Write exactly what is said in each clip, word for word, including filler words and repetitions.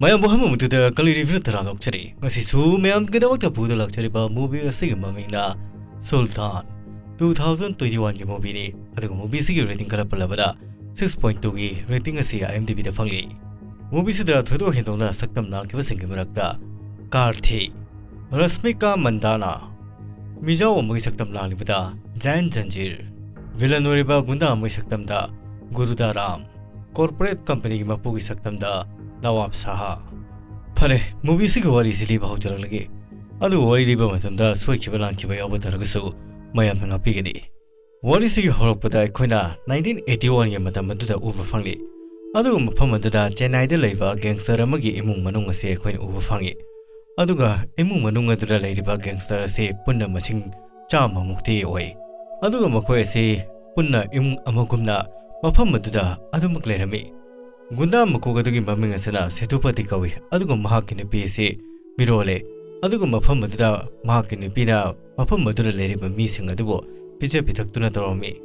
ꯃꯌꯥꯝꯕꯨ ꯍꯟꯕꯃꯛꯇꯗ ꯀꯪꯂꯩ ꯔꯤꯚ꯭ꯌꯨ ꯇꯔꯥꯝꯅ ꯑꯣꯛꯆꯔꯤ꯫ ꯉꯁꯤꯁꯨ ꯃꯌꯥꯝꯒꯤꯗꯃꯛꯇ ꯄꯨꯗꯨꯅ ꯂꯥꯛꯆꯔꯤꯕ movie ꯑꯁꯤꯒꯤ ꯃꯃꯤꯡꯅ ꯁꯨꯜꯇꯥꯟ, two thousand twenty-one ꯒꯤ movieꯅꯤ꯫ ꯑꯗꯨꯒ movie ꯑꯁꯤꯒꯤ rating ꯈꯔ ꯄꯜꯂꯕꯗ six point two ꯒꯤ rating ꯑꯁꯤ IMDb ꯗ ꯐꯪꯂꯤ꯫ Movie ꯑꯁꯤꯗ ꯊꯣꯏꯗꯣꯛ ꯍꯦꯟꯗꯣꯛꯅ ꯁꯛꯇꯝ ꯂꯥꯡꯈꯤꯕꯁꯤꯡꯒꯤ ꯃꯔꯛꯇ ꯀꯥꯔꯊꯤ, ꯔꯁꯃꯤꯀꯥ ꯃꯟꯗꯥꯅꯥ, ꯃꯤꯖꯥꯎ ꯑꯃꯒꯤ ꯁꯛꯇꯝ ꯂꯥꯡꯂꯤꯕꯗ ꯖꯌꯟ ꯖꯟꯖꯤꯔ, villain ꯑꯣꯏꯔꯤꯕ ꯒꯨꯟꯗꯥ ꯑꯃꯒꯤ ꯁꯛꯇꯝꯗ ꯒꯨꯔꯨꯗꯥ ꯔꯥꯝ, corporate company ꯒꯤ ꯃꯄꯨꯒꯤ ꯁꯛꯇꯝꯗ ꯅꯋꯥꯕ ꯁꯥꯍꯥ꯫ ꯐꯔꯦ, movie ꯑꯁꯤꯒꯤ ꯋꯥꯔꯤꯁꯤ ꯂꯤꯕ ꯍꯧꯖꯔꯛꯂꯒꯦ꯫ ꯑꯗꯨꯕꯨ ꯋꯥꯔꯤ ꯂꯤꯕ ꯃꯇꯝꯗ ꯁꯣꯏꯈꯤꯕ ꯂꯥꯟꯈꯤꯕ ꯌꯥꯎꯕ ꯇꯥꯔꯒꯁꯨ ꯃꯌꯥꯝꯅ ꯉꯥꯛꯄꯤꯒꯅꯤ꯫ ꯋꯥꯔꯤꯁꯤꯒꯤ ꯍꯧꯔꯛꯄꯗ ꯑꯩꯈꯣꯏꯅ nineteen eighty-one ꯒꯤ ꯃꯇꯝ ꯑꯗꯨꯗ ꯎꯕ ꯐꯪꯂꯤ꯫ ꯑꯗꯨꯒ ꯃꯐꯝ ꯑꯗꯨꯗ ꯆꯦꯟꯅꯥꯏꯗ ꯂꯩꯕ gangster ꯑꯃꯒꯤ ꯏꯃꯨꯡ ꯃꯅꯨꯡ ꯑꯁꯤ ꯑꯩꯈꯣꯏꯅ ꯎꯕ ꯐꯪꯉꯤ꯫ ꯑꯗꯨꯒ ꯏꯃꯨꯡ ꯃꯅꯨꯡ ꯑꯗꯨꯗ ꯂꯩꯔꯤꯕ gangster ꯑꯁꯤ ꯄꯨꯟꯅ ꯃꯁꯤꯡ ꯆꯥꯝꯃꯃꯨꯛꯇꯤ ꯑꯣꯏ꯫ ꯑꯗꯨꯒ ꯃꯈꯣꯏ ꯑꯁꯤ ꯄꯨꯟꯅ ꯏꯃꯨꯡ ꯑꯃꯒꯨꯝꯅ ꯃꯐꯝ ꯑꯗꯨꯗ ꯑꯗꯨꯃꯛ ꯂꯩꯔꯝꯃꯤ꯫ ꯒꯨꯟꯗꯥ ꯃꯀꯣꯛ ꯑꯗꯨꯒꯤ ꯃꯃꯤꯡ ꯑꯁꯤꯅ ꯁꯦꯇꯨꯄꯇꯤ ꯀꯧꯏ, ꯑꯗꯨꯒ ꯃꯍꯥꯛꯀꯤ ꯅꯨꯄꯤ ꯑꯁꯤ ꯃꯤꯔꯣꯜꯂꯦ꯫ ꯑꯗꯨꯒ ꯃꯐꯝ ꯑꯗꯨꯗ ꯃꯍꯥꯛꯀꯤ ꯅꯨꯄꯤꯅ ꯃꯐꯝ ꯑꯗꯨꯗ ꯂꯩꯔꯤꯕ ꯃꯤꯁꯤꯡ ꯑꯗꯨꯕꯨ ꯄꯤꯖ ꯄꯤꯊꯛꯇꯨꯅ ꯇꯧꯔꯝꯃꯤ꯫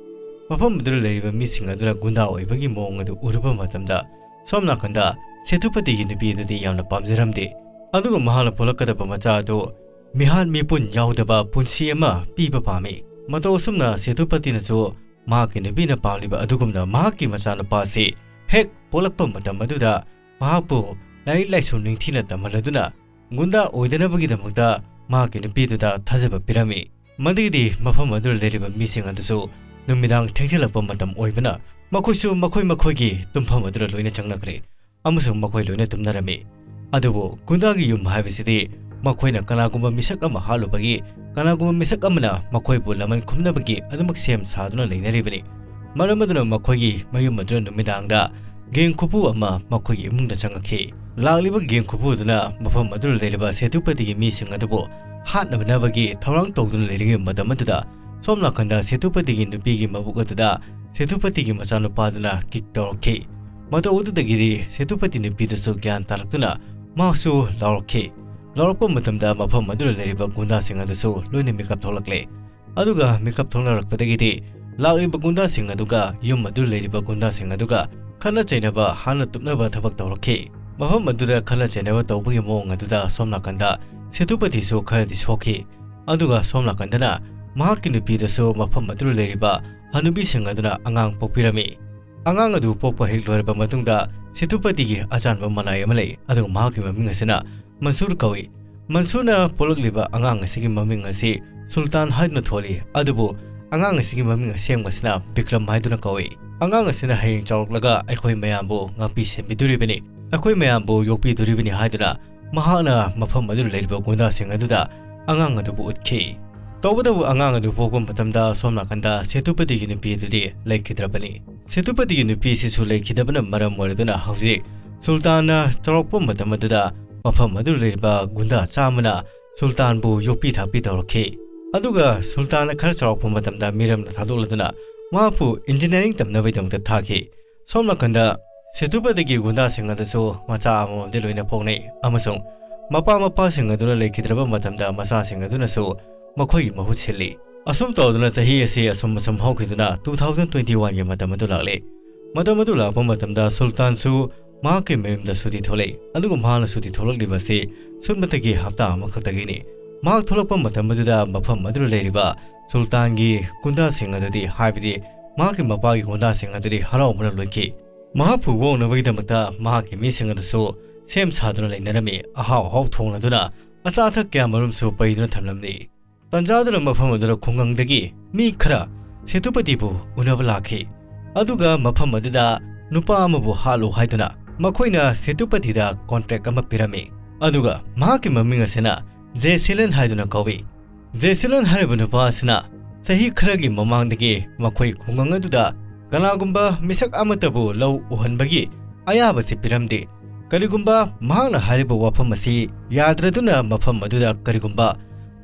ꯃꯐꯝ ꯑꯗꯨꯗ ꯂꯩꯔꯤꯕ ꯃꯤꯁꯤꯡ ꯑꯗꯨꯅ ꯒꯨꯟꯗꯥ ꯑꯣꯏꯕꯒꯤ ꯃꯑꯣꯡ ꯑꯗꯨ ꯎꯔꯨꯕ ꯃꯇꯝꯗ, ꯁꯣꯝ ꯅꯥꯀꯟꯗ ꯁꯦꯇꯨꯄꯇꯤꯒꯤ ꯅꯨꯄꯤ ꯑꯗꯨꯗꯤ ꯌꯥꯝꯅ ꯄꯥꯝꯖꯔꯝꯗꯦ꯫ ꯑꯗꯨꯒ ꯃꯍꯥꯛꯅ ꯄꯣꯛꯂꯛꯀꯗꯕ ꯃꯆꯥ ꯑꯗꯨ ꯃꯤꯍꯥꯠ ꯃꯤꯄꯨꯟ ꯌꯥꯎꯗꯕ ꯄꯨꯟꯁꯤ ꯑꯃ ꯄꯤꯕ ꯄꯥꯝꯃꯤ꯫ ꯃꯇꯧ ꯑꯁꯨꯝꯅ ꯁꯦꯇꯨꯄꯇꯤꯅꯁꯨ ꯃꯍꯥꯛꯀꯤ ꯅꯨꯄꯤꯅ ꯄꯥꯝꯂꯤꯕ ꯑꯗꯨꯒꯨꯝꯅ ꯃꯍꯥꯛꯀꯤ ꯃꯆꯥꯅꯨꯄꯥ ꯑꯁꯤ ꯍꯦꯛ ꯄꯣꯛꯂꯛꯄ ꯃꯇꯝ ꯑꯗꯨꯗ ꯃꯍꯥꯛꯄꯨ ꯂꯥꯏꯔꯤꯛ ꯂꯥꯏꯁꯨ ꯅꯤꯡꯊꯤꯅ ꯇꯝꯍꯜꯂꯗꯨꯅ ꯒꯨꯟꯗꯥ ꯑꯣꯏꯗꯅꯕꯒꯤꯗꯃꯛꯇ ꯃꯍꯥꯛꯀꯤ ꯅꯨꯄꯤꯗꯨꯗ ꯊꯥꯖꯕ ꯄꯤꯔꯝꯃꯤ꯫ ꯃꯗꯨꯒꯤꯗꯤ ꯃꯐꯝ ꯑꯗꯨꯗ ꯂꯩꯔꯤꯕ ꯃꯤꯁꯤꯡ ꯑꯗꯨꯁꯨ ꯅꯨꯃꯤꯗꯥꯡ ꯊꯦꯡꯖꯤꯜꯂꯛꯄ ꯃꯇꯝ ꯑꯣꯏꯕꯅ ꯃꯈꯣꯏꯁꯨ ꯃꯈꯣꯏ ꯃꯈꯣꯏꯒꯤ ꯇꯨꯝꯐꯝ ꯑꯗꯨꯗ ꯂꯣꯏꯅ ꯆꯪꯅꯈ꯭ꯔꯦ ꯑꯃꯁꯨꯡ ꯃꯈꯣꯏ ꯂꯣꯏꯅ ꯇꯨꯝꯅꯔꯝꯃꯤ꯫ ꯑꯗꯨꯕꯨ ꯒꯨꯟꯗꯥꯒꯤ ꯌꯨꯝ ꯍꯥꯏꯕꯁꯤꯗꯤ ꯃꯈꯣꯏꯅ ꯀꯅꯥꯒꯨꯝꯕ ꯃꯤꯁꯛ ꯑꯃ ꯍꯥꯠꯂꯨꯕꯒꯤ, ꯀꯅꯥꯒꯨꯝꯕ ꯃꯤꯁꯛ ꯑꯃꯅ ꯃꯈꯣꯏꯕꯨ ꯂꯃꯟ ꯈꯨꯝꯅꯕꯒꯤ ꯑꯗꯨꯃꯛ ꯁꯦꯝ ꯁꯥꯗꯨꯅ ꯂꯩꯅꯔꯤꯕꯅꯤ꯫ ꯃꯔꯝ ꯑꯗꯨꯅ ꯃꯈꯣꯏꯒꯤ ꯃꯌꯨꯝ ꯑꯗꯨꯗ ꯅꯨꯃꯤꯗꯥꯡꯗ gang ꯈꯨꯄꯨ ꯑꯃ ꯃꯈꯣꯏꯒꯤ ꯏꯃꯨꯡꯗ ꯆꯪꯉꯛꯈꯤ꯫ ꯂꯥꯛꯂꯤꯕ gang ꯈꯨꯄꯨ ꯑꯗꯨꯅ ꯃꯐꯝ ꯑꯗꯨꯗ ꯂꯩꯔꯤꯕ ꯁꯦꯇꯨꯄꯇꯤꯒꯤ ꯃꯤꯁꯤꯡ ꯑꯗꯨꯕꯨ ꯍꯥꯠꯅꯕꯒꯤ ꯊꯧꯔꯥꯡ ꯇꯧꯗꯨꯅ ꯂꯩꯔꯤꯉꯩ ꯃꯇꯝ ꯑꯗꯨꯗ, ꯁꯣꯝ ꯅꯥꯀꯟꯗ ꯁꯦꯇꯨꯄꯇꯤꯒꯤ ꯅꯨꯄꯤꯒꯤ ꯃꯕꯨꯛ ꯑꯗꯨꯗ ꯁꯦꯇꯨꯄꯇꯤꯒꯤ ꯃꯆꯥꯅꯨꯄꯥꯗꯨꯅ kick ꯇꯧꯔꯛꯈꯤ꯫ ꯃꯇꯧ ꯑꯗꯨꯗꯒꯤꯗꯤ ꯁꯦꯇꯨꯄꯇꯤ ꯅꯨꯄꯤꯗꯨꯁꯨ ꯒ꯭ꯌꯥꯟ ꯇꯥꯔꯛꯇꯨꯅ ꯃꯍꯥꯛꯁꯨ ꯂꯥꯎꯔꯛꯈꯤ꯫ ꯂꯥꯎꯔꯛꯄ ꯃꯇꯝꯗ ꯃꯐꯝ ꯑꯗꯨꯗ ꯂꯩꯔꯤꯕ ꯒꯨꯟꯗꯥꯁꯤꯡ ꯑꯗꯨꯁꯨ ꯂꯣꯏꯅ ꯃꯤꯀꯞ ꯊꯣꯛꯂꯛꯂꯦ꯫ ꯑꯗꯨꯒ ꯃꯤꯀꯞ ꯊꯣꯛꯅꯔꯛꯄꯗꯒꯤꯗꯤ ꯂꯥꯛꯂꯤꯕ ꯒꯨꯟꯗꯥꯁꯤꯡ ꯑꯗꯨꯒ ꯌꯨꯝ ꯑꯗꯨ ꯂꯩꯔꯤꯕ ꯒꯨꯟꯗꯥꯁꯤꯡ ꯑꯗꯨꯒ ꯈꯠꯅ ꯆꯩꯅꯕ ꯍꯥꯟꯅ ꯇꯨꯞꯅꯕ ꯊꯕꯛ ꯇꯧꯔꯛꯈꯤ꯫ ꯃꯐꯝ ꯑꯗꯨꯗ ꯈꯠꯅ ꯆꯩꯅꯕ ꯇꯧꯕꯒꯤ ꯃꯑꯣꯡ ꯑꯗꯨꯗ ꯁꯣꯝ ꯅꯥꯀꯟꯗ ꯁꯦꯇꯨꯄꯇꯤꯁꯨ ꯈꯔꯗꯤ ꯁꯣꯛꯈꯤ꯫ ꯑꯗꯨꯒ ꯁꯣꯝ ꯅꯥꯀꯟꯗꯅ ꯃꯍꯥꯛꯀꯤ ꯅꯨꯄꯤꯗꯁꯨ ꯃꯐꯝ ꯑꯗꯨꯗ ꯂꯩꯔꯤꯕ ꯍꯅꯨꯕꯤꯁꯤꯡ ꯑꯗꯨꯅ ꯑꯉꯥꯡ ꯄꯣꯛꯄꯤꯔꯝꯃꯤ꯫ ꯑꯉꯥꯡ ꯑꯗꯨ ꯄꯣꯛꯄ ꯍꯦꯛ ꯂꯣꯏꯔꯕ ꯃꯇꯨꯡꯗ ꯁꯦꯇꯨꯄꯇꯤꯒꯤ ꯑꯆꯥꯟꯕ ꯃꯅꯥꯏ ꯑꯃ ꯂꯩ, ꯑꯗꯨꯒ ꯃꯍꯥꯛꯀꯤ ꯃꯃꯤꯡ ꯑꯁꯤꯅ ꯃꯟꯁꯨꯔ ꯀꯧꯏ꯫ ꯃꯟꯁꯨꯔꯅ ꯄꯣꯛꯂꯛꯂꯤꯕ ꯑꯉꯥꯡ ꯑꯁꯤꯒꯤ ꯃꯃꯤꯡ ꯑꯁꯤ ꯁꯨꯜꯇꯥꯟ ꯍꯥꯏꯗꯨꯅ ꯊꯣꯜꯂꯤ, ꯑꯗꯨꯕꯨ ꯑꯉꯥꯡ ꯑꯁꯤꯒꯤ ꯃꯃꯤꯡ ꯑꯁꯦꯡꯕꯁꯤꯅ ꯕꯤꯀ꯭ꯔꯝ ꯍꯥꯏꯗꯨꯅ ꯀꯧꯏ꯫ ꯑꯉꯥꯡ ꯑꯁꯤꯅ ꯍꯌꯦꯡ ꯆꯥꯎꯔꯛꯂꯒ ꯑꯩꯈꯣꯏ ꯃꯌꯥꯝꯕꯨ ꯉꯥꯛꯄꯤ ꯁꯦꯟꯕꯤꯗꯣꯔꯤꯕꯅꯤ, ꯑꯩꯈꯣꯏ ꯃꯌꯥꯝꯕꯨ ꯌꯣꯛꯄꯤꯗꯣꯔꯤꯕꯅꯤ ꯍꯥꯏꯗꯨꯅ ꯃꯍꯥꯛꯅ ꯃꯐꯝ ꯑꯗꯨꯗ ꯂꯩꯔꯤꯕ ꯒꯨꯟꯗꯥꯁꯤꯡ ꯑꯗꯨꯗ ꯑꯉꯥꯡ ꯑꯗꯨꯕꯨ ꯎꯠꯈꯤ꯫ ꯇꯧꯕꯇꯕꯨ ꯑꯉꯥꯡ ꯑꯗꯨ ꯄꯣꯛꯄ ꯃꯇꯝꯗ ꯁꯣꯝ ꯅꯥꯀꯟꯗ ꯁꯦꯇꯨꯄꯇꯤꯒꯤ ꯅꯨꯄꯤ ꯑꯗꯨꯗꯤ ꯂꯩꯈꯤꯗ꯭ꯔꯕꯅꯤ꯫ ꯁꯦꯇꯨꯄꯇꯤꯒꯤ ꯅꯨꯄꯤ ꯑꯁꯤꯁꯨ ꯂꯩꯈꯤꯗꯕꯅ ꯃꯔꯝ ꯑꯣꯏꯔꯗꯨꯅ ꯍꯧꯖꯤꯛ ꯁꯨꯜꯇꯥꯟꯅ ꯆꯥꯎꯔꯛꯄ ꯃꯇꯝ ꯑꯗꯨꯗ ꯃꯐꯝ ꯑꯗꯨꯗ ꯂꯩꯔꯤꯕ ꯒꯨꯟꯗꯥ ꯆꯥꯝꯃꯅ ꯁꯨꯜꯇꯥꯟꯕꯨ ꯌꯣꯛꯄꯤ ꯊꯥꯛꯄꯤ ꯇꯧꯔꯛꯈꯤ꯫ ꯑꯗꯨꯒ ꯁꯨꯜꯇꯥꯟꯅ ꯈꯔ ꯆꯥꯎꯔꯛꯄ ꯃꯇꯝꯗ ꯃꯤꯔꯝꯗ ꯊꯥꯗꯣꯛꯂꯗꯨꯅ ꯃꯍꯥꯛꯄꯨ ꯏꯟꯖꯤꯅꯤꯌꯥꯔꯤꯡ ꯇꯝꯅꯕꯒꯤꯗꯃꯛꯇ ꯊꯥꯈꯤ꯫ ꯁꯣꯝ ꯅꯥꯀꯟꯗ ꯁꯦꯇꯨꯄꯇꯤꯒꯤ ꯒꯨꯟꯗꯥꯁꯤꯡ ꯑꯗꯨꯁꯨ ꯃꯆꯥ ꯑꯃꯃꯝꯗꯤ ꯂꯣꯏꯅ ꯄꯣꯛꯅꯩ, ꯑꯃꯁꯨꯡ ꯃꯄꯥ ꯃꯄꯥꯁꯤꯡ ꯑꯗꯨꯅ ꯂꯩꯈꯤꯗ꯭ꯔꯕ ꯃꯇꯝꯗ ꯃꯆꯥꯁꯤꯡ ꯑꯗꯨꯅꯁꯨ ꯃꯈꯣꯏꯒꯤ ꯃꯍꯨꯠ ꯁꯤꯜꯂꯤ꯫ ꯑꯁꯨꯝ ꯇꯧꯗꯨꯅ ꯆꯍꯤ ꯑꯁꯤ ꯑꯁꯨꯝ ꯑꯁꯨꯝ ꯍꯧꯈꯤꯗꯨꯅ two thousand twenty oneꯒꯤ ꯃꯇꯝ ꯑꯗꯨ ꯂꯥꯛꯂꯦ꯫ ꯃꯇꯝ ꯑꯗꯨ ꯂꯥꯛꯄ ꯃꯇꯝꯗ ꯁꯨꯜꯇꯥꯟꯁꯨ ꯃꯍꯥꯛꯀꯤ ꯃꯌꯨꯝꯗ ꯁꯨꯇꯤ ꯊꯣꯛꯂꯛꯏ, ꯑꯗꯨꯒ ꯃꯍꯥꯛꯅ ꯁꯨꯇꯤ ꯊꯣꯛꯂꯛꯂꯤꯕ ꯑꯁꯤ ꯁꯨꯞꯅꯇꯒꯤ ꯍꯞꯇꯥ ꯑꯃꯈꯛꯇꯒꯤꯅꯤ꯫ ꯃꯍꯥꯛ ꯊꯣꯛꯂꯛꯄ ꯃꯇꯝ ꯑꯗꯨꯗ ꯃꯐꯝ ꯑꯗꯨꯗ ꯂꯩꯔꯤꯕ ꯁꯨꯜꯇꯥꯟꯒꯤ ꯒꯨꯟꯗꯥꯁꯤꯡ ꯑꯗꯨꯗꯤ, ꯍꯥꯏꯕꯗꯤ ꯃꯍꯥꯛꯀꯤ ꯃꯄꯥꯒꯤ ꯒꯨꯟꯗꯥꯁꯤꯡ ꯑꯗꯨꯗꯤ ꯍꯔꯥꯎꯕꯅ ꯂꯣꯏꯈꯤ꯫ ꯃꯍꯥꯛꯄꯨ ꯑꯣꯛꯅꯕꯒꯤꯗꯃꯛꯇ ꯃꯍꯥꯛꯀꯤ ꯃꯤꯁꯤꯡ ꯑꯗꯨꯁꯨ ꯁꯦꯝ ꯁꯥꯗꯨꯅ ꯂꯩꯅꯔꯝꯃꯤ, ꯑꯍꯥꯎ ꯑꯍꯥꯎ ꯊꯣꯡꯂꯗꯨꯅ ꯑꯆꯥ ꯑꯊꯛ ꯀꯌꯥ ꯃꯔꯨꯝꯁꯨ ꯄꯩꯗꯨꯅ ꯊꯝꯂꯝꯃꯤ꯫ ꯇꯟꯖꯥꯗꯨꯅ ꯃꯐꯝ ꯑꯗꯨꯗ ꯈꯨꯡꯒꯪꯗꯒꯤ ꯃꯤ ꯈꯔ ꯁꯦꯇꯨꯄꯇꯤꯕꯨ ꯎꯅꯕ ꯂꯥꯛꯈꯤ꯫ ꯑꯗꯨꯒ ꯃꯐꯝ ꯑꯗꯨꯗ ꯅꯨꯄꯥ ꯑꯃꯕꯨ ꯍꯥꯠꯂꯨ ꯍꯥꯏꯗꯨꯅ ꯃꯈꯣꯏꯅ ꯁꯦꯇꯨꯄꯇꯤꯗ ꯀꯣꯟꯇ꯭ꯔꯦꯛ ꯑꯃ ꯄꯤꯔꯝꯃꯤ꯫ ꯑꯗꯨꯒ ꯃꯍꯥꯛꯀꯤ ꯃꯃꯤꯡ ꯑꯁꯤꯅ ꯖꯦꯁꯤꯂꯟ ꯍꯥꯏꯗꯨꯅ ꯀꯧꯏ꯫ ꯖꯦꯁꯤꯂꯟ ꯍꯥꯏꯔꯤꯕ ꯅꯨꯄꯥ ꯑꯁꯤꯅ ꯆꯍꯤ ꯈꯔꯒꯤ ꯃꯃꯥꯡꯗꯒꯤ ꯃꯈꯣꯏ ꯈꯨꯡꯒꯪ ꯑꯗꯨꯗ ꯀꯅꯥꯒꯨꯝꯕ ꯃꯤꯁꯛ ꯑꯃꯠꯇꯕꯨ ꯂꯧ ꯎꯍꯟꯕꯒꯤ ꯑꯌꯥꯕꯁꯤ ꯄꯤꯔꯝꯗꯦ꯫ ꯀꯔꯤꯒꯨꯝꯕ ꯃꯍꯥꯛꯅ ꯍꯥꯏꯔꯤꯕ ꯋꯥꯐꯝ ꯑꯁꯤ ꯌꯥꯗ꯭ꯔꯗꯨꯅ ꯃꯐꯝ ꯑꯗꯨꯗ ꯀꯔꯤꯒꯨꯝꯕ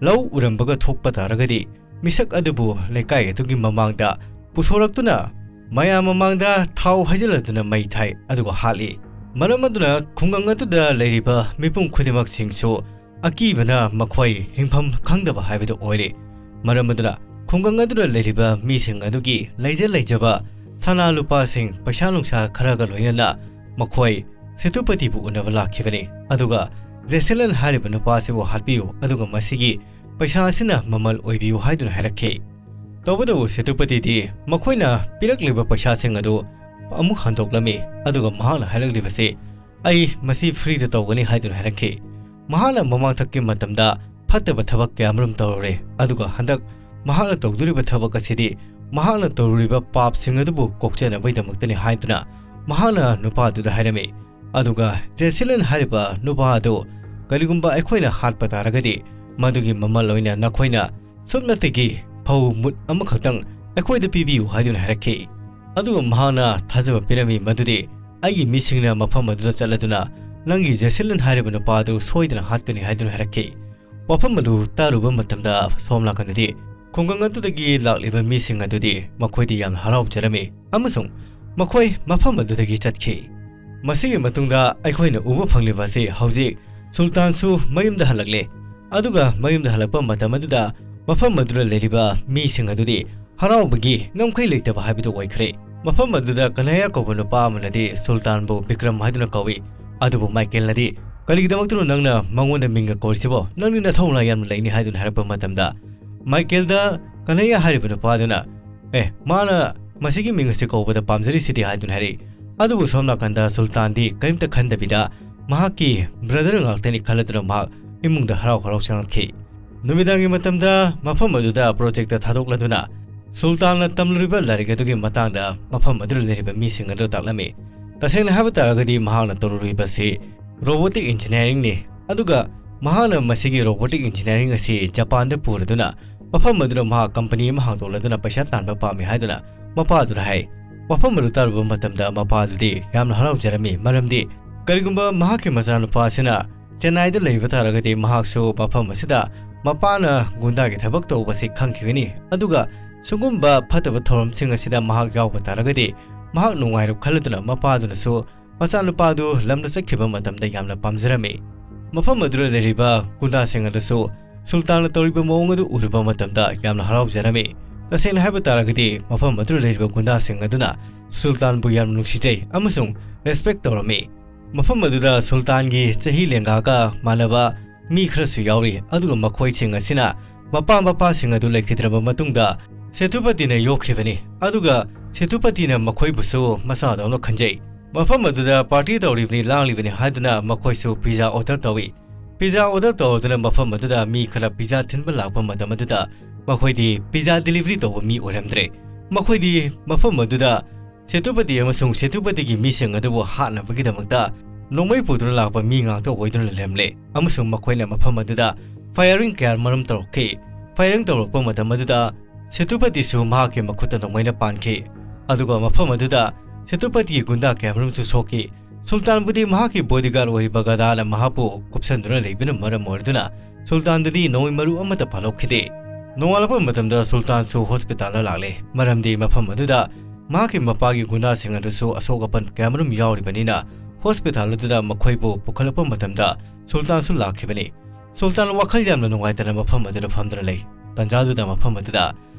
ꯂꯧ ꯎꯔꯝꯕꯒ ꯊꯣꯛꯄ ꯇꯥꯔꯒꯗꯤ, ꯃꯤꯁꯛ ꯑꯗꯨꯕꯨ ꯂꯩꯀꯥꯏ ꯑꯗꯨꯒꯤ ꯃꯃꯥꯡꯗ ꯄꯨꯊꯣꯔꯛꯇꯨꯅ ꯃꯌꯥꯝ ꯃꯃꯥꯡꯗ ꯊꯥꯎ ꯍꯩꯖꯤꯜꯂꯗꯨꯅ ꯃꯩ ꯊꯥꯏ, ꯑꯗꯨꯒ ꯍꯥꯠꯂꯤ꯫ ꯃꯔꯝ ꯑꯗꯨꯅ ꯈꯨꯡꯒꯪ ꯑꯗꯨꯗ ꯂꯩꯔꯤꯕ ꯃꯤꯄꯨꯝ ꯈꯨꯗꯤꯡꯃꯛꯁꯤꯡꯁꯨ ꯑꯀꯤꯕꯅ ꯃꯈꯣꯏ ꯍꯤꯡꯐꯝ ꯈꯪꯗꯕ ꯍꯥꯏꯕꯗꯨ ꯑꯣꯏꯔꯦ꯫ ꯃꯔꯝ ꯑꯗꯨꯅ ꯈꯨꯡꯒꯪ ꯑꯗꯨꯗ ꯂꯩꯔꯤꯕ ꯃꯤꯁꯤꯡ ꯑꯗꯨꯒꯤ ꯂꯩꯖ ꯂꯩꯖꯕ ꯁꯅꯥ ꯂꯨꯄꯥꯁꯤꯡ, ꯄꯩꯁꯥ ꯅꯨꯡꯁꯥ ꯈꯔꯒ ꯂꯣꯏꯅꯅ ꯃꯈꯣꯏ ꯁꯦꯇꯨꯄꯇꯤꯕꯨ ꯎꯅꯕ ꯂꯥꯛꯈꯤꯕꯅꯤ꯫ ꯑꯗꯨꯒ ꯖꯦꯁꯤꯂꯟ ꯍꯥꯏꯔꯤꯕ ꯅꯨꯄꯥ ꯑꯁꯤꯕꯨ ꯍꯥꯠꯄꯤꯌꯨ, ꯑꯗꯨꯒ ꯃꯁꯤꯒꯤ ꯄꯩꯁꯥ ꯑꯁꯤꯅ ꯃꯃꯜ ꯑꯣꯏꯕꯤꯌꯨ ꯍꯥꯏꯗꯨꯅ ꯍꯥꯏꯔꯛꯈꯤ꯫ ꯇꯧꯕꯇꯕꯨ ꯁꯦꯇꯨꯄꯇꯤꯗꯤ ꯃꯈꯣꯏꯅ ꯄꯤꯔꯛꯂꯤꯕ ꯄꯩꯁꯥꯁꯤꯡ ꯑꯗꯨ ꯑꯃꯨꯛ ꯍꯟꯗꯣꯛꯂꯝꯃꯤ, ꯑꯗꯨꯒ ꯃꯍꯥꯛꯅ ꯍꯥꯏꯔꯛꯂꯤꯕꯁꯤ, "ꯑꯩ ꯃꯁꯤ ꯐ꯭ꯔꯤꯗ ꯇꯧꯒꯅꯤ" ꯍꯥꯏꯗꯨꯅ ꯍꯥꯏꯔꯛꯈꯤ꯫ ꯃꯍꯥꯛꯅ ꯃꯃꯥꯡꯊꯛꯀꯤ ꯃꯇꯝꯗ ꯐꯠꯇꯕ ꯊꯕꯛ ꯀꯌꯥꯃꯔꯨꯝ ꯇꯧꯔꯨꯔꯦ, ꯑꯗꯨꯒ ꯍꯟꯗꯛ ꯃꯍꯥꯛꯅ ꯇꯧꯗꯣꯔꯤꯕ ꯊꯕꯛ ꯑꯁꯤꯗꯤ ꯃꯍꯥꯛꯅ ꯇꯧꯔꯨꯔꯤꯕ ꯄꯥꯞꯁꯤꯡ ꯑꯗꯨꯕꯨ ꯀꯣꯛꯆꯅꯕꯒꯤꯗꯃꯛꯇꯅꯤ ꯍꯥꯏꯗꯨꯅ ꯃꯍꯥꯛꯅ ꯅꯨꯄꯥꯗꯨꯗ ꯍꯥꯏꯔꯝꯃꯤ꯫ ꯑꯗꯨꯒ ꯖꯦꯁꯤꯂꯟ ꯍꯥꯏꯔꯤꯕ ꯅꯨꯄꯥ ꯑꯗꯨ, "ꯀꯔꯤꯒꯨꯝꯕ ꯑꯩꯈꯣꯏꯅ ꯍꯥꯠꯄ ꯇꯥꯔꯒꯗꯤ, ꯃꯗꯨꯒꯤ ꯃꯃꯜ ꯑꯣꯏꯅ ꯅꯈꯣꯏꯅ ꯁꯨꯞꯅꯇꯒꯤ ꯐꯧ ꯃꯨꯠ ꯑꯃꯈꯛꯇꯪ ꯑꯩꯈꯣꯏꯗ ꯄꯤꯕꯤꯌꯨ" ꯍꯥꯏꯗꯨꯅ ꯍꯥꯏꯔꯛꯈꯤ꯫ ꯑꯗꯨꯒ ꯃꯍꯥꯛꯅ ꯊꯥꯖꯕ ꯄꯤꯔꯝꯃꯤ ꯃꯗꯨꯗꯤ, "ꯑꯩꯒꯤ ꯃꯤꯁꯤꯡꯅ ꯃꯐꯝ ꯑꯗꯨꯗ ꯆꯠꯂꯗꯨꯅ ꯅꯪꯒꯤ ꯖꯦꯁꯤꯂꯟ ꯍꯥꯏꯔꯤꯕ ꯅꯨꯄꯥ ꯑꯗꯨ ꯁꯣꯏꯗꯅ ꯍꯥꯠꯀꯅꯤ" ꯍꯥꯏꯗꯨꯅ ꯍꯥꯏꯔꯛꯈꯤ꯫ ꯋꯥꯐꯝ ꯑꯗꯨ ꯇꯥꯔꯨꯕ ꯃꯇꯝꯗ ꯁꯣꯝ ꯅꯥꯀꯟꯗꯗꯤ ꯈꯨꯡꯒꯪ ꯑꯗꯨꯗꯒꯤ ꯂꯥꯛꯂꯤꯕ ꯃꯤꯁꯤꯡ ꯑꯗꯨꯗꯤ ꯃꯈꯣꯏꯗꯤ ꯌꯥꯝꯅ ꯍꯔꯥꯎꯖꯔꯝꯃꯤ ꯑꯃꯁꯨꯡ ꯃꯈꯣꯏ ꯃꯐꯝ ꯑꯗꯨꯗꯒꯤ ꯆꯠꯈꯤ꯫ ꯃꯁꯤꯒꯤ ꯃꯇꯨꯡꯗ ꯑꯩꯈꯣꯏꯅ ꯎꯕ ꯐꯪꯂꯤꯕ ꯑꯁꯤ ꯍꯧꯖꯤꯛ ꯁꯨꯜꯇꯥꯟꯁꯨ ꯃꯌꯨꯝꯗ ꯍꯜꯂꯛꯂꯦ꯫ ꯑꯗꯨꯒ ꯃꯌꯨꯝꯗ ꯍꯜꯂꯛꯄ ꯃꯇꯝ ꯑꯗꯨꯗ ꯃꯐꯝ ꯑꯗꯨꯗ ꯂꯩꯔꯤꯕ ꯃꯤꯁꯤꯡ ꯑꯗꯨꯗꯤ ꯍꯔꯥꯎꯕꯒꯤ ꯉꯝꯈꯩ ꯂꯩꯇꯕ ꯍꯥꯏꯕꯗꯨ ꯑꯣꯏꯈ꯭ꯔꯦ꯫ ꯃꯐꯝ ꯑꯗꯨꯗ ꯀꯅꯍꯌꯥ ꯀꯧꯕ ꯅꯨꯄꯥ ꯑꯃꯅꯗꯤ ꯁꯨꯜꯇꯥꯟꯕꯨ ꯕꯤꯀ꯭ꯔꯝ ꯍꯥꯏꯗꯨꯅ ꯀꯧꯏ꯫ ꯑꯗꯨꯕꯨ ꯃꯥꯏꯀꯦꯜꯅꯗꯤ, "ꯀꯔꯤꯒꯤꯗꯃꯛꯇꯅꯣ ꯅꯪꯅ ꯃꯉꯣꯟꯗ ꯃꯤꯡꯒ ꯀꯧꯔꯤꯁꯤꯕꯣ? ꯅꯪꯗꯤ ꯅꯊꯧꯅꯥ ꯌꯥꯝꯅ ꯂꯩꯅꯤ" ꯍꯥꯏꯗꯨꯅ ꯍꯥꯏꯔꯛꯄ ꯃꯇꯝꯗ, ꯃꯥꯏꯀꯦꯜꯗ ꯀꯅꯍꯌꯥ ꯍꯥꯏꯔꯤꯕ ꯅꯨꯄꯥꯗꯨꯅ, "ꯑꯦ, ꯃꯥꯅ ꯃꯁꯤꯒꯤ ꯃꯤꯡ ꯑꯁꯤ ꯀꯧꯕꯗ ꯄꯥꯝꯖꯔꯤꯁꯤꯗꯤ" ꯍꯥꯏꯗꯨꯅ ꯍꯥꯏꯔꯛꯏ꯫ ꯑꯗꯨꯕꯨ ꯁꯣꯝ ꯅꯥꯀꯟꯗ ꯁꯨꯜꯇꯥꯟꯗꯤ ꯀꯔꯤꯝꯇ ꯈꯟꯗꯕꯤꯗ ꯃꯍꯥꯛꯀꯤ ꯕ꯭ꯔꯗꯔ ꯉꯥꯛꯇꯅꯤ ꯈꯜꯂꯗꯨꯅ ꯃꯍꯥꯛ ꯏꯃꯨꯡꯗ ꯍꯔꯥꯎ ꯍꯔꯥꯎ ꯆꯪꯂꯛꯈꯤ꯫ ꯅꯨꯃꯤꯗꯥꯡꯒꯤ ꯃꯇꯝꯗ ꯃꯐꯝ ꯑꯗꯨꯗ ꯄ꯭ꯔꯣꯖꯦꯛꯇ ꯊꯥꯗꯣꯛꯂꯗꯨꯅ ꯁꯨꯜꯇꯥꯟꯅ ꯇꯝꯂꯨꯔꯤꯕ ꯂꯥꯏꯔꯤꯛ ꯑꯗꯨꯒꯤ ꯃꯇꯥꯡꯗ ꯃꯐꯝ ꯑꯗꯨꯗ ꯂꯩꯔꯤꯕ ꯃꯤꯁꯤꯡ ꯑꯗꯨ ꯇꯥꯛꯂꯝꯃꯤ꯫ ꯇꯁꯦꯡꯅ ꯍꯥꯏꯕ ꯇꯥꯔꯒꯗꯤ ꯃꯍꯥꯛꯅ ꯇꯧꯔꯨꯔꯤꯕꯁꯤ robotic engineeringꯅꯤ꯫ ꯑꯗꯨꯒ ꯃꯍꯥꯛꯅ ꯃꯁꯤꯒꯤ robotic engineering ꯑꯁꯤ ꯖꯄꯥꯟꯗ ꯄꯨꯔꯗꯨꯅ ꯃꯐꯝ ꯑꯗꯨꯗ ꯃꯍꯥꯛ ꯀꯝꯄꯅꯤ ꯑꯃ ꯍꯥꯡꯗꯣꯛꯂꯗꯨꯅ ꯄꯩꯁꯥ ꯇꯥꯟꯕ ꯄꯥꯝꯃꯤ ꯍꯥꯏꯗꯨꯅ ꯃꯄꯥꯗꯨꯗ ꯍꯥꯏ꯫ ꯋꯥꯐꯝ ꯑꯗꯨ ꯇꯥꯔꯨꯕ ꯃꯇꯝꯗ ꯃꯄꯥꯗꯨꯗꯤ ꯌꯥꯝꯅ ꯍꯔꯥꯎꯖꯔꯝꯃꯤ, ꯃꯔꯝꯗꯤ ꯀꯔꯤꯒꯨꯝꯕ ꯃꯍꯥꯛꯀꯤ ꯃꯆꯥꯅꯨꯄꯥ ꯑꯁꯤꯅ ꯆꯦꯟꯅꯥꯏꯗ ꯂꯩꯕ ꯇꯥꯔꯒꯗꯤ ꯃꯍꯥꯛꯁꯨ ꯃꯐꯝ ꯑꯁꯤꯗ ꯃꯄꯥꯅ ꯒꯨꯟꯗꯥꯒꯤ ꯊꯕꯛ ꯇꯧꯕꯁꯤ ꯈꯪꯈꯤꯒꯅꯤ, ꯑꯗꯨꯒ ꯁꯤꯒꯨꯝꯕ ꯐꯠꯇꯕ ꯊꯧꯔꯝꯁꯤꯡ ꯑꯁꯤꯗ ꯃꯍꯥꯛ ꯌꯥꯎꯕ ꯇꯥꯔꯒꯗꯤ ꯃꯍꯥꯛ ꯅꯨꯡꯉꯥꯏꯔꯣꯏ ꯈꯜꯂꯗꯨꯅ ꯃꯄꯥꯗꯨꯅꯁꯨ ꯃꯆꯥꯅꯨꯄꯥꯗꯨ ꯂꯝꯗ ꯆꯠꯈꯤꯕ ꯃꯇꯝꯗ ꯌꯥꯝꯅ ꯄꯥꯝꯖꯔꯝꯃꯤ꯫ ꯃꯐꯝ ꯑꯗꯨꯗ ꯂꯩꯔꯤꯕ ꯒꯨꯟꯗꯥꯁꯤꯡ ꯑꯗꯨꯁꯨ ꯁꯨꯜꯇꯥꯟꯅ ꯇꯧꯔꯤꯕ ꯃꯑꯣꯡ ꯑꯗꯨ ꯎꯔꯨꯕ ꯃꯇꯝꯗ ꯌꯥꯝꯅ ꯍꯔꯥꯎꯖꯔꯝꯃꯤ꯫ ꯇꯁꯦꯡꯅ ꯍꯥꯏꯕ ꯇꯥꯔꯒꯗꯤ ꯃꯐꯝ ꯑꯗꯨꯗ ꯂꯩꯔꯤꯕ ꯒꯨꯟꯗꯥꯁꯤꯡ ꯑꯗꯨꯅ ꯁꯨꯜꯇꯥꯟꯕꯨ ꯌꯥꯝꯅ ꯅꯨꯡꯁꯤꯖꯩ ꯑꯃꯁꯨꯡ respect ꯇꯧꯔꯝꯃꯤ꯫ ꯃꯐꯝ ꯑꯗꯨꯗ ꯁꯨꯜꯇꯥꯟꯒꯤ ꯆꯍꯤ ꯂꯦꯡꯒꯥꯒ ꯃꯥꯟꯅꯕ ꯃꯤ ꯈꯔꯁꯨ ꯌꯥꯎꯔꯤ, ꯑꯗꯨꯒ ꯃꯈꯣꯏꯁꯤꯡ ꯑꯁꯤꯅ ꯃꯄꯥ ꯃꯄꯥꯁꯤꯡ ꯑꯗꯨ ꯂꯩꯈꯤꯗ꯭ꯔꯕ ꯃꯇꯨꯡꯗ ꯁꯦꯇꯨꯄꯇꯤꯅ ꯌꯣꯛꯈꯤꯕꯅꯤ, ꯑꯗꯨꯒ ꯁꯦꯇꯨꯄꯇꯤꯅ ꯃꯈꯣꯏꯕꯨꯁꯨ ꯃꯆꯥꯗꯧꯅ ꯈꯟꯖꯩ꯫ ꯃꯐꯝ ꯑꯗꯨꯗ ꯄꯥꯔꯇꯤ ꯇꯧꯔꯤꯕꯅꯤ, ꯂꯥꯡꯂꯤꯕꯅꯤ ꯍꯥꯏꯗꯨꯅ ꯃꯈꯣꯏꯁꯨ ꯄꯤꯖꯥ ꯑꯣꯔꯗꯔ ꯇꯧꯏ꯫ ꯄꯤꯖꯥ ꯑꯣꯔꯗꯔ ꯇꯧꯗꯨꯅ ꯃꯐꯝ ꯑꯗꯨꯗ ꯃꯤ ꯈꯔ ꯄꯤꯖꯥ ꯊꯤꯟꯕ ꯂꯥꯛꯄ ꯃꯇꯝ ꯑꯗꯨꯗ ꯃꯈꯣꯏꯗꯤ ꯄꯤꯖꯥ ꯗꯤꯂꯤꯚꯔꯤ ꯇꯧꯕ ꯃꯤ ꯑꯣꯏꯔꯝꯗ꯭ꯔꯦ꯫ ꯃꯈꯣꯏꯗꯤ ꯃꯐꯝ ꯑꯗꯨꯗ ꯁꯦꯇꯨꯄꯇꯤ ꯑꯃꯁꯨꯡ ꯁꯦꯇꯨꯄꯇꯤꯒꯤ ꯃꯤꯁꯤꯡ ꯑꯗꯨꯕꯨ ꯍꯥꯠꯅꯕꯒꯤꯗꯃꯛꯇ ꯅꯣꯡꯃꯩ ꯄꯨꯗꯨꯅ ꯂꯥꯛꯄ ꯃꯤ ꯉꯥꯛꯇ ꯑꯣꯏꯗꯨꯅ ꯂꯩꯔꯝꯂꯦ, ꯑꯃꯁꯨꯡ ꯃꯈꯣꯏꯅ ꯃꯐꯝ ꯑꯗꯨꯗ ꯐꯥꯌꯔꯤꯡ ꯀꯌꯥ ꯃꯔꯨꯝ ꯇꯧꯔꯛꯈꯤ꯫ ꯐꯥꯌꯔꯤꯡ ꯇꯧꯔꯛꯄ ꯃꯇꯝ ꯑꯗꯨꯗ ꯁꯦꯇꯨꯄꯇꯤꯁꯨ ꯃꯍꯥꯛꯀꯤ ꯃꯈꯨꯠꯇ ꯅꯣꯡꯃꯩꯅ ꯄꯥꯟꯈꯤ, ꯑꯗꯨꯒ ꯃꯐꯝ ꯑꯗꯨꯗ ꯁꯦꯇꯨꯄꯇꯤꯒꯤ ꯒꯨꯟꯗꯥ ꯀꯌꯥ ꯃꯔꯨꯝꯁꯨ ꯁꯣꯛꯈꯤ꯫ ꯁꯨꯜꯇꯥꯟꯕꯨꯗꯤ ꯃꯍꯥꯛꯀꯤ ꯕꯣꯗꯤꯒꯥꯔꯗ ꯑꯣꯏꯔꯤꯕ ꯒꯗꯥꯅ ꯃꯍꯥꯛꯄꯨ ꯀꯨꯞꯁꯟꯗꯨꯅ ꯂꯩꯕꯅ ꯃꯔꯝ ꯑꯣꯏꯗꯨꯅ ꯁꯨꯜꯇꯥꯟꯗꯗꯤ ꯅꯣꯡꯃꯩ ꯃꯔꯨ ꯑꯃꯠꯇ ꯐꯥꯜꯍꯧꯈꯤꯗꯦ꯫ ꯅꯣꯡꯉꯥꯜꯂꯛꯄ ꯃꯇꯝꯗ ꯁꯨꯜꯇꯥꯟꯁꯨ ꯍꯣꯁꯄꯤꯇꯥꯜꯗ ꯂꯥꯛꯂꯦ, ꯃꯔꯝꯗꯤ ꯃꯐꯝ ꯑꯗꯨꯗ ꯃꯍꯥꯛꯀꯤ ꯃꯄꯥꯒꯤ ꯒꯨꯟꯗꯥꯁꯤꯡ ꯑꯗꯨꯁꯨ ꯑꯁꯣꯛ ꯑꯄꯟ ꯀꯌꯥꯃꯔꯨꯝ ꯌꯥꯎꯔꯤꯕꯅꯤꯅ ꯍꯣꯁꯄꯤꯇꯥꯜ ꯑꯗꯨꯗ ꯃꯈꯣꯏꯕꯨ ꯄꯨꯈꯠꯂꯛꯄ ꯃꯇꯝꯗ ꯁꯨꯜꯇꯥꯟꯁꯨ ꯂꯥꯛꯈꯤꯕꯅꯤ꯫ ꯁꯨꯜꯇꯥꯟ ꯋꯥꯈꯜ ꯌꯥꯝꯅ ꯅꯨꯡꯉꯥꯏꯇꯅ ꯃꯐꯝ ꯑꯗꯨꯗ ꯐꯝꯗꯨꯅ ꯂꯩ꯫ ꯇꯟꯖꯥꯗꯨꯗ ꯃꯐꯝ ꯑꯗꯨꯗ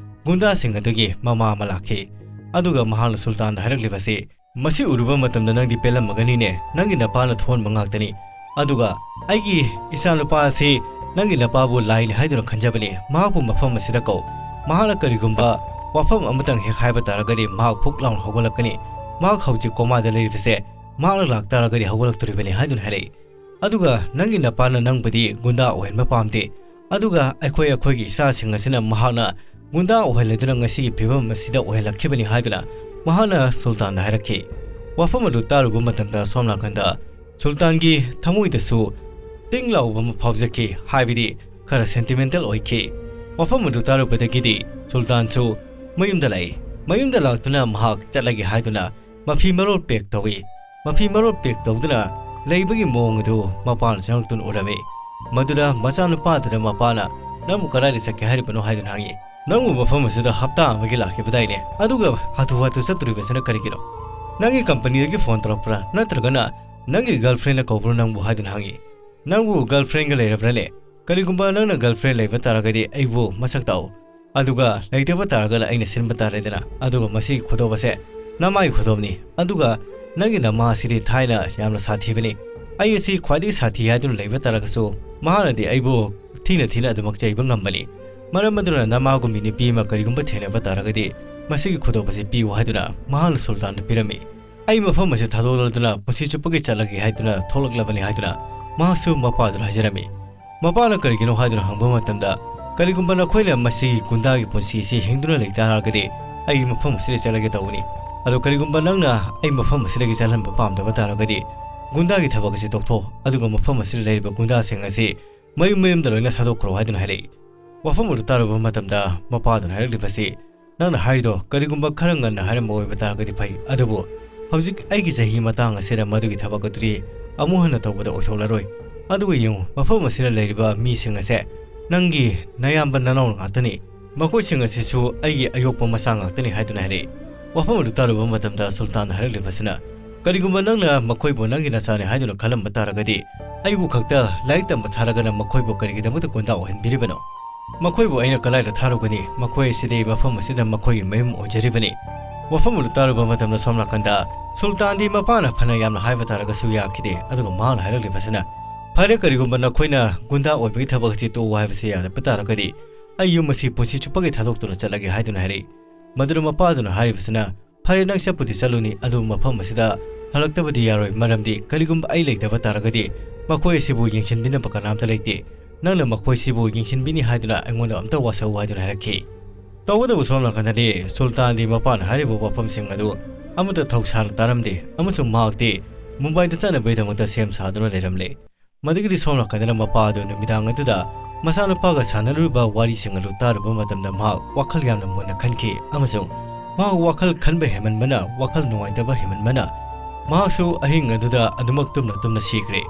ꯒꯨꯟꯗꯥꯁꯤꯡ ꯑꯗꯨꯒꯤ ꯃꯃꯥ ꯑꯃ ꯂꯥꯛꯈꯤ, ꯑꯗꯨꯒ ꯃꯍꯥꯛꯅ ꯁꯨꯜꯇꯥꯟꯗ ꯍꯥꯏꯔꯛꯂꯤꯕꯁꯤ, "ꯃꯁꯤ ꯎꯔꯨꯕ ꯃꯇꯝꯗ ꯅꯪꯗꯤ ꯄꯦꯜꯂꯝꯃꯒꯅꯤꯅꯦ, ꯅꯪꯒꯤ ꯅꯄꯥꯅ ꯊꯣꯟꯕ ꯉꯥꯛꯇꯅꯤ꯫ ꯑꯗꯨꯒ ꯑꯩꯒꯤ ꯏꯆꯥꯅꯨꯄꯥ ꯑꯁꯤ ꯅꯪꯒꯤ ꯅꯄꯥꯕꯨ ꯂꯥꯏꯅꯤ ꯍꯥꯏꯗꯨꯅ ꯈꯟꯖꯕꯅꯤ꯫ ꯃꯍꯥꯛꯄꯨ ꯃꯐꯝ ꯑꯁꯤꯗ ꯀꯧ꯫ ꯃꯍꯥꯛꯅ ꯀꯔꯤꯒꯨꯝꯕ ꯋꯥꯐꯝ ꯑꯃꯇꯪ ꯍꯦꯛ ꯍꯥꯏꯕ ꯇꯥꯔꯒꯗꯤ ꯃꯍꯥꯛ ꯐꯨꯛ ꯂꯥꯎꯅ ꯍꯧꯒꯠꯂꯛꯀꯅꯤ꯫ ꯃꯍꯥꯛ ꯍꯧꯖꯤꯛ ꯀꯣꯃꯥꯗ ꯂꯩꯔꯤꯕꯁꯦ ꯃꯍꯥꯛꯅ ꯂꯥꯛꯇꯥꯔꯒꯗꯤ ꯍꯧꯒꯠꯂꯛꯇꯣꯔꯤꯕꯅꯤ" ꯍꯥꯏꯗꯨꯅ ꯍꯥꯏꯔꯛꯏ꯫ ꯑꯗꯨꯒ ꯅꯪꯒꯤ ꯅꯄꯥꯅ ꯅꯪꯕꯨꯗꯤ ꯒꯨꯟꯗꯥ ꯑꯣꯏꯍꯟꯕ ꯄꯥꯝꯗꯦ꯫ ꯑꯗꯨꯒ ꯑꯩꯈꯣꯏ, ꯑꯩꯈꯣꯏꯒꯤ ꯏꯆꯥꯁꯤꯡ ꯑꯁꯤꯅ ꯃꯍꯥꯛꯅ ꯒꯨꯟꯗꯥ ꯑꯣꯏꯍꯜꯂꯗꯨꯅ ꯉꯁꯤꯒꯤ ꯐꯤꯕꯝ ꯑꯁꯤꯗ ꯑꯣꯏꯍꯜꯂꯛꯈꯤꯕꯅꯤ ꯍꯥꯏꯗꯨꯅ ꯃꯍꯥꯛꯅ ꯁꯨꯜꯇꯥꯟꯗ ꯍꯥꯏꯔꯛꯈꯤ꯫ ꯋꯥꯐꯝ ꯑꯗꯨ ꯇꯥꯔꯨꯕ ꯃꯇꯝꯗ ꯁꯣꯝ ꯅꯥꯀꯟꯗ ꯁꯨꯜꯇꯥꯟꯒꯤ ꯊꯃꯣꯏꯗꯁꯨ ꯇꯤꯡ ꯂꯥꯎꯕ ꯑꯃ ꯐꯥꯎꯖꯈꯤ, ꯍꯥꯏꯕꯗꯤ ꯈꯔ ꯁꯦꯟꯇꯤꯃꯦꯟꯇꯦꯜ ꯑꯣꯏꯈꯤ꯫ ꯋꯥꯐꯝ ꯑꯗꯨ ꯇꯥꯔꯨꯕꯗꯒꯤꯗꯤ ꯁꯨꯜꯇꯥꯟꯁꯨ ꯃꯌꯨꯝꯗ ꯂꯥꯛꯏ꯫ ꯃꯌꯨꯝꯗ ꯂꯥꯛꯇꯨꯅ ꯃꯍꯥꯛ ꯆꯠꯂꯒꯦ ꯍꯥꯏꯗꯨꯅ ꯃꯐꯤ ꯃꯔꯣꯜ ꯄꯦꯛ ꯇꯧꯏ꯫ ꯃꯐꯤ ꯃꯔꯣꯜ ꯄꯦꯛ ꯇꯧꯗꯨꯅ ꯂꯩꯕꯒꯤ ꯃꯑꯣꯡ ꯑꯗꯨ ꯃꯄꯥꯅ ꯆꯪꯂꯛꯇꯨꯅ ꯎꯔꯝꯃꯤ꯫ ꯃꯗꯨꯗ ꯃꯆꯥꯅꯨꯄꯥꯗꯨꯅ ꯃꯄꯥꯅ, "ꯅꯪꯕꯨ ꯀꯗꯥꯏꯗ ꯆꯠꯀꯦ ꯍꯥꯏꯔꯤꯕꯅꯣ?" ꯍꯥꯏꯗꯨꯅ ꯍꯪꯉꯤ꯫ "ꯅꯪꯕꯨ ꯃꯐꯝ ꯑꯁꯤꯗ ꯍꯞꯇꯥ ꯑꯃꯒꯤ ꯂꯥꯛꯈꯤꯕꯗꯥꯏꯅꯦ? ꯑꯗꯨꯒ ꯍꯥꯊꯨ ꯍꯥꯊꯨ ꯆꯠꯇꯣꯔꯤꯕꯁꯤꯅ ꯀꯔꯤꯒꯤꯅꯣ? ꯅꯪꯒꯤ ꯀꯝꯄꯅꯤꯗꯒꯤ ꯐꯣꯟ ꯇꯧꯔꯛꯄ꯭ꯔꯥ? ꯅꯠꯇ꯭ꯔꯒꯅ ꯅꯪꯒꯤ ꯒꯔꯜꯐ꯭ꯔꯦꯟꯅ ꯀꯧꯕ꯭ꯔꯣ ꯅꯪꯕꯨ?" ꯍꯥꯏꯗꯨꯅ ꯍꯪꯉꯤ꯫ "ꯅꯪꯕꯨ ꯒꯔꯜꯐ꯭ꯔꯦꯟꯒ ꯂꯩꯔꯕ꯭ꯔꯥꯅꯦ? ꯀꯔꯤꯒꯨꯝꯕ ꯅꯪꯅ ꯒꯔꯜꯐ꯭ꯔꯦꯟ ꯂꯩꯕ ꯇꯥꯔꯒꯗꯤ ꯑꯩꯕꯨ ꯃꯁꯛ ꯇꯥꯛꯎ꯫ ꯑꯗꯨꯒ ꯂꯩꯇꯕ ꯇꯥꯔꯒꯅ ꯑꯩꯅ ꯁꯤꯟꯕ ꯇꯥꯔꯦꯗꯅ꯫ ꯑꯗꯨꯒ ꯃꯁꯤꯒꯤ ꯈꯨꯗꯣꯞ ꯑꯁꯦ ꯅꯃꯥꯒꯤ ꯈꯨꯗꯣꯞꯅꯤ꯫ ꯑꯗꯨꯒ "ꯅꯪꯒꯤ ꯅꯃꯥ ꯑꯁꯤꯗꯤ ꯊꯥꯏꯅ ꯌꯥꯝꯅ ꯁꯥꯊꯤꯕꯅꯤ꯫ ꯑꯩ ꯑꯁꯤ ꯈ꯭ꯋꯥꯏꯗꯒꯤ ꯁꯥꯊꯤ ꯍꯥꯏꯗꯨꯅ ꯂꯩꯕ ꯇꯥꯔꯒꯁꯨ, ꯃꯍꯥꯛꯅꯗꯤ ꯑꯩꯕꯨ ꯊꯤꯅ ꯊꯤꯅ ꯑꯗꯨꯃꯛ ꯆꯩꯕ ꯉꯝꯕꯅꯤ꯫ ꯃꯔꯝ ꯑꯗꯨꯅ ꯅꯃꯥꯒꯨꯝꯕꯤ ꯅꯨꯄꯤ ꯑꯃ ꯀꯔꯤꯒꯨꯝꯕ ꯊꯦꯡꯅꯕ ꯇꯥꯔꯒꯗꯤ, ꯃꯁꯤꯒꯤ ꯈꯨꯗꯣꯞ ꯑꯁꯤ ꯄꯤꯌꯨ" ꯍꯥꯏꯗꯨꯅ ꯃꯍꯥꯛꯅ ꯁꯨꯜꯇꯥꯟꯗ ꯄꯤꯔꯝꯃꯤ꯫ "ꯑꯩ ꯃꯐꯝ ꯑꯁꯤ ꯊꯥꯗꯣꯛꯂꯗꯨꯅ ꯄꯨꯟꯁꯤ ꯆꯨꯞꯄꯒꯤ ꯆꯠꯂꯒꯦ" ꯍꯥꯏꯗꯨꯅ ꯊꯣꯛꯂꯛꯂꯕꯅꯤ ꯍꯥꯏꯗꯨꯅ ꯃꯍꯥꯛꯁꯨ ꯃꯄꯥꯗꯨꯗ ꯍꯥꯏꯖꯔꯝꯃꯤ꯫ ꯃꯄꯥꯅ ꯀꯔꯤꯒꯤꯅꯣ ꯍꯥꯏꯗꯨꯅ ꯍꯪꯕ ꯃꯇꯝꯗ, "ꯀꯔꯤꯒꯨꯝꯕ ꯅꯈꯣꯏꯅ ꯃꯁꯤꯒꯤ ꯒꯨꯟꯗꯥꯒꯤ ꯄꯨꯟꯁꯤ ꯑꯁꯤ ꯍꯤꯡꯗꯨꯅ ꯂꯩ ꯇꯥꯔꯒꯗꯤ, ꯑꯩ ꯃꯐꯝ ꯑꯁꯤꯗ ꯆꯠꯂꯒꯦ ꯇꯧꯕꯅꯤ꯫ ꯑꯗꯣ ꯀꯔꯤꯒꯨꯝꯕ ꯅꯪꯅ ꯑꯩ ꯃꯐꯝ ꯑꯁꯤꯗꯒꯤ ꯆꯠꯍꯟꯕ ꯄꯥꯝꯗꯕ ꯇꯥꯔꯒꯗꯤ, ꯒꯨꯟꯗꯥꯒꯤ ꯊꯕꯛ ꯑꯁꯤ ꯇꯣꯛꯊꯣꯛ, ꯑꯗꯨꯒ ꯃꯐꯝ ꯑꯁꯤꯗ ꯂꯩꯔꯤꯕ ꯒꯨꯟꯗꯥꯁꯤꯡ ꯑꯁꯤ ꯃꯌꯨꯝ ꯃꯌꯨꯝꯗ ꯂꯣꯏꯅ ꯊꯥꯗꯣꯛꯈ꯭ꯔꯣ" ꯍꯥꯏꯗꯨꯅ ꯍꯥꯏꯔꯛꯏ꯫ ꯋꯥꯐꯝ ꯑꯗꯨ ꯇꯥꯔꯨꯕ ꯃꯇꯝꯗ ꯃꯄꯥꯗꯨꯅ ꯍꯥꯏꯔꯛꯂꯤꯕꯁꯤ, "ꯅꯪꯅ ꯍꯥꯏꯔꯤꯗꯣ ꯀꯔꯤꯒꯨꯝꯕ ꯈꯔ ꯉꯟꯅ ꯍꯥꯏꯔꯝꯕ ꯑꯣꯏꯕ ꯇꯥꯔꯒꯗꯤ ꯐꯩ, ꯑꯗꯨꯕꯨ ꯍꯧꯖꯤꯛ ꯑꯩꯒꯤ ꯆꯍꯤ ꯃꯇꯥꯡ ꯑꯁꯤꯗ ꯃꯗꯨꯒꯤ ꯊꯕꯛ ꯑꯗꯨꯗꯤ ꯑꯃꯨꯛ ꯍꯟꯅ ꯇꯧꯕꯗ ꯑꯣꯏꯊꯣꯛꯂꯔꯣꯏ꯫ ꯑꯗꯨꯒ ꯌꯦꯡꯉꯨ, ꯃꯐꯝ ꯑꯁꯤꯗ ꯂꯩꯔꯤꯕ ꯃꯤꯁꯤꯡ ꯑꯁꯦ ꯅꯪꯒꯤ ꯅꯌꯥꯝꯕ ꯅꯅꯥꯎ ꯉꯥꯛꯇꯅꯤ꯫ ꯃꯈꯣꯏꯁꯤꯡ ꯑꯁꯤꯁꯨ ꯑꯩꯒꯤ ꯑꯌꯣꯛꯄ ꯃꯆꯥ ꯉꯥꯛꯇꯅꯤ" ꯍꯥꯏꯗꯨꯅ ꯍꯥꯏꯔꯛꯏ꯫ ꯋꯥꯐꯝ ꯑꯗꯨ ꯇꯥꯔꯨꯕ ꯃꯇꯝꯗ ꯁꯨꯜꯇꯥꯟꯅ ꯍꯥꯏꯔꯛꯂꯤꯕꯁꯤꯅ, "ꯀꯔꯤꯒꯨꯝꯕ ꯅꯪꯅ ꯃꯈꯣꯏꯕꯨ ꯅꯪꯒꯤ ꯅꯆꯥꯅꯤ ꯍꯥꯏꯗꯨꯅ ꯈꯜꯂꯝꯕ ꯇꯥꯔꯒꯗꯤ, ꯑꯩꯕꯨ ꯈꯛꯇ ꯂꯥꯏꯔꯤꯛ ꯇꯝꯕ ꯊꯥꯔꯒꯅ ꯃꯈꯣꯏꯕꯨ ꯀꯔꯤꯒꯤꯗꯃꯛꯇ ꯒꯨꯟꯗꯥ ꯑꯣꯏꯍꯟꯕꯤꯔꯤꯕꯅꯣ? ꯃꯈꯣꯏꯕꯨ ꯑꯩꯅ ꯀꯗꯥꯏꯗ ꯊꯥꯔꯨꯒꯅꯤ? ꯃꯈꯣꯏ ꯑꯁꯤꯗꯤ ꯃꯐꯝ ꯑꯁꯤꯗ ꯃꯈꯣꯏꯒꯤ ꯃꯌꯨꯝ ꯑꯣꯏꯖꯔꯤꯕꯅꯤ"꯫ ꯋꯥꯐꯝ ꯑꯗꯨ ꯇꯥꯔꯨꯕ ꯃꯇꯝꯗ ꯁꯣꯝ ꯅꯥꯀꯟꯗ ꯁꯨꯜꯇꯥꯟꯗꯤ ꯃꯄꯥꯅ ꯐꯅ ꯌꯥꯝꯅ ꯍꯥꯏꯕ ꯇꯥꯔꯒꯁꯨ ꯌꯥꯈꯤꯗꯦ꯫ ꯑꯗꯨꯒ ꯃꯍꯥꯛꯅ ꯍꯥꯏꯔꯛꯂꯤꯕꯁꯤꯅ, "ꯐꯔꯦ, ꯀꯔꯤꯒꯨꯝꯕ ꯅꯈꯣꯏꯅ ꯒꯨꯟꯗꯥ ꯑꯣꯏꯕꯒꯤ ꯊꯕꯛ ꯑꯁꯤ ꯇꯣꯛꯎ ꯍꯥꯏꯕꯁꯤ ꯌꯥꯗꯕ ꯇꯥꯔꯒꯗꯤ, ꯑꯩ ꯌꯨꯝ ꯑꯁꯤ ꯄꯨꯟꯁꯤ ꯆꯨꯞꯄꯒꯤ ꯊꯥꯗꯣꯛꯇꯨꯅ ꯆꯠꯂꯒꯦ" ꯍꯥꯏꯗꯨꯅ ꯍꯥꯏꯔꯛꯏ꯫ ꯃꯗꯨꯗ ꯃꯄꯥꯗꯨꯅ ꯍꯥꯏꯔꯤꯕꯁꯤꯅ, "ꯐꯔꯦ, ꯅꯪ ꯆꯠꯄꯨꯗꯤ ꯆꯠꯂꯨꯅꯤ, ꯑꯗꯨꯕꯨ ꯃꯐꯝ ꯑꯁꯤꯗ ꯍꯜꯂꯛꯇꯕꯗꯤ ꯌꯥꯔꯣꯏ, ꯃꯔꯝꯗꯤ ꯀꯔꯤꯒꯨꯝꯕ ꯑꯩ ꯂꯩꯇꯕ ꯇꯥꯔꯒꯗꯤ ꯃꯈꯣꯏ ꯑꯁꯤꯕꯨ ꯌꯦꯡꯁꯤꯟꯕꯤꯅꯕ ꯀꯅꯥꯝꯇ ꯂꯩꯇꯦ꯫ ꯅꯪꯅ ꯃꯈꯣꯏꯁꯤꯕꯨ ꯌꯦꯡꯁꯤꯟꯕꯤꯅꯤ ꯍꯥꯏꯗꯨꯅ ꯑꯩꯉꯣꯟꯗ ꯑꯝꯇ ꯋꯥꯁꯛꯎ" ꯍꯥꯏꯗꯨꯅ ꯍꯥꯏꯔꯛꯈꯤ꯫ ꯇꯧꯕꯇꯕꯨ ꯁꯣꯝ ꯅꯥꯀꯟꯗꯗꯤ ꯁꯨꯜꯇꯥꯟꯗꯤ ꯃꯄꯥꯅ ꯍꯥꯏꯔꯤꯕ ꯋꯥꯐꯝꯁꯤꯡ ꯑꯗꯨ ꯑꯃꯠꯇ ꯊꯧꯁꯥꯅ ꯇꯥꯔꯝꯗꯦ, ꯑꯃꯁꯨꯡ ꯃꯍꯥꯛꯇꯤ ꯃꯨꯝꯕꯥꯏꯗ ꯆꯠꯅꯕꯒꯤꯗꯃꯛꯇ ꯁꯦꯝ ꯁꯥꯗꯨꯅ ꯂꯩꯔꯝꯂꯦ꯫ ꯃꯗꯨꯒꯤꯗꯤ ꯁꯣꯝ ꯅꯥꯀꯟꯗꯅ ꯃꯄꯥ ꯑꯗꯨ ꯅꯨꯃꯤꯗꯥꯡ ꯑꯗꯨꯗ ꯃꯆꯥꯅꯨꯄꯥꯒ ꯁꯥꯟꯅꯔꯨꯕ ꯋꯥꯔꯤꯁꯤꯡ ꯑꯗꯨ ꯇꯥꯔꯨꯕ ꯃꯇꯝꯗ ꯃꯍꯥꯛ ꯋꯥꯈꯜ ꯌꯥꯝꯅ ꯃꯨꯟꯅ ꯈꯟꯈꯤ, ꯑꯃꯁꯨꯡ ꯃꯍꯥꯛ ꯋꯥꯈꯜ ꯈꯟꯕ ꯍꯦꯟꯃꯟꯕꯅ, ꯋꯥꯈꯜ ꯅꯨꯡꯉꯥꯏꯇꯕ ꯍꯦꯟꯃꯟꯕꯅ ꯃꯍꯥꯛꯁꯨ ꯑꯍꯤꯡ ꯑꯗꯨꯗ ꯑꯗꯨꯃꯛ ꯇꯨꯝꯅ ꯇꯨꯝꯅ ꯁꯤꯈ꯭ꯔꯦ꯫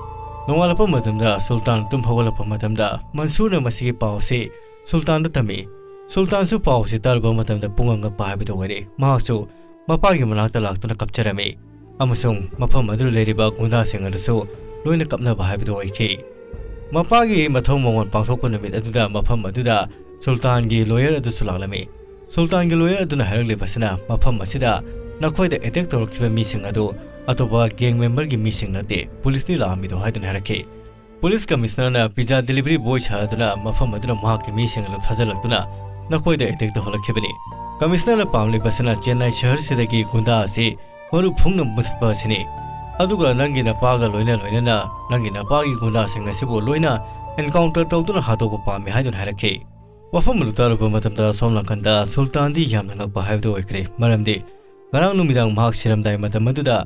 ꯅꯣꯡꯉꯥꯜꯂꯛꯄ ꯃꯇꯝꯗ ꯁꯨꯜꯇꯥꯟ ꯇꯨꯝ ꯍꯧꯒꯠꯂꯛꯄ ꯃꯇꯝꯗ ꯃꯟꯁꯨꯔꯅ ꯃꯁꯤꯒꯤ ꯄꯥꯎ ꯑꯁꯤ ꯁꯨꯜꯇꯥꯟꯗ ꯇꯝꯃꯤ꯫ ꯁꯨꯜꯇꯥꯟꯁꯨ ꯄꯥꯎ ꯑꯁꯤ ꯇꯥꯔꯨꯕ ꯃꯇꯝꯗ ꯄꯨꯡꯉꯛ ꯉꯛꯄ ꯍꯥꯏꯕꯗꯨ ꯑꯣꯏꯔꯦ꯫ ꯃꯍꯥꯛꯁꯨ ꯃꯄꯥꯒꯤ ꯃꯅꯥꯛꯇ ꯂꯥꯛꯇꯨꯅ ꯀꯞꯆꯔꯝꯃꯤ, ꯑꯃꯁꯨꯡ ꯃꯐꯝ ꯑꯗꯨꯗ ꯂꯩꯔꯤꯕ ꯒꯨꯟꯗꯥꯁꯤꯡ ꯑꯗꯨꯁꯨ ꯂꯣꯏꯅ ꯀꯞꯅꯕ ꯍꯥꯏꯕꯗꯨ ꯑꯣꯏꯈꯤ꯫ ꯃꯄꯥꯒꯤ ꯃꯊꯧ ꯃꯉꯣꯟ ꯄꯥꯡꯊꯣꯛꯄ ꯅꯨꯃꯤꯠ ꯑꯗꯨꯗ ꯃꯐꯝ ꯑꯗꯨꯗ ꯁꯨꯜꯇꯥꯟꯒꯤ ꯂꯣꯌꯔ ꯑꯗꯨꯁꯨ ꯂꯥꯛꯂꯝꯃꯤ꯫ ꯁꯨꯜꯇꯥꯟꯒꯤ ꯂꯣꯌꯔ ꯑꯗꯨꯅ ꯍꯥꯏꯔꯛꯂꯤꯕꯁꯤꯅ ꯃꯐꯝ ꯑꯁꯤꯗ ꯅꯈꯣꯏꯗ ꯑꯦꯇꯦꯛ ꯇꯧꯔꯛꯈꯤꯕ ꯃꯤꯁꯤꯡ ꯑꯗꯨ ꯑꯇꯣꯞꯄ ꯒꯦꯡ ꯃꯦꯝꯕꯔꯒꯤ ꯃꯤꯁꯤꯡ ꯅꯠꯇꯦ ꯄꯨꯂꯤꯁꯇꯤ ꯂꯥꯛꯑꯝꯃꯤꯗꯣ ꯍꯥꯏꯗꯨꯅ ꯍꯥꯏꯔꯛꯈꯤ꯫ ꯄꯨꯂꯤꯁ ꯀꯃꯤꯁꯅꯔꯅ ꯄꯤꯖꯥ ꯗꯦꯂꯤꯚꯔꯤ ꯕꯣꯏ ꯁꯥꯔꯗꯨꯅ ꯃꯐꯝ ꯑꯗꯨꯗ ꯃꯍꯥꯛꯀꯤ ꯃꯤꯁꯤꯡ ꯑꯗꯨ ꯊꯥꯖꯤꯜꯂꯛꯇꯨꯅ ꯅꯈꯣꯏꯗ ꯑꯦꯇꯦꯛ ꯇꯧꯍꯜꯂꯛꯈꯤꯕꯅꯤ꯫ ꯀꯃꯤꯁꯅꯔꯅ ꯄꯥꯝꯂꯤꯕꯁꯤꯅ ꯆꯦꯟꯅꯥꯏ ꯁꯍꯔꯁꯤꯗꯒꯤ ꯒꯨꯟꯗꯥ ꯑꯁꯤ ꯃꯔꯨ ꯐꯨꯡꯅ ꯃꯨꯊꯠꯄ ꯑꯁꯤꯅꯤ꯫ ꯑꯗꯨꯒ ꯅꯪꯒꯤ ꯅꯄꯥꯒ ꯂꯣꯏꯅ ꯂꯣꯏꯅꯅ ꯅꯪꯒꯤ ꯅꯄꯥꯒꯤ ꯒꯨꯟꯗꯥꯁꯤꯡ ꯑꯁꯤꯕꯨ ꯂꯣꯏꯅ ꯑꯦꯟꯀꯥꯎꯟꯇꯔ ꯇꯧꯗꯨꯅ ꯍꯥꯠꯇꯣꯛꯄ ꯄꯥꯝꯃꯤ ꯍꯥꯏꯗꯨꯅ ꯍꯥꯏꯔꯛꯈꯤ꯫ ꯋꯥꯐꯝ ꯑꯗꯨ ꯇꯥꯔꯨꯕ ꯃꯇꯝꯗ ꯁꯣꯝ ꯅꯥꯀꯟꯗ ꯁꯨꯜꯇꯥꯟꯗꯤ ꯌꯥꯝꯅ ꯉꯛꯄ ꯍꯥꯏꯕꯗꯨ ꯑꯣꯏꯈ꯭ꯔꯦ꯫ ꯃꯔꯝꯗꯤ ꯉꯔꯥꯡ ꯅꯨꯃꯤꯗꯥꯡ ꯃꯍꯥꯛ ꯁꯤꯔꯝꯗꯥꯏ ꯃꯇꯝ ꯑꯗꯨꯗ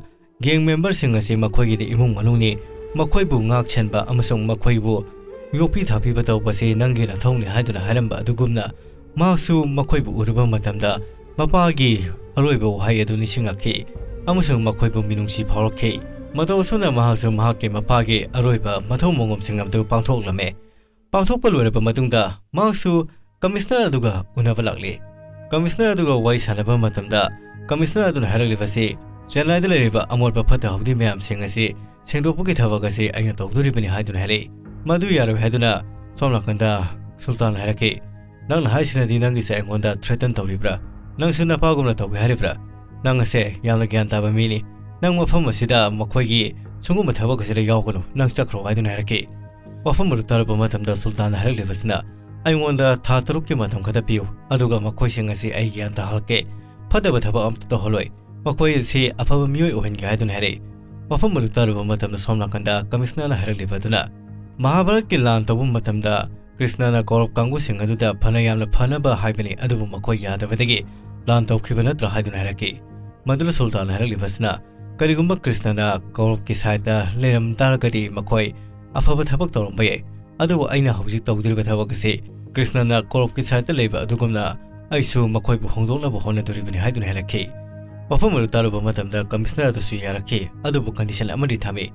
ꯒꯦꯡ ꯃꯦꯝꯕꯔꯁꯤꯡ ꯑꯁꯤ ꯃꯈꯣꯏꯒꯤꯗꯤ ꯏꯃꯨꯡ ꯃꯅꯨꯡꯅꯤ, ꯃꯈꯣꯏꯕꯨ ꯉꯥꯛꯁꯦꯟꯕ ꯑꯃꯁꯨꯡ ꯃꯈꯣꯏꯕꯨ ꯌꯣꯛꯄꯤ ꯊꯥꯛꯄꯤꯕ ꯇꯧꯕꯁꯤ ꯅꯪꯒꯤ ꯅꯊꯧꯅꯤ ꯍꯥꯏꯗꯨꯅ ꯍꯥꯏꯔꯝꯕ ꯑꯗꯨꯒꯨꯝꯅ ꯃꯍꯥꯛꯁꯨ ꯃꯈꯣꯏꯕꯨ ꯎꯔꯨꯕ ꯃꯇꯝꯗ ꯃꯄꯥꯒꯤ ꯑꯔꯣꯏꯕ ꯋꯥꯍꯩ ꯑꯗꯨ ꯅꯤꯡꯁꯤꯡꯂꯛꯈꯤ ꯑꯃꯁꯨꯡ ꯃꯈꯣꯏꯕꯨ ꯃꯤꯅꯨꯡꯁꯤ ꯐꯥꯎꯔꯛꯈꯤ꯫ ꯃꯇꯧ ꯑꯁꯨꯝꯅ ꯃꯍꯥꯛꯁꯨ ꯃꯍꯥꯛꯀꯤ ꯃꯄꯥꯒꯤ ꯑꯔꯣꯏꯕ ꯃꯊꯧ ꯃꯉꯝꯁꯤꯡ ꯑꯗꯨ ꯄꯥꯡꯊꯣꯛꯂꯝꯃꯦ꯫ ꯄꯥꯡꯊꯣꯛꯄ ꯂꯣꯏꯔꯕ ꯃꯇꯨꯡꯗ ꯃꯍꯥꯛꯁꯨ ꯀꯃꯤꯁꯅꯔ ꯑꯗꯨꯒ ꯎꯅꯕ ꯂꯥꯛꯂꯤ꯫ ꯀꯃꯤꯁꯅꯔ ꯑꯗꯨꯒ ꯋꯥꯔꯤ ꯁꯥꯟꯅꯕ ꯃꯇꯝꯗ ꯀꯃꯤꯁꯅꯔ ꯑꯗꯨꯅ ꯍꯥꯏꯔꯛꯂꯤꯕꯁꯤ, "ꯆꯦꯟꯅꯥꯏꯗ ꯂꯩꯔꯤꯕ ꯑꯃꯣꯠꯄ ꯐꯠꯇ ꯍꯥꯎꯗꯤ ꯃꯌꯥꯝꯁꯤꯡ ꯑꯁꯤ ꯁꯦꯡꯗꯣꯛꯄꯒꯤ ꯊꯕꯛ ꯑꯁꯤ ꯑꯩꯅ ꯇꯧꯗꯣꯔꯤꯕꯅꯤ" ꯍꯥꯏꯗꯨꯅ ꯍꯥꯏꯔꯛꯏ꯫ ꯃꯗꯨ ꯌꯥꯔꯣꯏ ꯍꯥꯏꯗꯨꯅ ꯁꯣꯝ ꯅꯥꯀꯟꯗ ꯁꯨꯜꯇꯥꯟꯅ ꯍꯥꯏꯔꯛꯈꯤ, "ꯅꯪꯅ ꯍꯥꯏꯁꯤꯅꯗꯤ ꯅꯪꯒꯤꯁꯦ ꯑꯩꯉꯣꯟꯗ ꯊ꯭ꯔꯦꯇꯟ ꯇꯧꯔꯤꯕ꯭ꯔꯥ? ꯅꯪꯁꯨ ꯅꯄꯥꯒꯨꯝꯅ ꯇꯧꯒꯦ ꯍꯥꯏꯔꯤꯕ꯭ꯔꯥ? ꯅꯪ ꯑꯁꯦ ꯌꯥꯝꯅ ꯒ꯭ꯌꯥꯟ ꯇꯥꯕ ꯃꯤꯅꯤ꯫ ꯅꯪ ꯃꯐꯝ ꯑꯁꯤꯗ ꯃꯈꯣꯏꯒꯤ ꯁꯤꯒꯨꯝꯕ ꯊꯕꯛ ꯑꯁꯤꯗ ꯌꯥꯎꯒꯅꯨ, ꯅꯪ ꯆꯠꯈ꯭ꯔꯣ" ꯍꯥꯏꯗꯨꯅ ꯍꯥꯏꯔꯛꯈꯤ꯫ ꯋꯥꯐꯝ ꯑꯗꯨ ꯇꯥꯔꯨꯕ ꯃꯇꯝꯗ ꯁꯨꯜꯇꯥꯟꯅ ꯍꯥꯏꯔꯛꯂꯤꯕꯁꯤꯅ, "ꯑꯩꯉꯣꯟꯗ ꯊꯥ ꯇꯔꯨꯛꯀꯤ ꯃꯇꯝ ꯈꯛꯇ ꯄꯤꯌꯨ, ꯑꯗꯨꯒ ꯃꯈꯣꯏꯁꯤꯡ ꯑꯁꯤ ꯑꯩ ꯒ꯭ꯌꯥꯟ ꯇꯥꯍꯜꯂꯛꯀꯦ꯫ ꯐꯠꯇꯕ ꯊꯕꯛ ꯑꯃꯠꯇ ꯇꯧꯍꯜꯂꯣꯏ꯫ ꯃꯈꯣꯏ ꯑꯁꯤ ꯑꯐꯕ ꯃꯤꯑꯣꯏ ꯑꯣꯏꯍꯟꯒꯦ" ꯍꯥꯏꯗꯨꯅ ꯍꯥꯏꯔꯛꯏ꯫ ꯋꯥꯐꯝ ꯑꯗꯨ ꯇꯥꯔꯨꯕ ꯃꯇꯝꯗ ꯁꯣꯝ ꯅꯥꯀꯟꯗ ꯀꯃꯤꯁꯅꯔꯅ ꯍꯥꯏꯔꯛꯂꯤꯕ ꯑꯗꯨꯅ, ꯃꯍꯥꯚꯥꯔꯠꯀꯤ ꯂꯥꯟ ꯇꯧꯕ ꯃꯇꯝꯗ ꯀ꯭ꯔꯤꯁꯅꯅ ꯀꯧꯔꯕ ꯀꯥꯡꯕꯨꯁꯤꯡ ꯑꯗꯨꯗ ꯐꯅ ꯌꯥꯝꯅ ꯐꯅꯕ ꯍꯥꯏꯕꯅꯤ, ꯑꯗꯨꯕꯨ ꯃꯈꯣꯏ ꯌꯥꯗꯕꯗꯒꯤ ꯂꯥꯟ ꯇꯧꯈꯤꯕ ꯅꯠꯇ꯭ꯔꯥ ꯍꯥꯏꯗꯨꯅ ꯍꯥꯏꯔꯛꯈꯤ꯫ ꯃꯗꯨꯗ ꯁꯨꯜꯇꯥꯟꯅ ꯍꯥꯏꯔꯛꯂꯤꯕꯁꯤꯅ, ꯀꯔꯤꯒꯨꯝꯕ ꯀ꯭ꯔꯤꯁꯅꯅ ꯀꯧꯔꯕꯀꯤ ꯁꯥꯏꯠꯇ ꯂꯩꯔꯝ ꯇꯥꯔꯒꯗꯤ ꯃꯈꯣꯏ ꯑꯐꯕ ꯊꯕꯛ ꯇꯧꯔꯝꯕ ꯌꯥꯏ, ꯑꯗꯨꯕꯨ ꯑꯩꯅ ꯍꯧꯖꯤꯛ ꯇꯧꯗꯣꯔꯤꯕ ꯊꯕꯛ ꯑꯁꯤ ꯀ꯭ꯔꯤꯁꯅꯅ ꯀꯧꯔꯕꯀꯤ ꯁꯥꯏꯠꯇ ꯂꯩꯕ ꯑꯗꯨꯒꯨꯝꯅ ꯑꯩꯁꯨ ꯃꯈꯣꯏꯕꯨ ꯍꯣꯡꯗꯣꯛꯅꯕ ꯍꯣꯠꯅꯗꯣꯔꯤꯕꯅꯤ ꯍꯥꯏꯗꯨꯅ ꯍꯥꯏꯔꯛꯈꯤ꯫ ꯋꯥꯐꯝ ꯑꯗꯨ ꯇꯥꯔꯨꯕ ꯃꯇꯝꯗ ꯀꯃꯤꯁꯅꯔ ꯑꯗꯨꯁꯨ ꯌꯥꯔꯛꯈꯤ, ꯑꯗꯨꯕꯨ ꯀꯟꯗꯤꯁꯟ ꯑꯃꯗꯤ ꯊꯝꯃꯤ꯫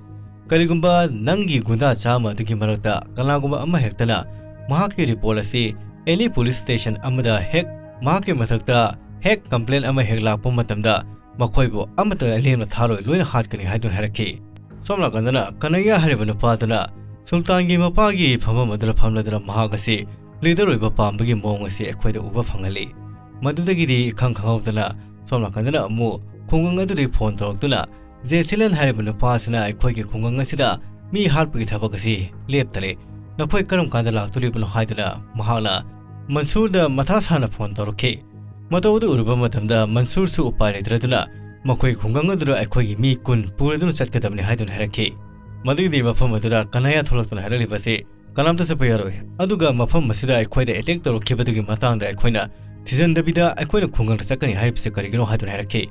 ꯀꯔꯤꯒꯨꯝꯕ ꯅꯪꯒꯤ ꯒꯨꯟꯗꯥ ꯆꯥꯝꯃ ꯑꯗꯨꯒꯤ ꯃꯔꯛꯇ ꯀꯅꯥꯒꯨꯝꯕ ꯑꯃ ꯍꯦꯛꯇꯅ ꯃꯍꯥꯛꯀꯤ ꯔꯤꯄꯣꯔꯠ ꯑꯁꯤ ꯑꯦꯅꯤ ꯄꯨꯂꯤꯁ ꯁ꯭ꯇꯦꯁꯟ ꯑꯃꯗ ꯍꯦꯛ ꯃꯍꯥꯛꯀꯤ ꯃꯊꯛꯇ ꯍꯦꯛ ꯀꯝꯄ꯭ꯂꯦꯟ ꯑꯃ ꯍꯦꯛ ꯂꯥꯛꯄ ꯃꯇꯝꯗ ꯃꯈꯣꯏꯕꯨ ꯑꯃꯠꯇ ꯂꯦꯝꯅ ꯊꯥꯔꯣꯏ, ꯂꯣꯏꯅ ꯍꯥꯠꯀꯅꯤ ꯍꯥꯏꯗꯨꯅ ꯍꯥꯏꯔꯛꯈꯤ꯫ ꯁꯣꯝ ꯅꯥꯀꯟꯗꯅ ꯀꯅꯩꯌꯥ ꯍꯥꯏꯔꯤꯕ ꯅꯨꯄꯥꯗꯨꯅ ꯁꯨꯜꯇꯥꯟꯒꯤ ꯃꯄꯥꯒꯤ ꯐꯝꯐꯝ ꯑꯗꯨꯗ ꯐꯝꯂꯗꯨꯅ ꯃꯍꯥꯛ ꯑꯁꯤ ꯂꯤꯗꯔ ꯑꯣꯏꯕ ꯄꯥꯝꯕꯒꯤ ꯃꯑꯣꯡ ꯑꯁꯤ ꯑꯩꯈꯣꯏꯗ ꯎꯕ ꯐꯪꯍꯜꯂꯤ꯫ ꯃꯗꯨꯗꯒꯤꯗꯤ ꯏꯈꯪ ꯈꯪꯍꯧꯗꯅ ꯁꯣꯝ ꯅꯥꯀꯟꯗꯅ ꯑꯃꯨꯛ ꯈꯨꯡꯒꯪ ꯑꯗꯨꯗꯒꯤ ꯐꯣꯟ ꯇꯧꯔꯛꯇꯨꯅ ꯖꯦꯁꯤꯂꯟ ꯍꯥꯏꯔꯤꯕ ꯅꯨꯄꯥ ꯑꯁꯤꯅ ꯑꯩꯈꯣꯏꯒꯤ ꯈꯨꯡꯒꯪ ꯑꯁꯤꯗ ꯃꯤ ꯍꯥꯠꯄꯒꯤ ꯊꯕꯛ ꯑꯁꯤ ꯂꯦꯞꯇꯔꯦ, ꯅꯈꯣꯏ ꯀꯔꯝ ꯀꯥꯟꯗ ꯂꯥꯛꯇꯣꯔꯤꯕꯅꯣ ꯍꯥꯏꯗꯨꯅ ꯃꯍꯥꯛꯅ ꯃꯟꯁꯨꯔꯗ ꯃꯊꯥ ꯁꯥꯅ ꯐꯣꯟ ꯇꯧꯔꯛꯈꯤ꯫ ꯃꯇꯧ ꯑꯗꯨ ꯎꯔꯨꯕ ꯃꯇꯝꯗ ꯃꯟꯁꯨꯔꯁꯨ ꯎꯄꯥꯏ ꯂꯩꯇ꯭ꯔꯗꯨꯅ ꯃꯈꯣꯏ ꯈꯨꯡꯒꯪ ꯑꯗꯨꯗ ꯑꯩꯈꯣꯏꯒꯤ ꯃꯤ ꯀꯨꯟ ꯄꯨꯔꯗꯨꯅ ꯆꯠꯀꯗꯕꯅꯤ ꯍꯥꯏꯗꯨꯅ ꯍꯥꯏꯔꯛꯈꯤ꯫ ꯃꯗꯨꯒꯤꯗꯤ ꯃꯐꯝ ꯑꯗꯨꯗ ꯀꯅꯥꯌꯥ ꯊꯣꯛꯂꯛꯇꯨꯅ ꯍꯥꯏꯔꯛꯂꯤꯕ ꯑꯁꯤ, "ꯀꯅꯥꯝꯇ ꯆꯠꯄ ꯌꯥꯔꯣꯏ, ꯑꯗꯨꯒ ꯃꯐꯝ ꯑꯁꯤꯗ ꯑꯩꯈꯣꯏꯗ ꯑꯦꯇꯦꯛ ꯇꯧꯔꯛꯈꯤꯕꯗꯨꯒꯤ ꯃꯇꯥꯡꯗ ꯑꯩꯈꯣꯏꯅ ꯊꯤꯖꯤꯟꯗꯕꯤꯗ ꯑꯩꯈꯣꯏꯅ ꯈꯨꯡꯒꯪꯗ ꯆꯠꯀꯅꯤ ꯍꯥꯏꯔꯤꯕꯁꯤ ꯀꯔꯤꯒꯤꯅꯣ?" ꯍꯥꯏꯗꯨꯅ ꯍꯥꯏꯔꯛꯈꯤ꯫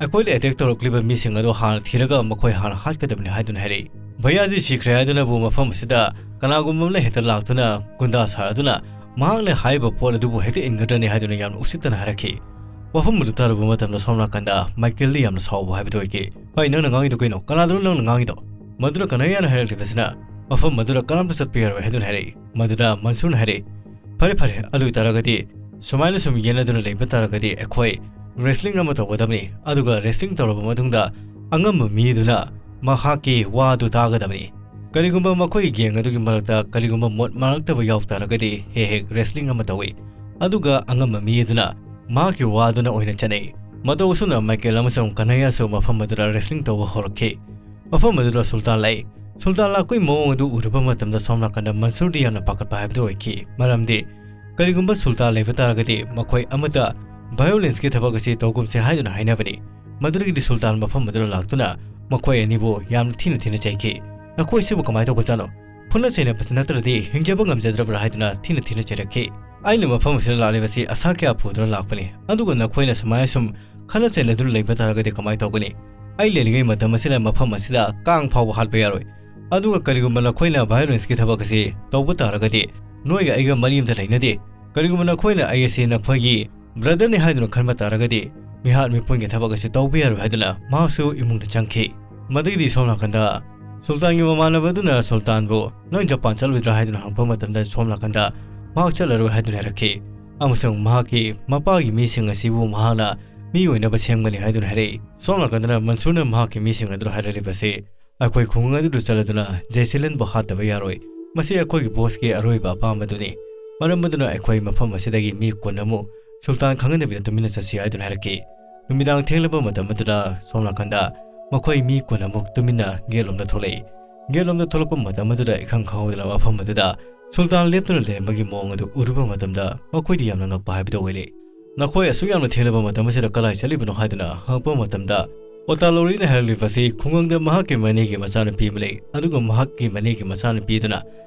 "ꯑꯩꯈꯣꯏꯗ ꯑꯦꯇꯦꯛ ꯇꯧꯔꯛꯂꯤꯕ ꯃꯤꯁꯤꯡ ꯑꯗꯨ ꯍꯥꯟꯅ ꯊꯤꯔꯒ ꯃꯈꯣꯏ ꯍꯥꯟꯅ ꯍꯥꯠꯀꯗꯕꯅꯤ" ꯍꯥꯏꯗꯨꯅ ꯍꯥꯏꯔꯛꯏ꯫ "ꯚꯩꯌꯥꯖꯤ ꯁꯤꯈ꯭ꯔꯦ ꯍꯥꯏꯗꯨꯅꯕꯨ ꯃꯐꯝ ꯑꯁꯤꯗ ꯀꯅꯥꯒꯨꯝꯕ ꯑꯃꯅ ꯍꯦꯛꯇ ꯂꯥꯛꯇꯨꯅ ꯒꯨꯟꯗꯥ ꯁꯥꯔꯗꯨꯅ ꯃꯍꯥꯛꯅ ꯍꯥꯏꯔꯤꯕ ꯄꯣꯠ ꯑꯗꯨꯕꯨ ꯍꯦꯛꯇ ꯏꯟꯒꯗ꯭ꯔꯅꯤ?" ꯍꯥꯏꯗꯨꯅ ꯌꯥꯝꯅ ꯎꯁꯤꯠꯇꯅ ꯍꯥꯏꯔꯛꯈꯤ꯫ ꯋꯥꯐꯝ ꯑꯗꯨ ꯇꯥꯔꯨꯕ ꯃꯇꯝꯗ ꯁꯣꯝ ꯅꯥꯀꯟꯗ ꯃꯥꯏꯀꯦꯜꯗꯤ ꯌꯥꯝꯅ ꯁꯥꯎꯕ ꯍꯥꯏꯕꯗꯨ ꯑꯣꯏꯈꯤ꯫ "ꯍꯣꯏ, ꯅꯪꯅ ꯉꯥꯡꯉꯤꯗꯣ ꯀꯩꯅꯣ? ꯀꯅꯥꯗꯅꯣ ꯅꯪꯅ ꯉꯥꯡꯉꯤꯗꯣ?" ꯃꯗꯨꯅ ꯀꯅꯥꯌꯥꯅ ꯍꯥꯏꯔꯛꯂꯤꯕꯁꯤꯅ, "ꯃꯐꯝ ꯑꯗꯨꯗ ꯀꯅꯥꯝꯇ ꯆꯠꯄ ꯌꯥꯔꯣꯏ" ꯍꯥꯏꯗꯨꯅ ꯍꯥꯏꯔꯛꯏ꯫ ꯃꯗꯨꯗ ꯃꯟꯁꯨꯔꯅ ꯍꯥꯏꯔꯛꯏ, "ꯐꯔꯦ ꯐꯔꯦ, ꯑꯗꯨ ꯑꯣꯏꯇꯥꯔꯒꯗꯤ ꯁꯨꯃꯥꯏꯅ ꯁꯨꯝ ꯌꯦꯠꯅꯗꯨꯅ ꯂꯩꯕ ꯇꯥꯔꯒꯗꯤ ꯑꯩꯈꯣꯏ ꯔꯦꯁꯂꯤꯡ ꯑꯃ ꯇꯧꯒꯗꯕꯅꯤ, ꯑꯗꯨꯒ ꯔꯦꯁꯂꯤꯡ ꯇꯧꯔꯕ ꯃꯇꯨꯡꯗ ꯑꯉꯝꯕ ꯃꯤꯗꯨꯅ ꯃꯍꯥꯛꯀꯤ ꯋꯥꯗꯨ ꯇꯥꯒꯗꯕꯅꯤ꯫ ꯀꯔꯤꯒꯨꯝꯕ ꯃꯈꯣꯏꯒꯤ ꯒꯦꯡ ꯑꯗꯨꯒꯤ ꯃꯔꯛꯇ ꯀꯔꯤꯒꯨꯝꯕ ꯃꯣꯠ ꯃꯥꯟꯅꯔꯛꯇꯕ ꯌꯥꯎ ꯇꯥꯔꯒꯗꯤ ꯍꯦꯛ ꯍꯦꯛ ꯔꯦꯁꯂꯤꯡ ꯑꯃ ꯇꯧꯏ, ꯑꯗꯨꯒ ꯑꯉꯝꯕ ꯃꯤ ꯑꯗꯨꯅ ꯃꯍꯥꯛꯀꯤ ꯋꯥꯗꯨꯅ ꯑꯣꯏꯅ ꯆꯠꯅꯩ꯫" ꯃꯇꯧ ꯑꯁꯨꯝꯅ ꯃꯥꯏꯀꯦꯜ ꯑꯃꯁꯨꯡ ꯀꯅꯥꯌꯥꯁꯨ ꯃꯐꯝ ꯑꯗꯨꯗ ꯔꯦꯁꯂꯤꯡ ꯇꯧꯕ ꯍꯧꯔꯛꯈꯤ꯫ ꯃꯐꯝ ꯑꯗꯨꯗ ꯁꯨꯜꯇꯥꯟ ꯂꯥꯛꯏ꯫ ꯁꯨꯜꯇꯥꯟ ꯂꯥꯛꯄꯒꯤ ꯃꯑꯣꯡ ꯑꯗꯨ ꯎꯔꯨꯕ ꯃꯇꯝꯗ ꯁꯣꯝ ꯅꯥꯀꯟꯗ ꯃꯟꯁꯨꯔꯗꯤ ꯌꯥꯝꯅ ꯄꯥꯈꯠꯄ ꯍꯥꯏꯕꯗꯨ ꯑꯣꯏꯈꯤ꯫ ꯃꯔꯝꯗꯤ ꯀꯔꯤꯒꯨꯝꯕ ꯁꯨꯜꯇꯥꯟ ꯂꯩꯕ ꯇꯥꯔꯒꯗꯤ ꯃꯈꯣꯏ ꯑꯃꯠꯇ ꯚꯥꯏꯑꯣꯂꯦꯟꯁꯀꯤ ꯊꯕꯛ ꯑꯁꯤ ꯇꯧꯒꯨꯝꯁꯦ ꯍꯥꯏꯗꯨꯅ ꯍꯥꯏꯅꯕꯅꯤ꯫ ꯃꯗꯨꯗꯒꯤꯗꯤ ꯁꯨꯜꯇꯥꯟ ꯃꯐꯝ ꯑꯗꯨꯗ ꯂꯥꯛꯇꯨꯅ ꯃꯈꯣꯏ ꯑꯅꯤꯕꯨ ꯌꯥꯝꯅ ꯊꯤꯅ ꯊꯤꯅ ꯆꯩꯈꯤ꯫ "ꯅꯈꯣꯏꯁꯤꯕꯨ ꯀꯃꯥꯏꯅ ꯇꯧꯕꯖꯥꯠꯅꯣ? ꯐꯨꯅ ꯆꯩꯅꯕꯁꯤ ꯅꯠꯇ꯭ꯔꯗꯤ ꯍꯤꯡꯖꯕ ꯉꯝꯖꯗ꯭ꯔꯕ꯭ꯔꯥ?" ꯍꯥꯏꯗꯨꯅ ꯊꯤꯅ ꯊꯤꯅ ꯆꯩꯔꯛꯈꯤ꯫ "ꯑꯩꯅ ꯃꯐꯝ ꯑꯁꯤꯗ ꯂꯥꯛꯂꯤꯕꯁꯤ ꯑꯁꯥ ꯀꯌꯥ ꯄꯨꯗꯨꯅ ꯂꯥꯛꯄꯅꯤ, ꯑꯗꯨꯒ ꯅꯈꯣꯏꯅ ꯁꯨꯃꯥꯏꯅ ꯁꯨꯝ ꯈꯠꯅ ꯆꯩꯅꯗꯨꯅ ꯂꯩꯕ ꯇꯥꯔꯒꯗꯤ ꯀꯃꯥꯏꯅ ꯇꯧꯒꯅꯤ? ꯑꯩ ꯂꯩꯔꯤꯉꯩ ꯃꯇꯝ ꯑꯁꯤꯗ ꯃꯐꯝ ꯑꯁꯤꯗ ꯀꯥꯡ ꯐꯥꯎꯕ ꯍꯥꯠꯄ ꯌꯥꯔꯣꯏ꯫ ꯑꯗꯨꯒ ꯀꯔꯤꯒꯨꯝꯕ ꯅꯈꯣꯏꯅ ꯚꯥꯏꯑꯣꯂꯦꯟꯁꯀꯤ ꯊꯕꯛ ꯑꯁꯤ ꯇꯧꯕ ꯇꯥꯔꯒꯗꯤ ꯅꯣꯏꯒ ꯑꯩꯒ ꯃꯔꯤ ꯑꯃꯇ ꯂꯩꯅꯗꯦ꯫ ꯀꯔꯤꯒꯨꯝꯕ ꯅꯈꯣꯏꯅ ꯑꯩ ꯑꯁꯤ ꯅꯈꯣꯏꯒꯤ ꯕ꯭ꯔꯗꯔꯅꯤ ꯍꯥꯏꯗꯨꯅ ꯈꯟꯕ ꯇꯥꯔꯒꯗꯤ ꯃꯤꯍꯥꯠ ꯃꯤꯄꯨꯟꯒꯤ ꯊꯕꯛ ꯑꯁꯤ ꯇꯧꯕ ꯌꯥꯔꯣꯏ" ꯍꯥꯏꯗꯨꯅ ꯃꯍꯥꯛꯁꯨ ꯏꯃꯨꯡꯗ ꯆꯪꯈꯤ꯫ ꯃꯗꯨꯒꯤꯗꯤ ꯁꯣꯝ ꯅꯥꯀꯟꯗ ꯁꯨꯜꯇꯥꯟꯒꯤ ꯃꯃꯥꯟꯅꯕ ꯑꯗꯨꯅ ꯁꯨꯜꯇꯥꯟꯕꯨ, "ꯅꯪ ꯖꯄꯥꯟ ꯆꯠꯂꯣꯏꯗ꯭ꯔꯥ?" ꯍꯥꯏꯗꯨꯅ ꯍꯪꯕ ꯃꯇꯝꯗ ꯁꯣꯝ ꯅꯥꯀꯟꯗ ꯃꯍꯥꯛ ꯆꯠꯂꯔꯣꯏ ꯍꯥꯏꯗꯨꯅ ꯍꯥꯏꯔꯛꯈꯤ꯫ ꯑꯃꯁꯨꯡ ꯃꯍꯥꯛꯀꯤ ꯃꯄꯥꯒꯤ ꯃꯤꯁꯤꯡ ꯑꯁꯤꯕꯨ ꯃꯍꯥꯛꯅ ꯃꯤ ꯑꯣꯏꯅꯕ ꯁꯦꯝꯒꯅꯤ ꯍꯥꯏꯗꯨꯅ ꯍꯥꯏꯔꯛꯏ꯫ ꯁꯣꯝ ꯅꯥꯀꯟꯗꯅ ꯃꯟꯁꯨꯔꯅ ꯃꯍꯥꯛꯀꯤ ꯃꯤꯁꯤꯡ ꯑꯗꯨꯗ ꯍꯥꯏꯔꯛꯂꯤꯕꯁꯤ, "ꯑꯩꯈꯣꯏ ꯈꯨꯡꯒꯪ ꯑꯗꯨꯗ ꯆꯠꯂꯗꯨꯅ ꯖꯦꯁꯤꯂꯟꯕꯨ ꯍꯥꯠꯇꯕ ꯌꯥꯔꯣꯏ꯫ ꯃꯁꯤ ꯑꯩꯈꯣꯏꯒꯤ ꯕꯣꯁꯀꯤ ꯑꯔꯣꯏꯕ ꯑꯄꯥꯝꯕꯗꯨꯅꯤ꯫ ꯃꯔꯝ ꯑꯗꯨꯅ ꯑꯩꯈꯣꯏ ꯃꯐꯝ ꯑꯁꯤꯗꯒꯤ ꯃꯤ ꯀꯨꯟ ꯑꯃꯨꯛ ꯁꯨꯜꯇꯥꯟ ꯈꯪꯍꯟꯗꯕꯤꯗ ꯇꯨꯃꯤꯟꯅ ꯆꯠꯁꯤ" ꯍꯥꯏꯗꯨꯅ ꯍꯥꯏꯔꯛꯈꯤ꯫ ꯅꯨꯃꯤꯗꯥꯡ ꯊꯦꯡꯂꯕ ꯃꯇꯝ ꯑꯗꯨꯗ ꯁꯣꯝ ꯅꯥꯀꯟꯗ ꯃꯈꯣꯏ ꯃꯤ ꯀꯨꯟ ꯑꯃꯨꯛ ꯇꯨꯃꯤꯟꯅ ꯒꯦꯠꯂꯣꯝꯗ ꯊꯣꯛꯂꯛꯏ꯫ ꯒꯦꯠꯂꯣꯝꯗ ꯊꯣꯛꯂꯛꯄ ꯃꯇꯝ ꯑꯗꯨꯗ ꯏꯈꯪ ꯈꯪꯍꯧꯗꯅ ꯃꯐꯝ ꯑꯗꯨꯗ ꯁꯨꯜꯇꯥꯟ ꯂꯦꯞꯇꯨꯅ ꯂꯩꯔꯝꯕꯒꯤ ꯃꯑꯣꯡ ꯑꯗꯨ ꯎꯔꯨꯕ ꯃꯇꯝꯗ ꯃꯈꯣꯏꯗꯤ ꯌꯥꯝꯅ ꯉꯛꯄ ꯍꯥꯏꯕꯗꯨ ꯑꯣꯏꯔꯦ꯫ "ꯅꯈꯣꯏ ꯑꯁꯨꯛ ꯌꯥꯝꯅ ꯊꯦꯡꯂꯕ ꯃꯇꯝ ꯑꯁꯤꯗ ꯀꯗꯥꯏ ꯆꯠꯂꯤꯕꯅꯣ?" ꯍꯥꯏꯗꯨꯅ ꯍꯪꯉꯛꯄ ꯃꯇꯝꯗ, ꯑꯣꯇꯥ ꯂꯣꯔꯤꯅ ꯍꯥꯏꯔꯛꯂꯤꯕꯁꯤ, "ꯈꯨꯡꯒꯪꯗ ꯃꯍꯥꯛꯀꯤ ꯃꯅꯦꯒꯤ ꯃꯆꯥꯅꯨꯄꯤ ꯑꯃ ꯂꯩ, ꯑꯗꯨꯒ ꯃꯍꯥꯛꯀꯤ ꯃꯅꯦꯒꯤ ꯃꯆꯥꯅꯨꯄꯤꯗꯨꯅ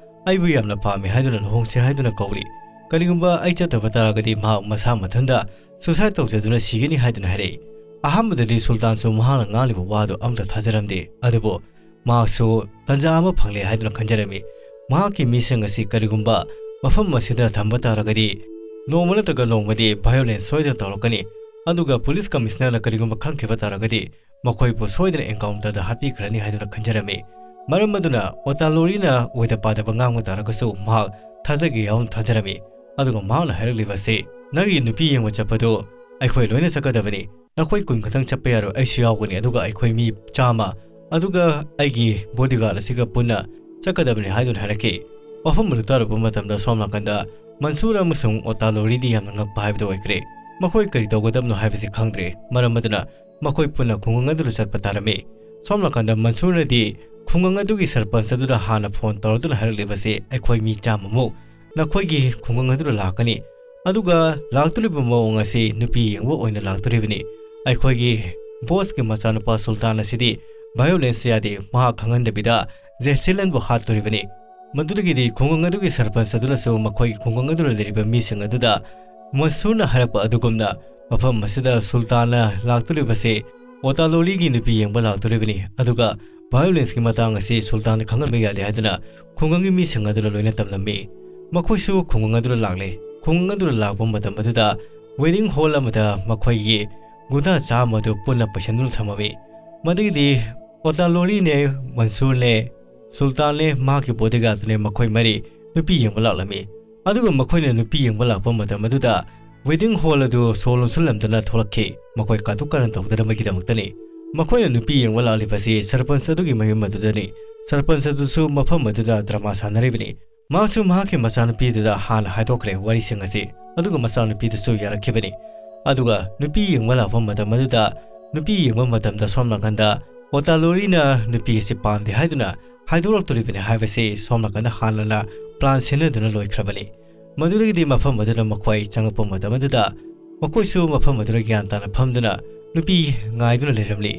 ꯑꯩꯕꯨ ꯌꯥꯝꯅ ꯄꯥꯝꯃꯤ ꯍꯥꯏꯗꯨꯅ ꯂꯨꯍꯣꯡꯁꯤ ꯍꯥꯏꯗꯨꯅ ꯀꯧꯔꯤ꯫ ꯀꯔꯤꯒꯨꯝꯕ ꯑꯩ ꯆꯠꯇꯕ ꯇꯥꯔꯒꯗꯤ ꯃꯍꯥꯛ ꯃꯁꯥ ꯃꯊꯟꯇ suicide ꯇꯧꯖꯗꯨꯅ ꯁꯤꯒꯅꯤ" ꯍꯥꯏꯗꯨꯅ ꯍꯥꯏꯔꯛꯏ꯫ ꯑꯍꯥꯟꯕꯗꯗꯤ ꯁꯨꯜꯇꯥꯟꯁꯨ ꯃꯍꯥꯛꯅ ꯉꯥꯡꯂꯤꯕ ꯋꯥꯗꯨ ꯑꯃꯠꯇ ꯊꯥꯖꯔꯝꯗꯦ, ꯑꯗꯨꯕꯨ ꯃꯍꯥꯛꯁꯨ ꯇꯟꯖꯥ ꯑꯃ ꯐꯪꯂꯦ ꯍꯥꯏꯗꯨꯅ ꯈꯟꯖꯔꯝꯃꯤ꯫ ꯃꯍꯥꯛꯀꯤ ꯃꯤꯁꯤꯡ ꯑꯁꯤ ꯀꯔꯤꯒꯨꯝꯕ ꯃꯐꯝ ꯑꯁꯤꯗ ꯊꯝꯕ ꯇꯥꯔꯒꯗꯤ, ꯅꯣꯡꯃ ꯅꯠꯇ꯭ꯔꯒ ꯅꯣꯡꯃꯗꯤ violence ꯁꯣꯏꯗꯅ ꯇꯧꯔꯛꯀꯅꯤ, ꯑꯗꯨꯒ police commissionerꯅ ꯀꯔꯤꯒꯨꯝꯕ ꯈꯪꯈꯤꯕ ꯇꯥꯔꯒꯗꯤ, ꯃꯈꯣꯏꯕꯨ ꯁꯣꯏꯗꯅ encounterꯗ ꯍꯥꯠꯄꯤꯈ꯭ꯔꯅꯤ ꯍꯥꯏꯗꯨꯅ ꯈꯟꯖꯔꯝꯃꯤ꯫ ꯃꯔꯝ ꯑꯗꯨꯅ ꯑꯣꯇꯥ ꯂꯣꯔꯤꯅ ꯑꯣꯏꯗ ꯄꯥꯗꯕ ꯉꯥꯡꯕ ꯇꯥꯔꯒꯁꯨ, ꯃꯍꯥꯛ ꯊꯥꯖꯒꯦ ꯌꯥꯎꯅ ꯊꯥꯖꯔꯝꯃꯤ꯫ ꯑꯗꯨꯒ ꯃꯍꯥꯛꯅ ꯍꯥꯏꯔꯛꯂꯤꯕ ꯑꯁꯤ, "ꯅꯪꯒꯤ ꯅꯨꯄꯤ ꯌꯦꯡꯕ ꯆꯠꯄꯗꯨ ꯑꯩꯈꯣꯏ ꯂꯣꯏꯅ ꯆꯠꯀꯗꯕꯅꯤ꯫ ꯅꯈꯣꯏ ꯀꯨꯟ ꯈꯛꯇꯪ ꯆꯠꯄ ꯌꯥꯔꯣꯏ, ꯑꯩꯁꯨ ꯌꯥꯎꯒꯅꯤ, ꯑꯗꯨꯒ ꯑꯩꯈꯣꯏ ꯃꯤ ꯆꯥꯝꯃ, ꯑꯗꯨꯒ ꯑꯩꯒꯤ bodyguard ꯑꯁꯤꯒ ꯄꯨꯟꯅ ꯆꯠꯀꯗꯕꯅꯤ" ꯍꯥꯏꯗꯨꯅ ꯍꯥꯏꯔꯛꯈꯤ꯫ ꯋꯥꯐꯝ ꯑꯗꯨ ꯇꯥꯔꯨꯕ ꯃꯇꯝꯗ, ꯁꯣꯝ ꯅꯥꯀꯟꯗ ꯃꯟꯁꯨꯔ ꯑꯃꯁꯨꯡ ꯑꯣꯇꯥ ꯂꯣꯔꯤꯗꯤ ꯌꯥꯝꯅ ꯉꯛꯄ ꯍꯥꯏꯕꯗꯨ ꯑꯣꯏꯈ꯭ꯔꯦ꯫ ꯃꯈꯣꯏ ꯀꯔꯤ ꯇꯧꯒꯗꯕꯅꯣ ꯍꯥꯏꯕꯁꯤ ꯈꯪꯗ꯭ꯔꯦ꯫ ꯃꯔꯝ ꯑꯗꯨꯅ ꯃꯈꯣꯏ ꯄꯨꯟꯅ ꯈꯨꯡꯒꯪ ꯑꯗꯨꯗ ꯆꯠꯄ ꯇꯥꯔꯝꯃꯤ꯫ ꯁꯣꯝ ꯅꯥꯀꯟꯗ ꯃꯟꯁꯨꯔꯅꯗꯤ ꯈꯨꯡꯒꯪ ꯑꯗꯨꯒꯤ ꯁꯔꯄꯟꯁ ꯑꯗꯨꯗ ꯍꯥꯟꯅ ꯐꯣꯟ ꯇꯧꯔꯛꯇꯨꯅ ꯍꯥꯏꯔꯛꯂꯤꯕꯁꯤ, "ꯑꯩꯈꯣꯏ ꯃꯤ ꯆꯥꯝꯃꯃꯨꯛ ꯅꯈꯣꯏꯒꯤ ꯈꯨꯡꯒꯪ ꯑꯗꯨꯗ ꯂꯥꯛꯀꯅꯤ, ꯑꯗꯨꯒ ꯂꯥꯛꯇꯣꯔꯤꯕ ꯃꯑꯣꯡ ꯑꯁꯤ ꯅꯨꯄꯤ ꯌꯦꯡꯕ ꯑꯣꯏꯅ ꯂꯥꯛꯇꯣꯔꯤꯕꯅꯤ꯫ ꯑꯩꯈꯣꯏꯒꯤ ꯕꯣꯁꯀꯤ ꯃꯆꯥꯅꯨꯄꯥ ꯁꯨꯜꯇꯥꯟ ꯑꯁꯤꯗꯤ violence ꯌꯥꯗꯦ, ꯃꯍꯥꯛ ꯈꯪꯍꯟꯗꯕꯤꯗ ꯖꯦꯟꯁꯤꯂꯟꯕꯨ ꯍꯥꯠꯇꯣꯔꯤꯕꯅꯤ"꯫ ꯃꯗꯨꯗꯒꯤꯗꯤ ꯈꯨꯡꯒꯪ ꯑꯗꯨꯒꯤ ꯁꯔꯄꯟꯁ ꯑꯗꯨꯅꯁꯨ ꯃꯈꯣꯏꯒꯤ ꯈꯨꯡꯒꯪ ꯑꯗꯨꯗ ꯂꯩꯔꯤꯕ ꯃꯤꯁꯤꯡ ꯑꯗꯨꯗ ꯃꯟꯁꯨꯔꯅ ꯍꯥꯏꯔꯛꯄ ꯑꯗꯨꯒꯨꯝꯅ ꯃꯐꯝ ꯑꯁꯤꯗ ꯁꯨꯜꯇꯥꯟꯅ ꯂꯥꯛꯇꯣꯔꯤꯕꯁꯤ ꯑꯣꯇꯥ ꯂꯣꯔꯤꯒꯤ ꯅꯨꯄꯤ ꯌꯦꯡꯕ ꯂꯥꯛꯇꯣꯔꯤꯕꯅꯤ, ꯑꯗꯨꯒ violenceꯀꯤ ꯃꯇꯥꯡ ꯑꯁꯤ ꯁꯨꯜꯇꯥꯟꯗ ꯈꯪꯍꯟꯕ ꯌꯥꯗꯦ ꯍꯥꯏꯗꯨꯅ ꯈꯨꯡꯒꯪꯒꯤ ꯃꯤꯁꯤꯡ ꯑꯗꯨꯅ ꯂꯣꯏꯅ ꯇꯝꯂꯝꯃꯤ꯫ ꯃꯈꯣꯏꯁꯨ ꯈꯨꯡꯒꯪ ꯑꯗꯨꯗ ꯂꯥꯛꯂꯦ꯫ ꯈꯨꯡꯒꯪ ꯑꯗꯨꯗ ꯂꯥꯛꯄ ꯃꯇꯝ ꯑꯗꯨꯗ waiting hall ꯑꯃꯗ ꯃꯈꯣꯏꯒꯤ ꯒꯨꯟꯗꯥ ꯆꯥꯝꯃ ꯑꯗꯨ ꯄꯨꯟꯅ ꯄꯩꯁꯟꯗꯨꯅ ꯊꯝꯃꯝꯃꯤ꯫ ꯃꯗꯨꯒꯤꯗꯤ ꯑꯣꯇꯥ ꯂꯣꯔꯤꯅꯦ, ꯃꯟꯁꯨꯔꯅꯦ, ꯁꯨꯜꯇꯥꯟꯅꯦ, ꯃꯍꯥꯛꯀꯤ bodyguardꯅꯦ, ꯃꯈꯣꯏ ꯃꯔꯤ ꯅꯨꯄꯤ ꯌꯦꯡꯕ ꯂꯥꯛꯂꯝꯃꯤ꯫ ꯑꯗꯨꯒ ꯃꯈꯣꯏꯅ ꯅꯨꯄꯤ ꯌꯦꯡꯕ ꯂꯥꯛꯄ ꯃꯇꯝ ꯑꯗꯨꯗ waiting hall ꯑꯗꯨ ꯁꯣ ꯂꯣꯟꯁꯤꯜꯂꯝꯗꯨꯅ ꯊꯣꯛꯂꯛꯈꯤ꯫ ꯃꯈꯣꯏ ꯀꯥꯇꯨ ꯀꯥꯔꯟ ꯇꯧꯗꯅꯕꯒꯤꯗꯃꯛꯇꯅꯤ꯫ ꯃꯈꯣꯏꯅ ꯅꯨꯄꯤ ꯌꯦꯡꯕ ꯂꯥꯛꯂꯤꯕꯁꯤ ꯁꯔꯄꯟꯁ ꯑꯗꯨꯒꯤ ꯃꯌꯨꯝ ꯑꯗꯨꯗꯅꯤ꯫ ꯁꯔꯄꯟꯁ ꯑꯗꯨꯁꯨ ꯃꯐꯝ ꯑꯗꯨꯗ drama ꯁꯥꯟꯅꯔꯤꯕꯅꯤ꯫ ꯃꯍꯥꯛꯁꯨ ꯃꯍꯥꯛꯀꯤ ꯃꯆꯥꯅꯨꯄꯤꯗꯨꯗ ꯍꯥꯟꯅ ꯍꯥꯏꯗꯣꯛꯈ꯭ꯔꯦ ꯋꯥꯔꯤꯁꯤꯡ ꯑꯁꯤ, ꯑꯗꯨꯒ ꯃꯆꯥꯅꯨꯄꯤꯗꯨꯁꯨ ꯌꯥꯔꯛꯈꯤꯕꯅꯤ꯫ ꯑꯗꯨꯒ ꯅꯨꯄꯤ ꯌꯦꯡꯕ ꯂꯥꯛꯄ ꯃꯇꯝ ꯑꯗꯨꯗ ꯅꯨꯄꯤ ꯌꯦꯡꯕ ꯃꯇꯝꯗ ꯁꯣꯝ ꯅꯥꯀꯟꯗ ꯑꯣꯇꯥ ꯂꯣꯔꯤꯅ ꯅꯨꯄꯤ ꯑꯁꯤ ꯄꯥꯝꯗꯦ ꯍꯥꯏꯗꯨꯅ ꯍꯥꯏꯗꯣꯔꯛꯇꯣꯔꯤꯕꯅꯤ ꯍꯥꯏꯕꯁꯤ ꯁꯣꯝ ꯅꯥꯀꯟꯗ ꯍꯥꯟꯅꯅ ꯄ꯭ꯂꯥꯟ ꯁꯤꯟꯅꯗꯨꯅ ꯂꯣꯏꯈ꯭ꯔꯕꯅꯤ꯫ ꯃꯗꯨꯗꯒꯤꯗꯤ ꯃꯐꯝ ꯑꯗꯨꯗ ꯃꯈꯣꯏ ꯆꯪꯉꯛꯄ ꯃꯇꯝ ꯑꯗꯨꯗ ꯃꯈꯣꯏꯁꯨ ꯃꯐꯝ ꯑꯗꯨꯗ ꯒ꯭ꯌꯥꯟ ꯇꯥꯅ ꯐꯝꯗꯨꯅ ꯅꯨꯄꯤ ꯉꯥꯏꯗꯨꯅ ꯂꯩꯔꯝꯂꯤ꯫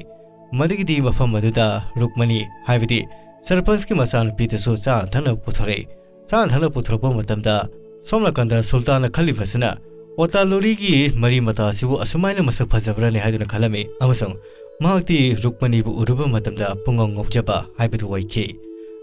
ꯃꯗꯨꯒꯤꯗꯤ ꯃꯐꯝ ꯑꯗꯨꯗ ꯔꯨꯛꯃꯅꯤ, ꯍꯥꯏꯕꯗꯤ ꯁꯔꯄꯟꯁꯀꯤ ꯃꯆꯥꯅꯨꯄꯤꯗꯨꯁꯨ ꯆꯥꯅ ꯊꯛꯅꯕ ꯄꯨꯊꯣꯔꯛꯏ꯫ ꯆꯥꯅ ꯊꯛꯅꯕ ꯄꯨꯊꯣꯔꯛꯄ ꯃꯇꯝꯗ ꯁꯣꯝ ꯅꯥꯀꯟꯗ ꯁꯨꯜꯇꯥꯟꯅ ꯈꯜꯂꯤꯕꯁꯤꯅ ꯑꯣꯇꯥ ꯂꯣꯔꯤꯒꯤ ꯃꯔꯤ ꯃꯇꯥ ꯑꯁꯤꯕꯨ ꯑꯁꯨꯃꯥꯏꯅ ꯃꯁꯛ ꯐꯖꯕ꯭ꯔꯅꯦ ꯍꯥꯏꯗꯨꯅ ꯈꯜꯂꯝꯃꯤ ꯑꯃꯁꯨꯡ ꯃꯍꯥꯛꯇꯤ ꯔꯨꯛꯃꯅꯤꯕꯨ ꯎꯔꯨꯕ ꯃꯇꯝꯗ ꯄꯨꯡꯉꯥꯎ ꯉꯥꯎꯖꯕ ꯍꯥꯏꯕꯗꯨ ꯑꯣꯏꯈꯤ꯫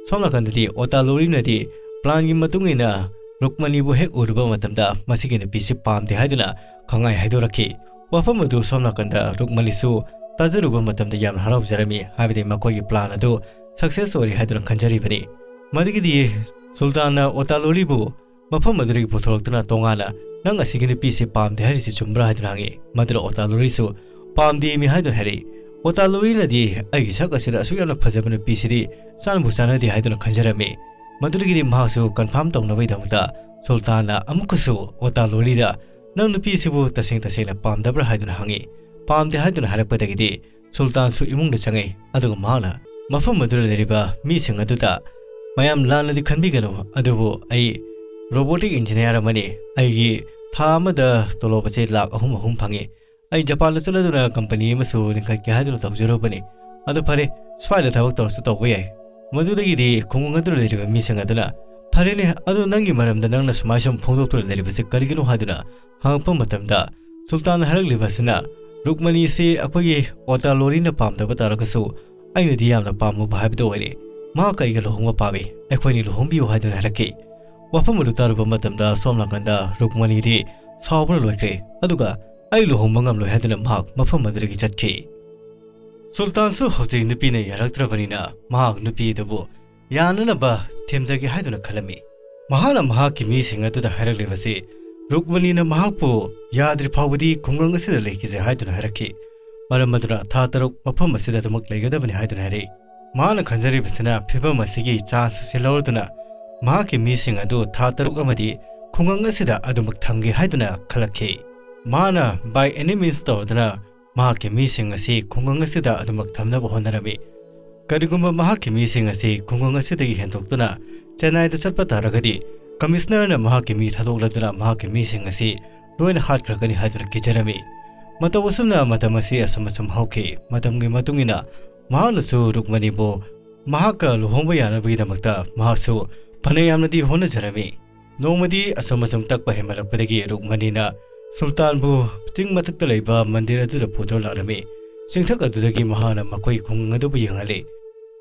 ꯁꯣꯝ ꯅꯥꯀꯟꯗꯗꯤ ꯑꯣꯇꯥ ꯂꯣꯔꯤꯅꯗꯤ ꯄ꯭ꯂꯥꯟꯒꯤ ꯃꯇꯨꯡ ꯏꯟꯅ ꯔꯨꯛꯃꯅꯤꯕꯨ ꯍꯦꯛ ꯎꯔꯨꯕ ꯃꯇꯝꯗ ꯃꯁꯤꯒꯤ ꯅꯨꯄꯤꯁꯤ ꯄꯥꯝꯗꯦ ꯍꯥꯏꯗꯨꯅ ꯈꯪꯍꯥꯏ ꯍꯥꯏꯗꯣꯔꯛꯈꯤ꯫ ꯋꯥꯐꯝ ꯑꯗꯨ ꯁꯣꯝ ꯅꯥꯀꯟꯗ ꯔꯨꯛꯃꯅꯤꯁꯨ ꯇꯥꯖꯔꯨꯕ ꯃꯇꯝꯗ ꯌꯥꯝꯅ ꯍꯔꯥꯎꯖꯔꯝꯃꯤ, ꯍꯥꯏꯕꯗꯤ ꯃꯈꯣꯏꯒꯤ ꯄ꯭ꯂꯥꯟ ꯑꯗꯨ ꯁꯛꯁꯦꯁ ꯑꯣꯏꯔꯦ ꯍꯥꯏꯗꯨꯅ ꯈꯟꯖꯔꯤꯕꯅꯤ꯫ ꯃꯗꯨꯒꯤꯗꯤ ꯁꯨꯜꯇꯥꯟꯅ ꯑꯣꯇꯥ ꯂꯣꯔꯤꯕꯨ ꯃꯐꯝ ꯑꯗꯨꯗꯒꯤ ꯄꯨꯊꯣꯔꯛꯇꯨꯅ ꯇꯣꯉꯥꯟꯅ, "ꯅꯪ ꯑꯁꯤꯒꯤ ꯅꯨꯄꯤꯁꯤ ꯄꯥꯝꯗꯦ ꯍꯥꯏꯔꯤꯁꯤ ꯆꯨꯝꯕ꯭ꯔꯥ?" ꯍꯥꯏꯗꯨꯅ ꯍꯪꯉꯤ꯫ ꯃꯗꯨꯗ ꯑꯣꯇꯥ ꯂꯣꯔꯤꯁꯨ "ꯄꯥꯝꯗꯦ" ꯃꯤ ꯍꯥꯏꯗꯨꯅ ꯍꯥꯏꯔꯛꯏ꯫ ꯑꯣꯇꯥ ꯂꯣꯔꯤꯅꯗꯤ, "ꯑꯩꯒꯤ ꯁꯛ ꯑꯁꯤꯗ ꯑꯁꯨꯛ ꯌꯥꯝꯅ ꯐꯖꯕ ꯅꯨꯄꯤꯁꯤꯗꯤ ꯆꯥꯅꯕꯨ ꯆꯥꯅꯗꯦ" ꯍꯥꯏꯗꯨꯅ ꯈꯟꯖꯔꯝꯃꯤ꯫ ꯃꯗꯨꯗꯒꯤꯗꯤ ꯃꯍꯥꯛꯁꯨ ꯀꯟꯐꯥꯔꯝ ꯇꯧꯅꯕꯒꯤꯗꯃꯛꯇ ꯁꯨꯜꯇꯥꯟꯅ ꯑꯃꯨꯛꯀꯁꯨ ꯑꯣꯇꯥ ꯂꯣꯔꯤꯗ, "ꯅꯪ ꯅꯨꯄꯤꯁꯤꯕꯨ ꯇꯁꯦꯡ ꯇꯁꯦꯡꯅ ꯄꯥꯝꯗꯕ꯭ꯔꯥ?" ꯍꯥꯏꯗꯨꯅ ꯍꯪꯉꯤ꯫ "ꯄꯥꯝꯗꯦ" ꯍꯥꯏꯗꯨꯅ ꯍꯥꯏꯔꯛꯄꯗꯒꯤꯗꯤ ꯁꯨꯜꯇꯥꯟꯁꯨ ꯏꯃꯨꯡꯗ ꯆꯪꯉꯛꯏ꯫ ꯑꯗꯨꯒ ꯃꯍꯥꯛꯅ ꯃꯐꯝ ꯑꯗꯨꯗ ꯂꯩꯔꯤꯕ ꯃꯤꯁꯤꯡ ꯑꯗꯨꯗ, "ꯃꯌꯥꯝ ꯂꯥꯟꯅꯗꯤ ꯈꯟꯕꯤꯒꯅꯨ, ꯑꯗꯨꯕꯨ ꯑꯩ ꯔꯣꯕꯣꯇꯤꯛ ꯏꯟꯖꯤꯅꯤꯌꯥꯔ ꯑꯃꯅꯤ꯫ ꯑꯩꯒꯤ ꯊꯥ ꯑꯃꯗ ꯇꯣꯂꯣꯞ ꯑꯁꯦ ꯂꯥꯈ ꯑꯍꯨꯝ ꯑꯍꯨꯝ ꯐꯪꯉꯤ꯫ ꯑꯩ ꯖꯄꯥꯟꯗ ꯆꯠꯂꯗꯨꯅ ꯀꯝꯄꯅꯤ ꯑꯃꯁꯨ ꯂꯤꯡꯈꯠꯀꯦ ꯍꯥꯏꯗꯨꯅ ꯇꯧꯖꯔꯨꯕꯅꯤ꯫ ꯑꯗꯨ ꯐꯔꯦ, ꯁ꯭ꯋꯥꯏꯗ ꯊꯕꯛ ꯇꯧꯔꯁꯨ ꯇꯧꯕ ꯌꯥꯏ꯫" ꯃꯗꯨꯗꯒꯤꯗꯤ ꯈꯨꯡꯒꯪ ꯑꯗꯨꯗ ꯂꯩꯔꯤꯕ ꯃꯤꯁꯤꯡ ꯑꯗꯨꯅ, "ꯐꯔꯦꯅꯦ, ꯑꯗꯨ ꯅꯪꯒꯤ ꯃꯔꯝꯗ ꯅꯪꯅ ꯁꯨꯃꯥꯏ ꯁꯨꯝ ꯐꯣꯡꯗꯣꯛꯇꯨꯅ ꯂꯩꯔꯤꯕꯁꯤ ꯀꯔꯤꯒꯤꯅꯣ?" ꯍꯥꯏꯗꯨꯅ ꯍꯪꯉꯛꯄ ꯃꯇꯝꯗ, ꯁꯨꯜꯇꯥꯟꯅ ꯍꯥꯏꯔꯛꯂꯤꯕ ꯑꯁꯤꯅ, "ꯔꯨꯛꯃꯅꯤꯁꯤ ꯑꯩꯈꯣꯏꯒꯤ ꯑꯣꯇꯥ ꯂꯣꯔꯤꯅ ꯄꯥꯝꯗꯕ ꯇꯥꯔꯒꯁꯨ, ꯑꯩꯅꯗꯤ ꯌꯥꯝꯅ ꯄꯥꯝꯃꯨꯕ ꯍꯥꯏꯕꯗꯨ ꯑꯣꯏꯔꯦ꯫ ꯃꯍꯥꯛꯀ ꯑꯩꯒ ꯂꯨꯍꯣꯡꯕ ꯄꯥꯝꯃꯤ꯫ ꯑꯩꯈꯣꯏꯅꯤ ꯂꯨꯍꯣꯡꯕꯤꯌꯨ" ꯍꯥꯏꯗꯨꯅ ꯍꯥꯏꯔꯛꯈꯤ꯫ ꯋꯥꯐꯝ ꯑꯗꯨ ꯇꯥꯔꯨꯕ ꯃꯇꯝꯗ ꯁꯣꯝ ꯅꯥꯀꯟꯗ ꯔꯨꯛꯃꯅꯤꯗꯤ ꯁꯥꯎꯕꯅ ꯂꯣꯏꯈ꯭ꯔꯦ꯫ ꯑꯗꯨꯒ, "ꯑꯩ ꯂꯨꯍꯣꯡꯕ ꯉꯝꯂꯣꯏ" ꯍꯥꯏꯗꯨꯅ ꯃꯍꯥꯛ ꯃꯐꯝ ꯑꯗꯨꯗꯒꯤ ꯆꯠꯈꯤ꯫ ꯁꯨꯜꯇꯥꯟꯁꯨ ꯍꯧꯖꯤꯛ ꯅꯨꯄꯤꯅ ꯌꯥꯔꯛꯇ꯭ꯔꯕꯅꯤꯅ ꯃꯍꯥꯛ ꯅꯨꯄꯤ ꯑꯗꯨꯕꯨ ꯌꯥꯅꯅꯕ ꯊꯦꯝꯖꯒꯦ ꯍꯥꯏꯗꯨꯅ ꯈꯜꯂꯝꯃꯤ꯫ ꯃꯍꯥꯛꯅ ꯃꯍꯥꯛꯀꯤ ꯃꯤꯁꯤꯡ ꯑꯗꯨꯗ ꯍꯥꯏꯔꯛꯂꯤꯕꯁꯤ, ꯔꯨꯛꯃꯅꯤꯅ ꯃꯍꯥꯛꯄꯨ ꯌꯥꯗ꯭ꯔꯤ ꯐꯥꯎꯕꯗꯤ ꯈꯨꯡꯒꯪ ꯑꯁꯤꯗ ꯂꯩꯈꯤꯁꯦ ꯍꯥꯏꯗꯨꯅ ꯍꯥꯏꯔꯛꯈꯤ꯫ ꯃꯔꯝ ꯑꯗꯨꯅ ꯊꯥ ꯇꯔꯨꯛ ꯃꯐꯝ ꯑꯁꯤꯗ ꯑꯗꯨꯃꯛ ꯂꯩꯒꯗꯕꯅꯤ ꯍꯥꯏꯗꯨꯅ ꯍꯥꯏꯔꯛꯏ꯫ ꯃꯍꯥꯛꯅ ꯈꯟꯖꯔꯤꯕꯁꯤꯅ ꯐꯤꯚꯝ ꯑꯁꯤꯒꯤ ꯆꯥꯟꯁ ꯑꯁꯤ ꯂꯧꯔꯗꯨꯅ ꯃꯍꯥꯛꯀꯤ ꯃꯤꯁꯤꯡ ꯑꯗꯨ ꯊꯥ ꯇꯔꯨꯛ ꯑꯃꯗꯤ ꯈꯨꯡꯒꯪ ꯑꯁꯤꯗ ꯑꯗꯨꯃꯛ ꯊꯝꯒꯦ ꯍꯥꯏꯗꯨꯅ ꯈꯜꯂꯛꯈꯤ꯫ ꯃꯍꯥꯛꯅ by any means ꯇꯧꯔꯗꯨꯅ ꯃꯍꯥꯛꯀꯤ ꯃꯤꯁꯤꯡ ꯑꯁꯤ ꯈꯨꯡꯒꯪ ꯑꯁꯤꯗ ꯑꯗꯨꯃꯛ ꯊꯝꯅꯕ ꯍꯣꯠꯅꯔꯝꯃꯤ꯫ ꯀꯔꯤꯒꯨꯝꯕ ꯃꯍꯥꯛꯀꯤ ꯃꯤꯁꯤꯡ ꯑꯁꯤ ꯈꯨꯡꯒꯪ ꯑꯁꯤꯗꯒꯤ ꯍꯦꯟꯗꯣꯛꯇꯨꯅ ꯆꯦꯟꯅꯥꯏꯗ ꯆꯠꯄ ꯇꯥꯔꯒꯗꯤ, ꯀꯃꯤꯁꯅꯔꯅ ꯃꯍꯥꯛꯀꯤ ꯃꯤ ꯊꯥꯗꯣꯛꯂꯗꯨꯅ ꯃꯍꯥꯛꯀꯤ ꯃꯤꯁꯤꯡ ꯑꯁꯤ ꯂꯣꯏꯅ ꯍꯥꯠꯈ꯭ꯔꯒꯅꯤ ꯍꯥꯏꯗꯨꯅ ꯀꯤꯖꯔꯝꯃꯤ꯫ ꯃꯇꯧ ꯑꯁꯨꯝꯅ ꯃꯇꯝ ꯑꯁꯤ ꯑꯁꯨꯝ ꯑꯁꯨꯝ ꯍꯧꯈꯤ꯫ ꯃꯇꯝꯒꯤ ꯃꯇꯨꯡ ꯏꯟꯅ ꯃꯍꯥꯛꯅꯁꯨ ꯔꯨꯛꯃꯅꯤꯕꯨ ꯃꯍꯥꯛꯀ ꯂꯨꯍꯣꯡꯕ ꯌꯥꯅꯕꯒꯤꯗꯃꯛꯇ ꯃꯍꯥꯛꯁꯨ ꯐꯅ ꯌꯥꯝꯅꯗꯤ ꯍꯣꯠꯅꯖꯔꯝꯃꯤ꯫ ꯅꯣꯡꯃꯗꯤ ꯑꯁꯨꯝ ꯑꯁꯨꯝ ꯇꯛꯄ ꯍꯦꯟꯃꯜꯂꯛꯄꯗꯒꯤ ꯔꯨꯛꯃꯅꯤꯅ ꯁꯨꯜꯇꯥꯟꯕꯨ ꯆꯤꯡ ꯃꯊꯛꯇ ꯂꯩꯕ ꯃꯟꯗꯤꯔ ꯑꯗꯨꯗ ꯄꯨꯗꯨꯅ ꯂꯥꯛꯂꯝꯃꯤ꯫ ꯆꯤꯡꯊꯛ ꯑꯗꯨꯗꯒꯤ ꯃꯍꯥꯛꯅ ꯃꯈꯣꯏ ꯈꯨꯡꯒꯪ ꯑꯗꯨꯕꯨ ꯌꯦꯡꯍꯜꯂꯤ꯫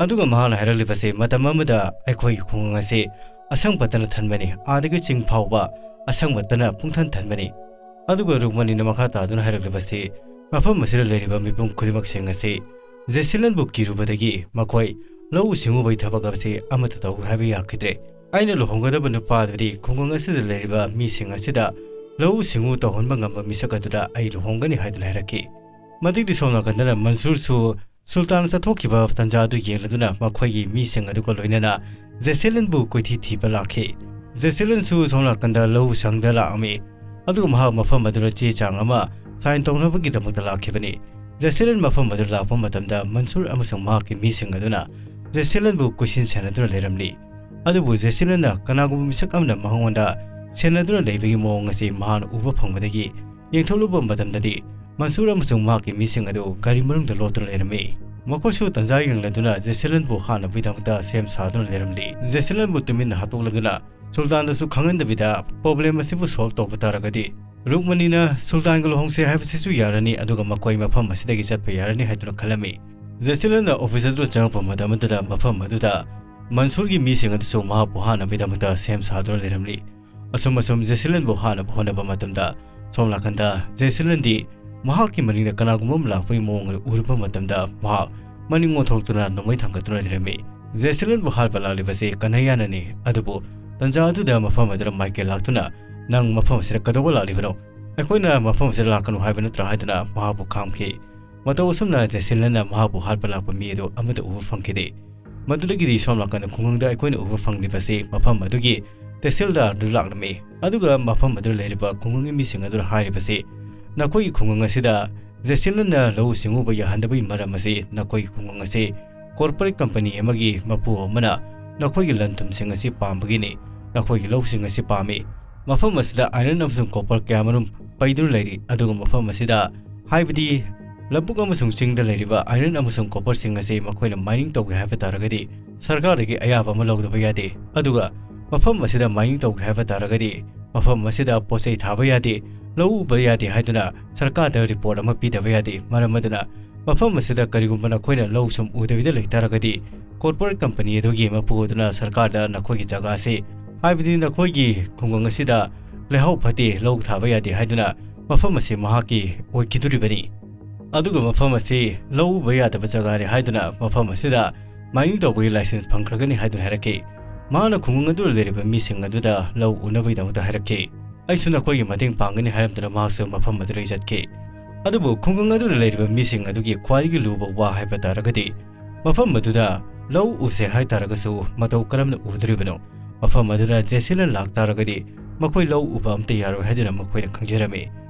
ꯑꯗꯨꯒ ꯃꯍꯥꯛꯅ ꯍꯥꯏꯔꯛꯂꯤꯕꯁꯤ, ꯃꯇꯝ ꯑꯃꯗ ꯑꯩꯈꯣꯏꯒꯤ ꯈꯨꯡꯒꯪ ꯑꯁꯤ ꯑꯁꯪ ꯄꯇꯅ ꯊꯟꯕꯅꯤ, ꯑꯥꯗꯒꯤ ꯆꯤꯡ ꯐꯥꯎꯕ ꯑꯁꯪ ꯄꯇꯅ ꯄꯨꯡꯊꯟ ꯊꯟꯕꯅꯤ꯫ ꯑꯗꯨꯒ ꯔꯨꯛꯃꯅꯤꯅ ꯃꯈꯥ ꯇꯥꯗꯨꯅ ꯍꯥꯏꯔꯛꯂꯤꯕꯁꯤ, ꯃꯐꯝ ꯑꯁꯤꯗ ꯂꯩꯔꯤꯕ ꯃꯤꯄꯨꯝ ꯈꯨꯗꯤꯡꯃꯛꯁꯤꯡ ꯑꯁꯤ ꯖꯦꯁꯤꯂꯟꯕꯨ ꯀꯤꯔꯨꯕꯗꯒꯤ ꯃꯈꯣꯏ ꯂꯧꯎ ꯁꯤꯡꯎꯕꯒꯤ ꯊꯕꯛ ꯑꯁꯤ ꯑꯃꯠꯇ ꯇꯧ ꯍꯥꯏꯕ ꯌꯥꯈꯤꯗ꯭ꯔꯦ꯫ ꯑꯩꯅ ꯂꯨꯍꯣꯡꯒꯗꯕ ꯅꯨꯄꯥ ꯑꯗꯨꯗꯤ ꯈꯨꯡꯒꯪ ꯑꯁꯤꯗ ꯂꯩꯔꯤꯕ ꯃꯤꯁꯤꯡ ꯑꯁꯤꯗ ꯂꯧꯎ ꯁꯤꯡꯎ ꯇꯧꯍꯟꯕ ꯉꯝꯕ ꯃꯤꯁꯛ ꯑꯗꯨꯗ ꯑꯩ ꯂꯨꯍꯣꯡꯒꯅꯤ ꯍꯥꯏꯗꯨꯅ ꯍꯥꯏꯔꯛꯈꯤ꯫ ꯃꯇꯤꯛꯇꯤ ꯁꯣꯝ ꯅꯥꯀꯟꯗꯅ ꯃꯟꯁꯨꯔꯁꯨ ꯁꯨꯜꯇꯥꯟ ꯆꯠꯊꯣꯛꯈꯤꯕ ꯇꯥꯟꯖꯥ ꯑꯗꯨ ꯌꯦꯡꯂꯗꯨꯅ ꯃꯈꯣꯏꯒꯤ ꯃꯤꯁꯤꯡ ꯑꯗꯨꯒ ꯂꯣꯏꯅꯅ ꯖꯦꯁꯤꯂꯟꯕꯨ ꯀꯣꯏꯊꯤ ꯊꯤꯕ ꯂꯥꯛꯈꯤ꯫ ꯖꯦꯁꯤꯂꯟꯁꯨ ꯁꯣꯝ ꯅꯥꯀꯟꯗ ꯂꯧ ꯁꯪꯗ ꯂꯥꯛꯑꯝꯃꯤ꯫ ꯑꯗꯨꯒ ꯃꯍꯥꯛ ꯃꯐꯝ ꯑꯗꯨꯗ ꯆꯦ ꯆꯥꯡ ꯑꯃ ꯁꯥꯏꯟ ꯇꯧꯅꯕꯒꯤꯗꯃꯛꯇ ꯂꯥꯛꯈꯤꯕꯅꯤ꯫ ꯖꯦꯁꯤꯂꯟ ꯃꯐꯝ ꯑꯗꯨꯗ ꯂꯥꯛꯄ ꯃꯇꯝꯗ ꯃꯟꯁꯨꯔ ꯑꯃꯁꯨꯡ ꯃꯍꯥꯛꯀꯤ ꯃꯤꯁꯤꯡ ꯑꯗꯨꯅ ꯖꯦꯁꯤꯂꯟꯕꯨ ꯀꯣꯏꯁꯤꯟ ꯁꯦꯟꯅꯗꯨꯅ ꯂꯩꯔꯝꯂꯤ꯫ ꯑꯗꯨꯕꯨ ꯖꯦꯁꯤꯂꯟꯅ ꯀꯅꯥꯒꯨꯝꯕ ꯃꯤꯁꯛ ꯑꯃꯅ ꯃꯉꯣꯟꯗ ꯁꯦꯟꯅꯗꯨꯅ ꯂꯩꯕꯒꯤ ꯃꯑꯣꯡ ꯑꯁꯤ ꯃꯍꯥꯛꯅ ꯎꯕ ꯐꯪꯕꯗꯒꯤ ꯌꯦꯡꯊꯣꯛꯂꯨꯕ ꯃꯇꯝꯗꯗꯤ ꯃꯟꯁꯨꯔ ꯑꯃꯁꯨꯡ ꯃꯍꯥꯛꯀꯤ ꯃꯤꯁꯤꯡ ꯑꯗꯨ ꯒꯥꯔꯤ ꯃꯅꯨꯡꯗ ꯂꯣꯠꯇꯨꯅ ꯂꯩꯔꯝꯃꯤ꯫ ꯃꯈꯣꯏꯁꯨ ꯇꯟꯖꯥ ꯌꯦꯡꯂꯗꯨꯅ ꯖꯦꯁꯤꯂꯟꯕꯨ ꯍꯥꯠꯅꯕꯒꯤꯗꯃꯛꯇ ꯁꯦꯝ ꯁꯥꯗꯨꯅ ꯂꯩꯔꯝꯂꯤ꯫ ꯖꯦꯁꯤꯂꯟꯕꯨ ꯇꯨꯃꯤꯟꯅ ꯍꯥꯠꯇꯣꯛꯂꯗꯨꯅ ꯁꯨꯜꯇꯥꯟꯗꯁꯨ ꯈꯪꯍꯟꯗꯕꯤꯗ ꯄ꯭ꯔꯣꯕ꯭ꯂꯦꯝ ꯑꯁꯤꯕꯨ ꯁꯣꯜꯕ ꯇꯧꯕ ꯇꯥꯔꯒꯗꯤ ꯔꯨꯛꯃꯅꯤꯅ ꯁꯨꯜꯇꯥꯟꯒ ꯂꯨꯍꯣꯡꯁꯦ ꯍꯥꯏꯕꯁꯤꯁꯨ ꯌꯥꯔꯅꯤ, ꯑꯗꯨꯒ ꯃꯈꯣꯏ ꯃꯐꯝ ꯑꯁꯤꯗꯒꯤ ꯆꯠꯄ ꯌꯥꯔꯅꯤ ꯍꯥꯏꯗꯨꯅ ꯈꯜꯂꯝꯃꯤ꯫ ꯖꯦꯁꯤꯂꯟꯅ ꯑꯣꯐꯤꯁ ꯑꯗꯨꯗ ꯆꯪꯉꯛꯄ ꯃꯇꯝ ꯑꯗꯨꯗ ꯃꯐꯝ ꯑꯗꯨꯗ ꯃꯟꯁꯨꯔꯒꯤ ꯃꯤꯁꯤꯡ ꯑꯗꯨꯁꯨ ꯃꯍꯥꯛꯄꯨ ꯍꯥꯠꯅꯕꯒꯤꯗꯃꯛꯇ ꯁꯦꯝ ꯁꯥꯗꯨꯅ ꯂꯩꯔꯝꯂꯤ꯫ ꯑꯁꯨꯝ ꯑꯁꯨꯝ ꯖꯦꯁꯤꯂꯟꯕꯨ ꯍꯥꯠꯅꯕ ꯍꯣꯠꯅꯕ ꯃꯇꯝꯗ ꯁꯣꯝ ꯅꯥꯀꯟꯗ ꯖꯦꯁꯤꯂꯟꯗꯤ ꯃꯍꯥꯛꯀꯤ ꯃꯅꯤꯡꯗ ꯀꯅꯥꯒꯨꯝꯕ ꯑꯃ ꯂꯥꯛꯄꯒꯤ ꯃꯑꯣꯡ ꯑꯗꯨ ꯎꯔꯨꯕ ꯃꯇꯝꯗ ꯃꯍꯥꯛ ꯃꯅꯤꯡ ꯑꯣꯟꯊꯣꯛꯇꯨꯅ ꯅꯣꯡꯃꯩ ꯊꯥꯡꯒꯠꯇꯨꯅ ꯂꯩꯔꯝꯃꯤ꯫ ꯖꯦꯁꯤꯂꯟꯕꯨ ꯍꯥꯠꯄ ꯂꯥꯛꯂꯤꯕꯁꯤ ꯀꯅꯌꯥꯅꯅꯤ꯫ ꯑꯗꯨꯕꯨ ꯇꯟꯖꯥ ꯑꯗꯨꯗ ꯃꯐꯝ ꯑꯗꯨꯗ ꯃꯥꯏꯀꯦꯜ ꯂꯥꯛꯇꯨꯅ, "ꯅꯪ ꯃꯐꯝ ꯑꯁꯤꯗ ꯀꯩꯗꯧꯕ ꯂꯥꯛꯂꯤꯕꯅꯣ? ꯑꯩꯈꯣꯏꯅ ꯃꯐꯝ ꯑꯁꯤꯗ ꯂꯥꯛꯀꯅꯨ ꯍꯥꯏꯕ ꯅꯠꯇ꯭ꯔꯥ?" ꯍꯥꯏꯗꯨꯅ ꯃꯍꯥꯛꯄꯨ ꯈꯥꯝꯈꯤ꯫ ꯃꯇꯧ ꯑꯁꯨꯝꯅ ꯖꯦꯁꯤꯂꯟꯅ ꯃꯍꯥꯛꯄꯨ ꯍꯥꯠꯄ ꯂꯥꯛꯄ ꯃꯤ ꯑꯗꯨ ꯑꯃꯠꯇ ꯎꯕ ꯐꯪꯈꯤꯗꯦ꯫ ꯃꯗꯨꯗꯒꯤꯗꯤ ꯁꯣꯝ ꯅꯥꯀꯟꯗ ꯈꯨꯡꯒꯪꯗ ꯑꯩꯈꯣꯏꯅ ꯎꯕ ꯐꯪꯂꯤꯕꯁꯤ ꯃꯐꯝ ꯑꯗꯨꯒꯤ ꯇꯦꯁꯤꯜꯗꯥꯔ ꯑꯗꯨ ꯂꯥꯛꯂꯝꯃꯤ꯫ ꯑꯗꯨꯒ ꯃꯐꯝ ꯑꯗꯨꯗ ꯂꯩꯔꯤꯕ ꯈꯨꯡꯒꯪꯒꯤ ꯃꯤꯁꯤꯡ ꯑꯗꯨꯅ ꯍꯥꯏꯔꯤꯕꯁꯤ, "ꯅꯈꯣꯏꯒꯤ ꯈꯨꯡꯒꯪ ꯑꯁꯤꯗ ꯖꯦꯁꯤꯂꯟꯅ ꯂꯧꯎ ꯁꯤꯡꯎꯕ ꯌꯥꯍꯟꯗꯕꯒꯤ ꯃꯔꯝ ꯑꯁꯤ ꯅꯈꯣꯏꯒꯤ ꯈꯨꯡꯒꯪ ꯑꯁꯤ corporate company ꯑꯃꯒꯤ ꯃꯄꯨ ꯑꯃꯅ ꯅꯈꯣꯏꯒꯤ ꯂꯟ ꯊꯨꯝꯁꯤꯡ ꯑꯁꯤ ꯄꯥꯝꯕꯒꯤꯅꯤ, ꯅꯈꯣꯏꯒꯤ ꯂꯧꯁꯤꯡ ꯑꯁꯤ ꯄꯥꯝꯃꯤ꯫ ꯃꯐꯝ ꯑꯁꯤꯗ iron ꯑꯃꯁꯨꯡ copper ꯀꯌꯥꯃꯔꯨꯝ ꯄꯩꯗꯨꯅ ꯂꯩꯔꯤ, ꯑꯗꯨꯒ ꯃꯐꯝ ꯑꯁꯤꯗ, ꯍꯥꯏꯕꯗꯤ ꯂꯧꯕꯨꯛ ꯑꯃꯁꯨꯡ ꯆꯤꯡꯗ ꯂꯩꯔꯤꯕ iron ꯑꯃꯁꯨꯡ copperꯁꯤꯡ ꯑꯁꯤ ꯃꯈꯣꯏꯅ mining ꯇꯧꯒꯦ ꯍꯥꯏꯕ ꯇꯥꯔꯒꯗꯤ ꯁꯔꯀꯥꯔꯗꯒꯤ ꯑꯌꯥꯕ ꯑꯃ ꯂꯧꯗꯕ ꯌꯥꯗꯦ꯫ ꯑꯗꯨꯒ ꯃꯐꯝ ꯑꯁꯤꯗ mining ꯇꯧꯒꯦ ꯍꯥꯏꯕ ꯇꯥꯔꯒꯗꯤ ꯃꯐꯝ ꯑꯁꯤꯗ ꯄꯣꯠ ꯆꯩ ꯊꯥꯕ ꯌꯥꯗꯦ, ꯂꯧ ꯎꯕ ꯌꯥꯗꯦ ꯍꯥꯏꯗꯨꯅ ꯁꯔꯀꯥꯔꯗ report ꯑꯃ ꯄꯤꯗꯕ ꯌꯥꯗꯦ꯫ ꯃꯔꯝ ꯑꯗꯨꯅ ꯃꯐꯝ ꯑꯁꯤꯗ ꯀꯔꯤꯒꯨꯝꯕ ꯅꯈꯣꯏꯅ ꯂꯧ ꯁꯨꯝ ꯎꯗꯕꯤꯗ ꯂꯩꯇꯥꯔꯒꯗꯤ corporate company ꯑꯗꯨꯒꯤ ꯃꯄꯨ ꯑꯗꯨꯅ ꯁꯔꯀꯥꯔꯗ ꯅꯈꯣꯏꯒꯤ ꯖꯒꯥ ꯑꯁꯤ, ꯍꯥꯏꯕꯗꯤ ꯅꯈꯣꯏꯒꯤ ꯈꯨꯡꯒꯪ ꯑꯁꯤꯗ ꯂꯩꯍꯥꯎ ꯐꯠꯇꯦ, ꯂꯧ ꯊꯥꯕ ꯌꯥꯗꯦ ꯍꯥꯏꯗꯨꯅ ꯃꯐꯝ ꯑꯁꯤ ꯃꯍꯥꯛꯀꯤ ꯑꯣꯏꯈꯤꯗꯣꯔꯤꯕꯅꯤ꯫ ꯑꯗꯨꯒ ꯃꯐꯝ ꯑꯁꯤ ꯂꯧ ꯎꯕ ꯌꯥꯗꯕ ꯖꯒꯥꯅꯤ ꯍꯥꯏꯗꯨꯅ ꯃꯐꯝ ꯑꯁꯤꯗ mining ꯇꯧꯕꯒꯤ license ꯐꯪꯈ꯭ꯔꯒꯅꯤ ꯍꯥꯏꯗꯨꯅ ꯍꯥꯏꯔꯛꯈꯤ꯫ ꯃꯍꯥꯛꯅ ꯈꯨꯡꯒꯪ ꯑꯗꯨꯗ ꯂꯩꯔꯤꯕ ꯃꯤꯁꯤꯡ ꯑꯗꯨꯗ ꯂꯧ ꯎꯅꯕꯒꯤꯗꯃꯛꯇ ꯍꯥꯏꯔꯛꯈꯤ꯫ "ꯑꯩꯁꯨ ꯅꯈꯣꯏꯒꯤ ꯃꯇꯦꯡ ꯄꯥꯡꯒꯅꯤ" ꯍꯥꯏꯔꯝꯗꯨꯅ ꯃꯍꯥꯛꯁꯨ ꯃꯐꯝ ꯑꯗꯨꯗꯒꯤ ꯆꯠꯈꯤ꯫ ꯑꯗꯨꯕꯨ ꯈꯨꯡꯒꯪ ꯑꯗꯨꯗ ꯂꯩꯔꯤꯕ ꯃꯤꯁꯤꯡ ꯑꯗꯨꯒꯤ ꯈ꯭ꯋꯥꯏꯗꯒꯤ ꯂꯨꯕ ꯋꯥ ꯍꯥꯏꯕ ꯇꯥꯔꯒꯗꯤ ꯃꯐꯝ ꯑꯗꯨꯗ ꯂꯧ ꯎꯁꯦ ꯍꯥꯏ ꯇꯥꯔꯒꯁꯨ ꯃꯇꯧ ꯀꯔꯝꯅ ꯎꯗꯣꯔꯤꯕꯅꯣ? ꯃꯐꯝ ꯑꯗꯨꯗ ꯖꯦꯁꯤꯂꯟ ꯂꯥꯛꯇꯥꯔꯒꯗꯤ ꯃꯈꯣꯏ ꯂꯧ ꯎꯕ ꯑꯝꯇ ꯌꯥꯔꯣꯏ ꯍꯥꯏꯗꯨꯅ ꯃꯈꯣꯏꯅ ꯈꯪꯖꯔꯝꯃꯤ꯫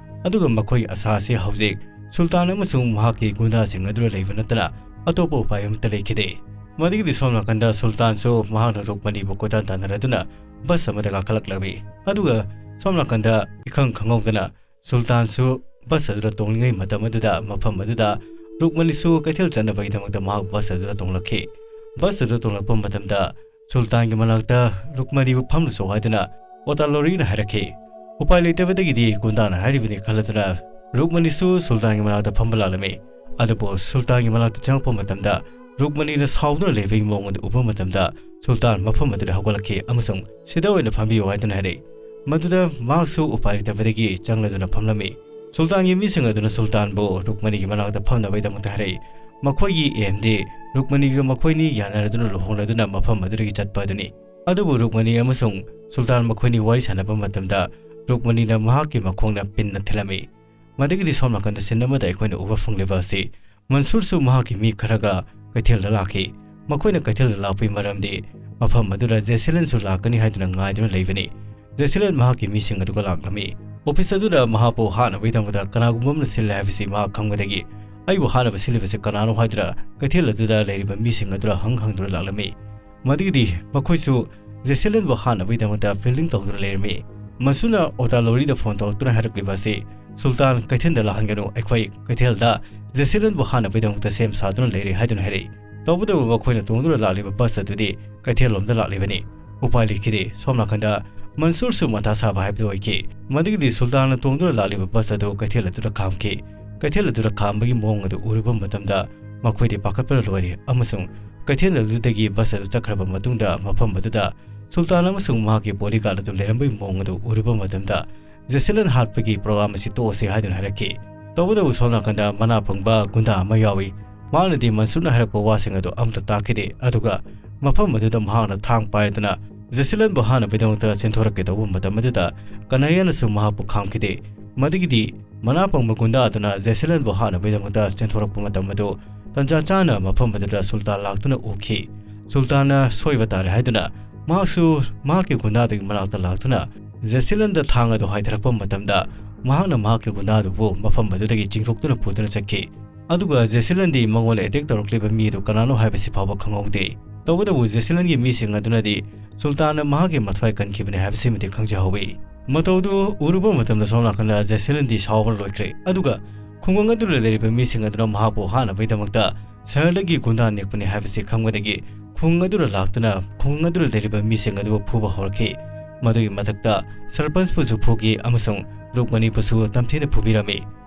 ꯑꯗꯨꯒ ꯃꯈꯣꯏꯒꯤ ꯑꯁꯥ ꯑꯁꯤ ꯍꯧꯖꯤꯛ ꯁꯨꯜꯇꯥꯟ ꯑꯃꯁꯨꯡ ꯃꯍꯥꯛꯀꯤ ꯒꯨꯟꯗꯥꯁꯤꯡ ꯑꯗꯨꯗ ꯂꯩꯕ ꯅꯠꯇꯅ ꯑꯇꯣꯞꯄ ꯎꯄꯥꯏ ꯑꯃꯠꯇ ꯂꯩꯈꯤꯗꯦ꯫ ꯃꯗꯨꯒꯤꯗꯤ ꯁꯣꯝ ꯅꯥꯀꯟꯗ ꯁꯨꯜꯇꯥꯟꯁꯨ ꯃꯍꯥꯛꯅ ꯔꯨꯛꯃꯅꯤꯕꯨ ꯀꯣꯏꯇꯥꯟ ꯇꯥꯟꯅꯔꯗꯨꯅ ꯕꯁ ꯑꯃꯗ ꯀꯥꯈꯠꯂꯛꯂꯝꯃꯤ꯫ ꯑꯗꯨꯒ ꯁꯣꯝ ꯅꯥꯀꯟꯗ ꯏꯈꯪ ꯈꯪꯍꯧꯗꯅ ꯁꯨꯜꯇꯥꯟꯁꯨ ꯕꯁ ꯑꯗꯨꯗ ꯇꯣꯡꯂꯤꯉꯩ ꯃꯇꯝ ꯑꯗꯨꯗ ꯃꯐꯝ ꯑꯗꯨꯗ ꯔꯨꯛꯃꯅꯤꯁꯨ ꯀꯩꯊꯦꯜ ꯆꯠꯅꯕꯒꯤꯗꯃꯛꯇ ꯃꯍꯥꯛ ꯕꯁ ꯑꯗꯨꯗ ꯇꯣꯡꯂꯛꯈꯤ꯫ ꯕꯁ ꯑꯗꯨꯗ ꯇꯣꯡꯂꯛꯄ ꯃꯇꯝꯗ ꯁꯨꯜꯇꯥꯟꯒꯤ ꯃꯅꯥꯛꯇ ꯔꯨꯛꯃꯅꯤꯕꯨ ꯐꯝꯂꯨꯆꯣ ꯍꯥꯏꯗꯨꯅ ꯑꯣꯇꯥ ꯂꯣꯔꯤꯅ ꯍꯥꯏꯔꯛꯈꯤ꯫ ꯎꯄꯥꯏ ꯂꯩꯇꯕꯗꯒꯤꯗꯤ ꯒꯨꯟꯗꯥꯅ ꯍꯥꯏꯔꯤꯕꯅꯤ ꯈꯜꯂꯗꯨꯅ ꯔꯨꯛꯃꯅꯤꯁꯨ ꯁꯨꯜꯇꯥꯟꯒꯤ ꯃꯅꯥꯛꯇ ꯐꯝꯕ ꯂꯥꯛꯂꯝꯃꯤ꯫ ꯑꯗꯨꯕꯨ ꯁꯨꯜꯇꯥꯟꯒꯤ ꯃꯅꯥꯛꯇ ꯆꯪꯉꯛꯄ ꯃꯇꯝꯗ ꯔꯨꯛꯃꯅꯤꯅ ꯁꯥꯎꯗꯨꯅ ꯂꯩꯕꯒꯤ ꯃꯑꯣꯡ ꯑꯗꯨ ꯎꯕ ꯃꯇꯝꯗ ꯁꯨꯜꯇꯥꯟ ꯃꯐꯝ ꯑꯗꯨꯗ ꯍꯧꯒꯠꯂꯛꯈꯤ ꯑꯃꯁꯨꯡ "ꯁꯤꯗ ꯑꯣꯏꯅ ꯐꯝꯕꯤꯌꯨ" ꯍꯥꯏꯗꯨꯅ ꯍꯥꯏꯔꯛꯏ꯫ ꯃꯗꯨꯗ ꯃꯍꯥꯛꯁꯨ ꯎꯄꯥꯏ ꯂꯩꯇꯕꯗꯒꯤ ꯆꯪꯂꯗꯨꯅ ꯐꯝꯂꯝꯃꯤ꯫ ꯁꯨꯜꯇꯥꯟꯒꯤ ꯃꯤꯁꯤꯡ ꯑꯗꯨꯅ ꯁꯨꯜꯇꯥꯟꯕꯨ ꯔꯨꯛꯃꯅꯤꯒꯤ ꯃꯅꯥꯛꯇ ꯐꯝꯅꯕꯒꯤꯗꯃꯛꯇ ꯍꯥꯏꯔꯛꯏ꯫ ꯃꯈꯣꯏꯒꯤ aimꯗꯤ ꯔꯨꯛꯃꯅꯤꯒ ꯃꯈꯣꯏꯅꯤ ꯌꯥꯅꯔꯗꯨꯅ ꯂꯨꯍꯣꯡꯂꯗꯨꯅ ꯃꯐꯝ ꯑꯗꯨꯗꯒꯤ ꯆꯠꯄ ꯑꯗꯨꯅꯤ꯫ ꯑꯗꯨꯕꯨ ꯔꯨꯛꯃꯅꯤ ꯑꯃꯁꯨꯡ ꯁꯨꯜꯇꯥꯟ ꯃꯈꯣꯏꯅꯤ ꯋꯥꯔꯤ ꯁꯥꯟꯅꯕ ꯃꯇꯝꯗ ꯔꯨꯛꯃꯅꯤꯅ ꯃꯍꯥꯛꯀꯤ ꯃꯈꯣꯡꯅ ꯄꯤꯟꯅ ꯊꯤꯜꯂꯝꯃꯤ꯫ ꯃꯗꯨꯒꯤꯗꯤ ꯁꯣꯝ ꯅꯥꯀꯟꯗ scene ꯑꯃꯗ ꯑꯩꯈꯣꯏꯅ ꯎꯕ ꯐꯪꯂꯤꯕ ꯑꯁꯤ ꯃꯟꯁꯨꯔꯁꯨ ꯃꯍꯥꯛꯀꯤ ꯃꯤ ꯈꯔꯒ ꯀꯩꯊꯦꯜꯗ ꯂꯥꯛꯈꯤ꯫ ꯃꯈꯣꯏꯅ ꯀꯩꯊꯦꯜꯗ ꯂꯥꯛꯄꯒꯤ ꯃꯔꯝꯗꯤ ꯃꯐꯝ ꯑꯗꯨꯗ ꯖꯦꯁꯤꯂꯟꯁꯨ ꯂꯥꯛꯀꯅꯤ ꯍꯥꯏꯗꯨꯅ ꯉꯥꯏꯗꯨꯅ ꯂꯩꯕꯅꯤ꯫ ꯖꯦꯁꯤꯂꯟ ꯃꯍꯥꯛꯀꯤ ꯃꯤꯁꯤꯡ ꯑꯗꯨꯒ ꯂꯥꯛꯂꯝꯃꯤ꯫ ꯑꯣꯐꯤꯁ ꯑꯗꯨꯗ ꯃꯍꯥꯛꯄꯨ ꯍꯥꯠꯅꯕꯒꯤꯗꯃꯛꯇ ꯀꯅꯥꯒꯨꯝꯕ ꯑꯃꯅ ꯁꯤꯜꯂꯦ ꯍꯥꯏꯕꯁꯤ ꯃꯍꯥꯛ ꯈꯪꯕꯗꯒꯤ, "ꯑꯩꯕꯨ ꯍꯥꯠꯅꯕ ꯁꯤꯜꯂꯤꯕꯁꯤ ꯀꯅꯥꯅꯣ?" ꯍꯥꯏꯗꯨꯅ ꯀꯩꯊꯦꯜ ꯑꯗꯨꯗ ꯂꯩꯔꯤꯕ ꯃꯤꯁꯤꯡ ꯑꯗꯨꯗ ꯍꯪ ꯍꯪꯗꯨꯅ ꯂꯥꯛꯂꯝꯃꯤ꯫ ꯃꯗꯨꯒꯤꯗꯤ ꯃꯈꯣꯏꯁꯨ ꯖꯦꯁꯤꯂꯟꯕꯨ ꯍꯥꯠꯅꯕꯒꯤꯗꯃꯛꯇ ꯐꯤꯜꯗꯤꯡ ꯇꯧꯗꯨꯅ ꯂꯩꯔꯝꯃꯤ꯫ ꯃꯟꯁꯨꯔꯅ ꯑꯣꯇꯥ ꯂꯣꯔꯤꯗ ꯐꯣꯟ ꯇꯧꯔꯛꯇꯨꯅ ꯍꯥꯏꯔꯛꯂꯤꯕ ꯑꯁꯤ, "ꯁꯨꯜꯇꯥꯟ ꯀꯩꯊꯦꯜꯗ ꯂꯥꯛꯍꯟꯒꯅꯨ, ꯑꯩꯈꯣꯏ ꯀꯩꯊꯦꯜꯗ ꯖꯦꯁꯤꯂꯟꯕꯨ ꯍꯥꯠꯅꯕꯒꯤꯗꯃꯛꯇ ꯁꯦꯝ ꯁꯥꯗꯨꯅ ꯂꯩꯔꯦ" ꯍꯥꯏꯗꯨꯅ ꯍꯥꯏꯔꯛꯏ꯫ ꯇꯧꯕꯇꯕꯨ ꯃꯈꯣꯏꯅ ꯇꯣꯡꯗꯨꯅ ꯂꯥꯛꯂꯤꯕ ꯕꯁ ꯑꯗꯨꯗꯤ ꯀꯩꯊꯦꯜꯂꯣꯝꯗ ꯂꯥꯛꯂꯤꯕꯅꯤ꯫ ꯎꯄꯥꯏ ꯂꯩꯈꯤꯗꯦ꯫ ꯁꯣꯝ ꯅꯥꯀꯟꯗ ꯃꯟꯁꯨꯔꯁꯨ ꯃꯊꯥ ꯁꯥꯕ ꯍꯥꯏꯕꯗꯨ ꯑꯣꯏꯈꯤ꯫ ꯃꯗꯨꯒꯤꯗꯤ ꯁꯨꯜꯇꯥꯟꯅ ꯇꯣꯡꯗꯨꯅ ꯂꯥꯛꯂꯤꯕ ꯕꯁ ꯑꯗꯨ ꯀꯩꯊꯦꯜ ꯑꯗꯨꯗ ꯈꯥꯝꯈꯤ꯫ ꯀꯩꯊꯦꯜ ꯑꯗꯨꯗ ꯈꯥꯝꯕꯒꯤ ꯃꯑꯣꯡ ꯑꯗꯨ ꯎꯔꯨꯕ ꯃꯇꯝꯗ ꯃꯈꯣꯏꯗꯤ ꯄꯥꯈꯠꯄꯅ ꯂꯣꯏꯔꯦ ꯑꯃꯁꯨꯡ ꯀꯩꯊꯦꯜ ꯑꯗꯨꯗꯒꯤ ꯕꯁ ꯑꯗꯨ ꯆꯠꯈ꯭ꯔꯕ ꯃꯇꯨꯡꯗ ꯃꯐꯝ ꯑꯗꯨꯗ ꯁꯨꯜꯇꯥꯟ ꯑꯃꯁꯨꯡ ꯃꯍꯥꯛꯀꯤ ꯕꯣꯗꯤꯒꯥꯔꯗ ꯑꯗꯨ ꯂꯩꯔꯝꯕꯒꯤ ꯃꯑꯣꯡ ꯑꯗꯨ ꯎꯔꯨꯕ ꯃꯇꯝꯗ ꯖꯦꯁꯤꯂꯟ ꯍꯥꯠꯄꯒꯤ ꯄ꯭ꯔꯣꯒ꯭ꯔꯥꯝ ꯑꯁꯤ ꯇꯣꯛꯑꯁꯤ ꯍꯥꯏꯗꯨꯅ ꯍꯥꯏꯔꯛꯈꯤ꯫ ꯇꯧꯕꯇꯕꯨ ꯁꯣꯝ ꯅꯥꯀꯟꯗ ꯃꯅꯥ ꯄꯪꯕ ꯒꯨꯟꯗꯥ ꯑꯃ ꯌꯥꯎꯏ꯫ ꯃꯍꯥꯛꯅꯗꯤ ꯃꯟꯁꯨꯔꯅ ꯍꯥꯏꯔꯛꯄ ꯋꯥꯁꯤꯡ ꯑꯗꯨ ꯑꯃꯠꯇ ꯇꯥꯈꯤꯗꯦ, ꯑꯗꯨꯒ ꯃꯐꯝ ꯑꯗꯨꯗ ꯃꯍꯥꯛꯅ ꯊꯥꯡ ꯄꯥꯏꯔꯗꯨꯅ ꯖꯦꯁꯤꯂꯟꯕꯨ ꯍꯥꯠꯅꯕꯒꯤꯗꯃꯛꯇ ꯆꯦꯟꯊꯣꯔꯛꯀꯦ ꯇꯧꯕ ꯃꯇꯝ ꯑꯗꯨꯗ ꯀꯅꯥꯌꯥꯅꯁꯨ ꯃꯍꯥꯛꯄꯨ ꯈꯥꯝꯈꯤꯗꯦ꯫ ꯃꯗꯨꯒꯤꯗꯤ ꯃꯅꯥ ꯄꯪꯕ ꯒꯨꯟꯗꯥ ꯑꯗꯨꯅ ꯖꯦꯁꯤꯂꯟꯕꯨ ꯍꯥꯠꯅꯕꯒꯤꯗꯃꯛꯇ ꯆꯦꯟꯊꯣꯔꯛꯄ ꯃꯇꯝ ꯑꯗꯨ ꯇꯟꯖꯥ ꯆꯥꯅ ꯃꯐꯝ ꯑꯗꯨꯗ ꯁꯨꯜꯇꯥꯟ ꯂꯥꯛꯇꯨꯅ ꯎꯈꯤ꯫ ꯁꯨꯜꯇꯥꯟꯅ ꯁꯣꯏꯕ ꯇꯥꯔꯦ ꯍꯥꯏꯗꯨꯅ ꯃꯍꯥꯛꯁꯨ ꯃꯍꯥꯛꯀꯤ ꯒꯨꯟꯗꯥꯗꯨꯒꯤ ꯃꯅꯥꯛꯇ ꯂꯥꯛꯇꯨꯅ ꯖꯦꯁꯤꯂꯟꯗ ꯊꯥꯡ ꯑꯗꯨ ꯍꯥꯏꯊꯔꯛꯄ ꯃꯇꯝꯗ ꯃꯍꯥꯛꯅ ꯃꯍꯥꯛꯀꯤ ꯒꯨꯟꯗꯥꯗꯨꯕꯨ ꯃꯐꯝ ꯑꯗꯨꯗꯒꯤ ꯆꯤꯡꯊꯣꯛꯇꯨꯅ ꯄꯨꯗꯨꯅ ꯆꯠꯈꯤ꯫ ꯑꯗꯨꯒ ꯖꯦꯁꯤꯂꯟꯗꯤ ꯃꯉꯣꯟꯗ ꯑꯦꯇꯦꯛ ꯇꯧꯔꯛꯂꯤꯕ ꯃꯤ ꯑꯗꯨ ꯀꯅꯥꯅꯣ ꯍꯥꯏꯕꯁꯤ ꯐꯥꯎꯕ ꯈꯪꯍꯧꯗꯦ꯫ ꯇꯧꯕꯇꯕꯨ ꯖꯦꯁꯤꯂꯟꯒꯤ ꯃꯤꯁꯤꯡ ꯑꯗꯨꯅꯗꯤ ꯁꯨꯜꯇꯥꯟꯅ ꯃꯍꯥꯛꯀꯤ ꯃꯊ꯭ꯋꯥꯏ ꯀꯟꯈꯤꯕꯅꯤ ꯍꯥꯏꯕꯁꯤꯃꯗꯤ ꯈꯪꯖꯍꯧꯏ꯫ ꯃꯇꯧꯗꯨ ꯎꯔꯨꯕ ꯃꯇꯝꯗ ꯁꯣꯝ ꯅꯥꯀꯟꯗ ꯖꯦꯁꯤꯂꯟꯗꯤ ꯁꯥꯎꯕꯅ ꯂꯣꯏꯈ꯭ꯔꯦ꯫ ꯑꯗꯨꯒ ꯈꯨꯡꯒꯪ ꯑꯗꯨꯗ ꯂꯩꯔꯤꯕ ꯃꯤꯁꯤꯡ ꯑꯗꯨꯅ ꯃꯍꯥꯛꯄꯨ ꯍꯥꯠꯅꯕꯒꯤꯗꯃꯛꯇ ꯁꯍꯔꯗꯒꯤ ꯒꯨꯟꯗꯥ ꯅꯦꯛꯄꯅꯤ ꯍꯥꯏꯕꯁꯤ ꯈꯪꯕꯗꯒꯤ ꯈꯨꯡꯒꯪ ꯑꯗꯨꯗ ꯂꯥꯛꯇꯨꯅ ꯈꯨꯡꯒꯪ ꯑꯗꯨꯗ ꯂꯩꯔꯤꯕ ꯃꯤꯁꯤꯡ ꯑꯗꯨꯕꯨ ꯐꯨꯕ ꯍꯧꯔꯛꯈꯤ꯫ ꯃꯗꯨꯒꯤ ꯃꯊꯛꯇ ꯁꯔꯄꯟꯁꯄꯨꯁꯨ ꯐꯨꯈꯤ ꯑꯃꯁꯨꯡ ꯔꯨꯛꯃꯅꯤꯕꯨꯁꯨ ꯇꯝꯊꯤꯅ ꯐꯨꯕꯤꯔꯝꯃꯤ꯫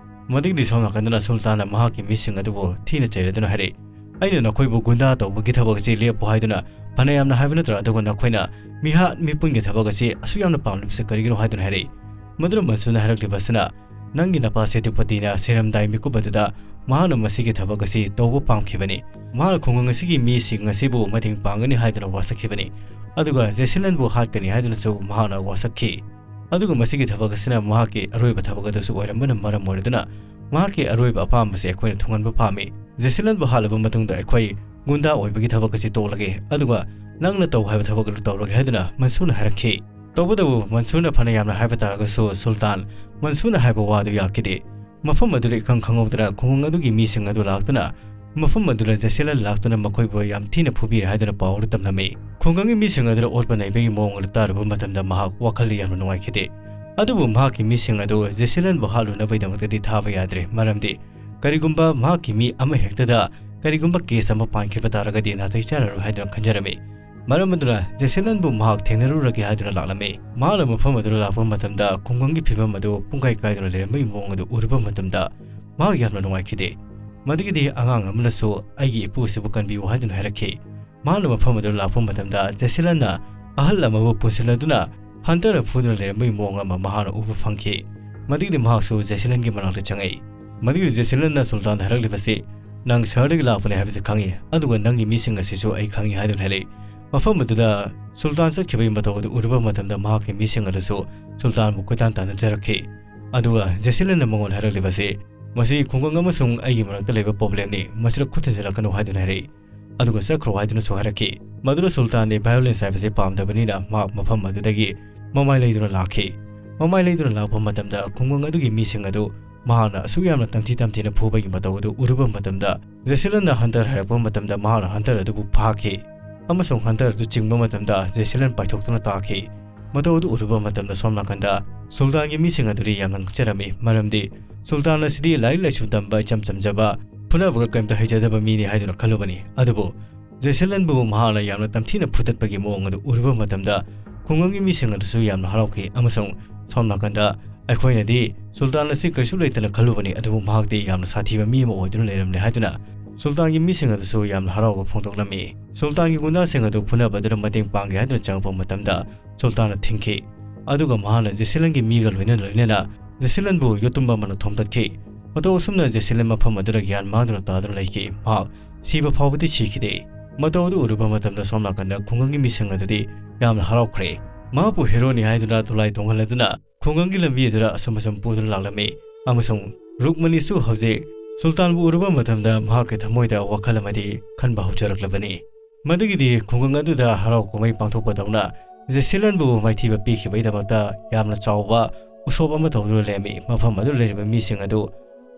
ꯃꯗꯨꯒꯤꯗꯤ ꯁꯣꯝ ꯅꯥꯀꯟꯗꯅ ꯁꯨꯜꯇꯥꯟꯅ ꯃꯍꯥꯛꯀꯤ ꯃꯤꯁꯤꯡ ꯑꯗꯨꯕꯨ ꯊꯤꯅ ꯆꯩꯔꯗꯨꯅ ꯍꯥꯏꯔꯛꯏ, "ꯑꯩꯅ ꯅꯈꯣꯏꯕꯨ ꯒꯨꯟꯗꯥ ꯇꯧꯕꯒꯤ ꯊꯕꯛ ꯑꯁꯤ ꯂꯦꯞꯄꯨ ꯍꯥꯏꯗꯨꯅ ꯐꯅ ꯌꯥꯝꯅ ꯍꯥꯏꯕ ꯅꯠꯇ꯭ꯔꯥ? ꯑꯗꯨꯒ ꯅꯈꯣꯏꯅ ꯃꯤꯍꯥꯠ ꯃꯤꯄꯨꯟꯒꯤ ꯊꯕꯛ ꯑꯁꯤ ꯑꯁꯨꯛ ꯌꯥꯝꯅ ꯄꯥꯝꯂꯤꯕꯁꯤ ꯀꯔꯤꯒꯤꯅꯣ?" ꯍꯥꯏꯗꯨꯅ ꯍꯥꯏꯔꯛꯏ꯫ ꯃꯗꯨꯅ ꯃꯟꯁꯨꯔꯅ ꯍꯥꯏꯔꯛꯂꯤꯕ ꯑꯁꯤꯅ, "ꯅꯪꯒꯤ ꯅꯄꯥ ꯁꯦꯇꯨꯄꯇꯤꯅ ꯁꯤꯔꯝꯗꯥꯏ ꯃꯤꯀꯨꯞ ꯑꯗꯨꯗ ꯃꯍꯥꯛꯅ ꯃꯁꯤꯒꯤ ꯊꯕꯛ ꯑꯁꯤ ꯇꯧꯕ ꯄꯥꯝꯈꯤꯕꯅꯤ꯫ ꯃꯍꯥꯛꯅ ꯈꯨꯡꯒꯪ ꯑꯁꯤꯒꯤ ꯃꯤꯁꯤꯡ ꯑꯁꯤꯕꯨ ꯃꯇꯦꯡ ꯄꯥꯡꯒꯅꯤ ꯍꯥꯏꯗꯨꯅ ꯋꯥꯁꯛꯈꯤꯕꯅꯤ꯫ ꯑꯗꯨꯒ ꯖꯦꯁꯤꯂꯟꯕꯨ ꯍꯥꯠꯀꯅꯤ ꯍꯥꯏꯗꯨꯅꯁꯨ ꯃꯍꯥꯛꯅ ꯋꯥꯁꯛꯈꯤ꯫ ꯑꯗꯨꯒ ꯃꯁꯤꯒꯤ ꯊꯕꯛ ꯑꯁꯤꯅ ꯃꯍꯥꯛꯀꯤ ꯑꯔꯣꯏꯕ ꯊꯕꯛ ꯑꯗꯨꯁꯨ ꯑꯣꯏꯔꯝꯕꯅ ꯃꯔꯝ ꯑꯣꯏꯔꯗꯨꯅ ꯃꯍꯥꯛꯀꯤ ꯑꯔꯣꯏꯕ ꯑꯄꯥꯝꯕꯁꯤ ꯑꯩꯈꯣꯏꯅ ꯊꯨꯡꯍꯟꯕ ꯄꯥꯝꯃꯤ꯫ ꯖꯦꯁꯤꯂꯟꯕꯨ ꯍꯥꯠꯂꯕ ꯃꯇꯨꯡꯗ ꯑꯩꯈꯣꯏ ꯒꯨꯟꯗꯥ ꯑꯣꯏꯕꯒꯤ ꯊꯕꯛ ꯑꯁꯤ ꯇꯣꯛꯂꯒꯦ, ꯑꯗꯨꯒ ꯅꯪꯅ ꯇꯧ ꯍꯥꯏꯕ ꯊꯕꯛ ꯑꯗꯨ ꯇꯧꯔꯒꯦ" ꯍꯥꯏꯗꯨꯅ ꯃꯟꯁꯨꯔꯅ ꯍꯥꯏꯔꯛꯈꯤ꯫ ꯇꯧꯕꯇꯕꯨ ꯃꯟꯁꯨꯔꯅ ꯐꯅ ꯌꯥꯝꯅ ꯍꯥꯏꯕ ꯇꯥꯔꯒꯁꯨ ꯁꯨꯜꯇꯥꯟ ꯃꯟꯁꯨꯔꯅ ꯍꯥꯏꯕ ꯋꯥꯗꯨ ꯌꯥꯈꯤꯗꯦ꯫ ꯃꯐꯝ ꯑꯗꯨꯗ ꯏꯈꯪ ꯈꯪꯍꯧꯗꯅ ꯈꯨꯡꯒꯪ ꯑꯗꯨꯒꯤ ꯃꯤꯁꯤꯡ ꯑꯗꯨ ꯂꯥꯛꯇꯨꯅ ꯃꯐꯝ ꯑꯗꯨꯗ ꯖꯦꯁꯤꯂꯟ ꯂꯥꯛꯇꯨꯅ ꯃꯈꯣꯏꯕꯨ ꯌꯥꯝ ꯊꯤꯅ ꯐꯨꯕꯤꯔꯦ ꯍꯥꯏꯗꯨꯅ ꯄꯥꯎ ꯑꯗꯨ ꯇꯝꯂꯝꯃꯤ꯫ ꯈꯨꯡꯒꯪꯒꯤ ꯃꯤꯁꯤꯡ ꯑꯗꯨꯗ ꯑꯣꯠꯄ ꯅꯩꯕꯒꯤ ꯃꯑꯣꯡ ꯑꯗꯨ ꯇꯥꯔꯨꯕ ꯃꯇꯝꯗ ꯃꯍꯥꯛ ꯋꯥꯈꯜꯗ ꯌꯥꯝꯅ ꯅꯨꯡꯉꯥꯏꯈꯤꯗꯦ꯫ ꯑꯗꯨꯕꯨ ꯃꯍꯥꯛꯀꯤ ꯃꯤꯁꯤꯡ ꯑꯗꯨ ꯖꯦꯁꯤꯂꯟꯕꯨ ꯍꯥꯠꯂꯨꯅꯕꯒꯤꯗꯃꯛꯇꯗꯤ ꯊꯥꯕ ꯌꯥꯗ꯭ꯔꯦ, ꯃꯔꯝꯗꯤ ꯀꯔꯤꯒꯨꯝꯕ ꯃꯍꯥꯛꯀꯤ ꯃꯤ ꯑꯃꯍꯦꯛꯇꯗ ꯀꯔꯤꯒꯨꯝꯕ ꯀꯦꯁ ꯑꯃ ꯄꯥꯟꯈꯤꯕ ꯇꯥꯔꯒꯗꯤ ꯅꯥꯇꯩ ꯆꯥꯔꯔꯣꯏ ꯍꯥꯏꯗꯨꯅ ꯈꯟꯖꯔꯝꯃꯤ꯫ ꯃꯔꯝ ꯑꯗꯨꯅ ꯖꯦꯁꯤꯂꯟꯕꯨ ꯃꯍꯥꯛ ꯊꯦꯡꯅꯔꯨꯔꯒꯦ ꯍꯥꯏꯗꯨꯅ ꯂꯥꯛꯂꯝꯃꯤ꯫ ꯃꯍꯥꯛꯅ ꯃꯐꯝ ꯑꯗꯨꯗ ꯂꯥꯛꯄ ꯃꯇꯝꯗ ꯈꯨꯡꯒꯪꯒꯤ ꯐꯤꯕꯝ ꯑꯗꯨ ꯄꯨꯡꯀꯥꯏ ꯀꯥꯏꯗꯨꯅ ꯂꯩꯔꯝꯕꯒꯤ ꯃꯑꯣꯡ ꯑꯗꯨ ꯎꯔꯨꯕ ꯃꯇꯝꯗ ꯃꯍꯥꯛ ꯌꯥꯝꯅ ꯅꯨꯡꯉꯥꯏꯈꯤꯗꯦ꯫ ꯃꯗꯨꯒꯤꯗꯤ ꯑꯉꯥꯡ ꯑꯃꯅꯁꯨ "ꯑꯩꯒꯤ ꯏꯄꯨ ꯑꯁꯤꯕꯨ ꯀꯟꯕꯤꯌꯨ" ꯍꯥꯏꯗꯨꯅ ꯍꯥꯏꯔꯛꯈꯤ꯫ ꯃꯍꯥꯛꯅ ꯃꯐꯝ ꯑꯗꯨꯗ ꯂꯥꯛꯄ ꯃꯇꯝꯗ ꯖꯦꯁꯤꯂꯟꯅ ꯑꯍꯜ ꯑꯃꯕꯨ ꯄꯨꯟꯁꯤꯜꯂꯗꯨꯅ ꯍꯟꯇꯔꯅ ꯐꯨꯗꯨꯅ ꯂꯩꯔꯝꯕꯒꯤ ꯃꯑꯣꯡ ꯑꯃ ꯃꯍꯥꯛꯅ ꯎꯕ ꯐꯪꯈꯤ꯫ ꯃꯗꯨꯒꯤꯗꯤ ꯃꯍꯥꯛꯁꯨ ꯖꯦꯁꯤꯂꯟꯒꯤ ꯃꯅꯥꯛꯇ ꯆꯪꯉꯛꯏ꯫ ꯃꯗꯨꯒꯤꯗꯤ ꯖꯦꯁꯤꯂꯟꯅ ꯁꯨꯜꯇꯥꯟꯗ ꯍꯥꯏꯔꯛꯂꯤꯕꯁꯤ, "ꯅꯪ ꯁꯍꯔꯗꯒꯤ ꯂꯥꯛꯄꯅꯤ ꯍꯥꯏꯕꯁꯤ ꯈꯪꯉꯤ, ꯑꯗꯨꯒ ꯅꯪꯒꯤ ꯃꯤꯁꯤꯡ ꯑꯁꯤꯁꯨ ꯑꯩ ꯈꯪꯉꯤ" ꯍꯥꯏꯗꯨꯅ ꯍꯥꯏꯔꯛꯏ꯫ ꯃꯐꯝ ꯑꯗꯨꯗ ꯁꯨꯜꯇꯥꯟ ꯆꯠꯈꯤꯕꯒꯤ ꯃꯇꯧ ꯑꯗꯨ ꯎꯔꯨꯕ ꯃꯇꯝꯗ ꯃꯍꯥꯛꯀꯤ ꯃꯤꯁꯤꯡ ꯑꯗꯨꯁꯨ ꯁꯨꯜꯇꯥꯟꯕꯨ ꯀꯣꯏꯇꯥꯟ ꯇꯥꯟꯅꯖꯔꯛꯈꯤ꯫ ꯑꯗꯨꯒ ꯖꯦꯁꯤꯂꯟꯅ ꯃꯉꯣꯟꯗ ꯍꯥꯏꯔꯛꯂꯤꯕꯁꯤ, "ꯃꯁꯤ ꯈꯨꯡꯒꯪ ꯑꯃꯁꯨꯡ ꯑꯩꯒꯤ ꯃꯔꯛꯇ ꯂꯩꯕ ꯄ꯭ꯔꯣꯕ꯭ꯂꯦꯝꯅꯤ, ꯃꯁꯤꯗ ꯈꯨꯠ ꯊꯤꯟꯖꯤꯜꯂꯛꯀꯅꯨ" ꯍꯥꯏꯗꯨꯅ ꯍꯥꯏꯔꯛꯏ꯫ ꯑꯗꯨꯒ ꯆꯠꯈ꯭ꯔꯣ ꯍꯥꯏꯗꯨꯅꯁꯨ ꯍꯥꯏꯔꯛꯈꯤ꯫ ꯃꯗꯨꯗ ꯁꯨꯜꯇꯥꯟꯗꯤ ꯚꯥꯏꯑꯣꯂꯦꯟꯁ ꯍꯥꯏꯕꯁꯤ ꯄꯥꯝꯗꯕꯅꯤꯅ ꯃꯍꯥꯛ ꯃꯐꯝ ꯑꯗꯨꯗꯒꯤ ꯃꯃꯥꯏ ꯂꯩꯗꯨꯅ ꯂꯥꯛꯈꯤ꯫ ꯃꯃꯥꯏ ꯂꯩꯗꯨꯅ ꯂꯥꯛꯄ ꯃꯇꯝꯗ ꯈꯨꯡꯒꯪ ꯑꯗꯨꯒꯤ ꯃꯤꯁꯤꯡ ꯑꯗꯨ ꯃꯍꯥꯛꯅ ꯑꯁꯨꯛ ꯌꯥꯝꯅ ꯇꯝꯊꯤ ꯇꯝꯊꯤꯅ ꯐꯨꯕꯒꯤ ꯃꯇꯧ ꯑꯗꯨ ꯎꯔꯨꯕ ꯃꯇꯝꯗ ꯖꯦꯁꯤꯂꯟꯅ ꯍꯟꯇꯔ ꯍꯥꯏꯔꯛꯄ ꯃꯇꯝꯗ ꯃꯍꯥꯛꯅ ꯍꯟꯇꯔ ꯑꯗꯨꯕꯨ ꯐꯥꯈꯤ ꯑꯃꯁꯨꯡ ꯍꯟꯇꯔ ꯑꯗꯨ ꯆꯤꯡꯕ ꯃꯇꯝꯗ ꯖꯦꯁꯤꯂꯟ ꯄꯥꯏꯊꯣꯛꯇꯨꯅ ꯇꯥꯈꯤ꯫ ꯃꯇꯧ ꯑꯗꯨ ꯎꯔꯨꯕ ꯃꯇꯝꯗ ꯁꯣꯝ ꯅꯥꯀꯟꯗ ꯁꯨꯜꯇꯥꯟꯒꯤ ꯃꯤꯁꯤꯡ ꯑꯗꯨꯗꯤ ꯌꯥꯝꯅ ꯉꯛꯆꯔꯝꯃꯤ, ꯃꯔꯝꯗꯤ ꯁꯨꯜꯇꯥꯟ ꯑꯁꯤꯗꯤ ꯂꯥꯏꯔꯤꯛ ꯂꯥꯏꯁꯨ ꯇꯝꯕ ꯏꯆꯝ ꯆꯝꯖꯕ, ꯐꯨꯅꯕꯒ ꯀꯔꯤꯝꯇ ꯍꯩꯖꯗꯕ ꯃꯤꯅꯤ ꯍꯥꯏꯗꯨꯅ ꯈꯜꯂꯨꯕꯅꯤ꯫ ꯑꯗꯨꯕꯨ ꯖꯦꯁꯤꯂꯟꯕꯨ ꯃꯍꯥꯛꯅ ꯌꯥꯝꯅ ꯇꯝꯊꯤꯅ ꯐꯨꯗꯠꯄꯒꯤ ꯃꯑꯣꯡ ꯑꯗꯨ ꯎꯔꯨꯕ ꯃꯇꯝꯗ ꯈꯨꯡꯒꯪꯒꯤ ꯃꯤꯁꯤꯡ ꯑꯗꯨꯁꯨ ꯌꯥꯝꯅ ꯍꯔꯥꯎꯈꯤ ꯑꯃꯁꯨꯡ ꯁꯣꯝ ꯅꯥꯀꯟꯗ "ꯑꯩꯈꯣꯏꯅꯗꯤ ꯁꯨꯜꯇꯥꯟ ꯑꯁꯤ ꯀꯩꯁꯨ ꯂꯩꯇꯅ ꯈꯜꯂꯨꯕꯅꯤ, ꯑꯗꯨꯕꯨ ꯃꯍꯥꯛꯇꯤ ꯌꯥꯝꯅ ꯁꯥꯊꯤꯕ ꯃꯤ ꯑꯃ ꯑꯣꯏꯗꯨꯅ ꯂꯩꯔꯝꯂꯦ" ꯍꯥꯏꯗꯨꯅ ꯁꯨꯜꯇꯥꯟꯒꯤ ꯃꯤꯁꯤꯡ ꯑꯗꯨꯁꯨ ꯌꯥꯝꯅ ꯍꯔꯥꯎꯕ ꯐꯣꯡꯗꯣꯛꯂꯝꯃꯤ꯫ ꯁꯨꯜꯇꯥꯟꯒꯤ ꯒꯨꯟꯗꯥꯁꯤꯡ ꯑꯗꯨ ꯐꯨꯅꯕꯗꯨꯗ ꯃꯇꯦꯡ ꯄꯥꯡꯒꯦ ꯍꯥꯏꯗꯨꯅ ꯆꯪꯉꯛꯄ ꯃꯇꯝꯗ ꯁꯨꯜꯇꯥꯟꯅ ꯊꯤꯡꯈꯤ꯫ ꯑꯗꯨꯒ ꯃꯍꯥꯛꯅ ꯖꯦꯁꯤꯂꯟꯒꯤ ꯃꯤꯒ ꯂꯣꯏꯅ ꯂꯣꯏꯅꯅ ꯖꯦꯁꯤꯂꯟꯕꯨ ꯌꯣꯠꯇꯨꯝꯕ ꯑꯃꯅ ꯊꯣꯝꯇꯠꯈꯤ꯫ ꯃꯇꯧ ꯑꯁꯨꯝꯅ ꯖꯦꯁꯤꯂꯟ ꯃꯐꯝ ꯑꯗꯨꯗ ꯒ꯭ꯌꯥꯟ ꯃꯥꯡꯗꯨꯅ ꯇꯥꯗꯨꯅ ꯂꯩꯈꯤ꯫ ꯃꯍꯥꯛ ꯁꯤꯕ ꯐꯥꯎꯕꯗꯤ ꯁꯤꯈꯤꯗꯦ꯫ ꯃꯇꯧ ꯑꯗꯨ ꯎꯔꯨꯕ ꯃꯇꯝꯗ ꯁꯣꯝ ꯅꯥꯀꯟꯗ ꯈꯨꯡꯒꯪꯒꯤ ꯃꯤꯁꯤꯡ ꯑꯗꯨꯗꯤ ꯌꯥꯝꯅ ꯍꯔꯥꯎꯈ꯭ꯔꯦ꯫ ꯃꯍꯥꯛꯄꯨ ꯍꯦꯔꯣꯅꯤ ꯍꯥꯏꯗꯨꯅ ꯗꯣꯂꯥꯏ ꯇꯣꯡꯍꯜꯂꯗꯨꯅ ꯈꯨꯡꯒꯪꯒꯤ ꯂꯝꯕꯤ ꯑꯗꯨꯗ ꯑꯁꯨꯝ ꯑꯁꯨꯝ ꯄꯨꯗꯨꯅ ꯂꯥꯛꯂꯝꯃꯤ ꯑꯃꯁꯨꯡ ꯔꯨꯛꯃꯅꯤꯁꯨ ꯍꯧꯖꯤꯛ ꯁꯨꯜꯇꯥꯟꯕꯨ ꯎꯔꯨꯕ ꯃꯇꯝꯗ ꯃꯍꯥꯛꯀꯤ ꯊꯃꯣꯏꯗ ꯋꯥꯈꯜ ꯑꯃꯗꯤ ꯈꯟꯕ ꯍꯧꯖꯔꯛꯂꯕꯅꯤ꯫ ꯃꯗꯨꯒꯤꯗꯤ ꯈꯨꯡꯒꯪ ꯑꯗꯨꯗ ꯍꯔꯥꯎ ꯀꯨꯝꯍꯩ ꯄꯥꯡꯊꯣꯛꯄꯗꯧꯅ ꯖꯦꯁꯤꯂꯟꯕꯨ ꯃꯥꯏꯊꯤꯕ ꯄꯤꯈꯤꯕꯒꯤꯗꯃꯛꯇ ꯌꯥꯝꯅ ꯆꯥꯎꯕ ꯎꯁꯣꯞ ꯑꯃ ꯇꯧꯗꯨꯅ ꯂꯩꯔꯝꯃꯤ꯫ ꯃꯐꯝ ꯑꯗꯨꯗ ꯂꯩꯔꯤꯕ ꯃꯤꯁꯤꯡ ꯑꯗꯨ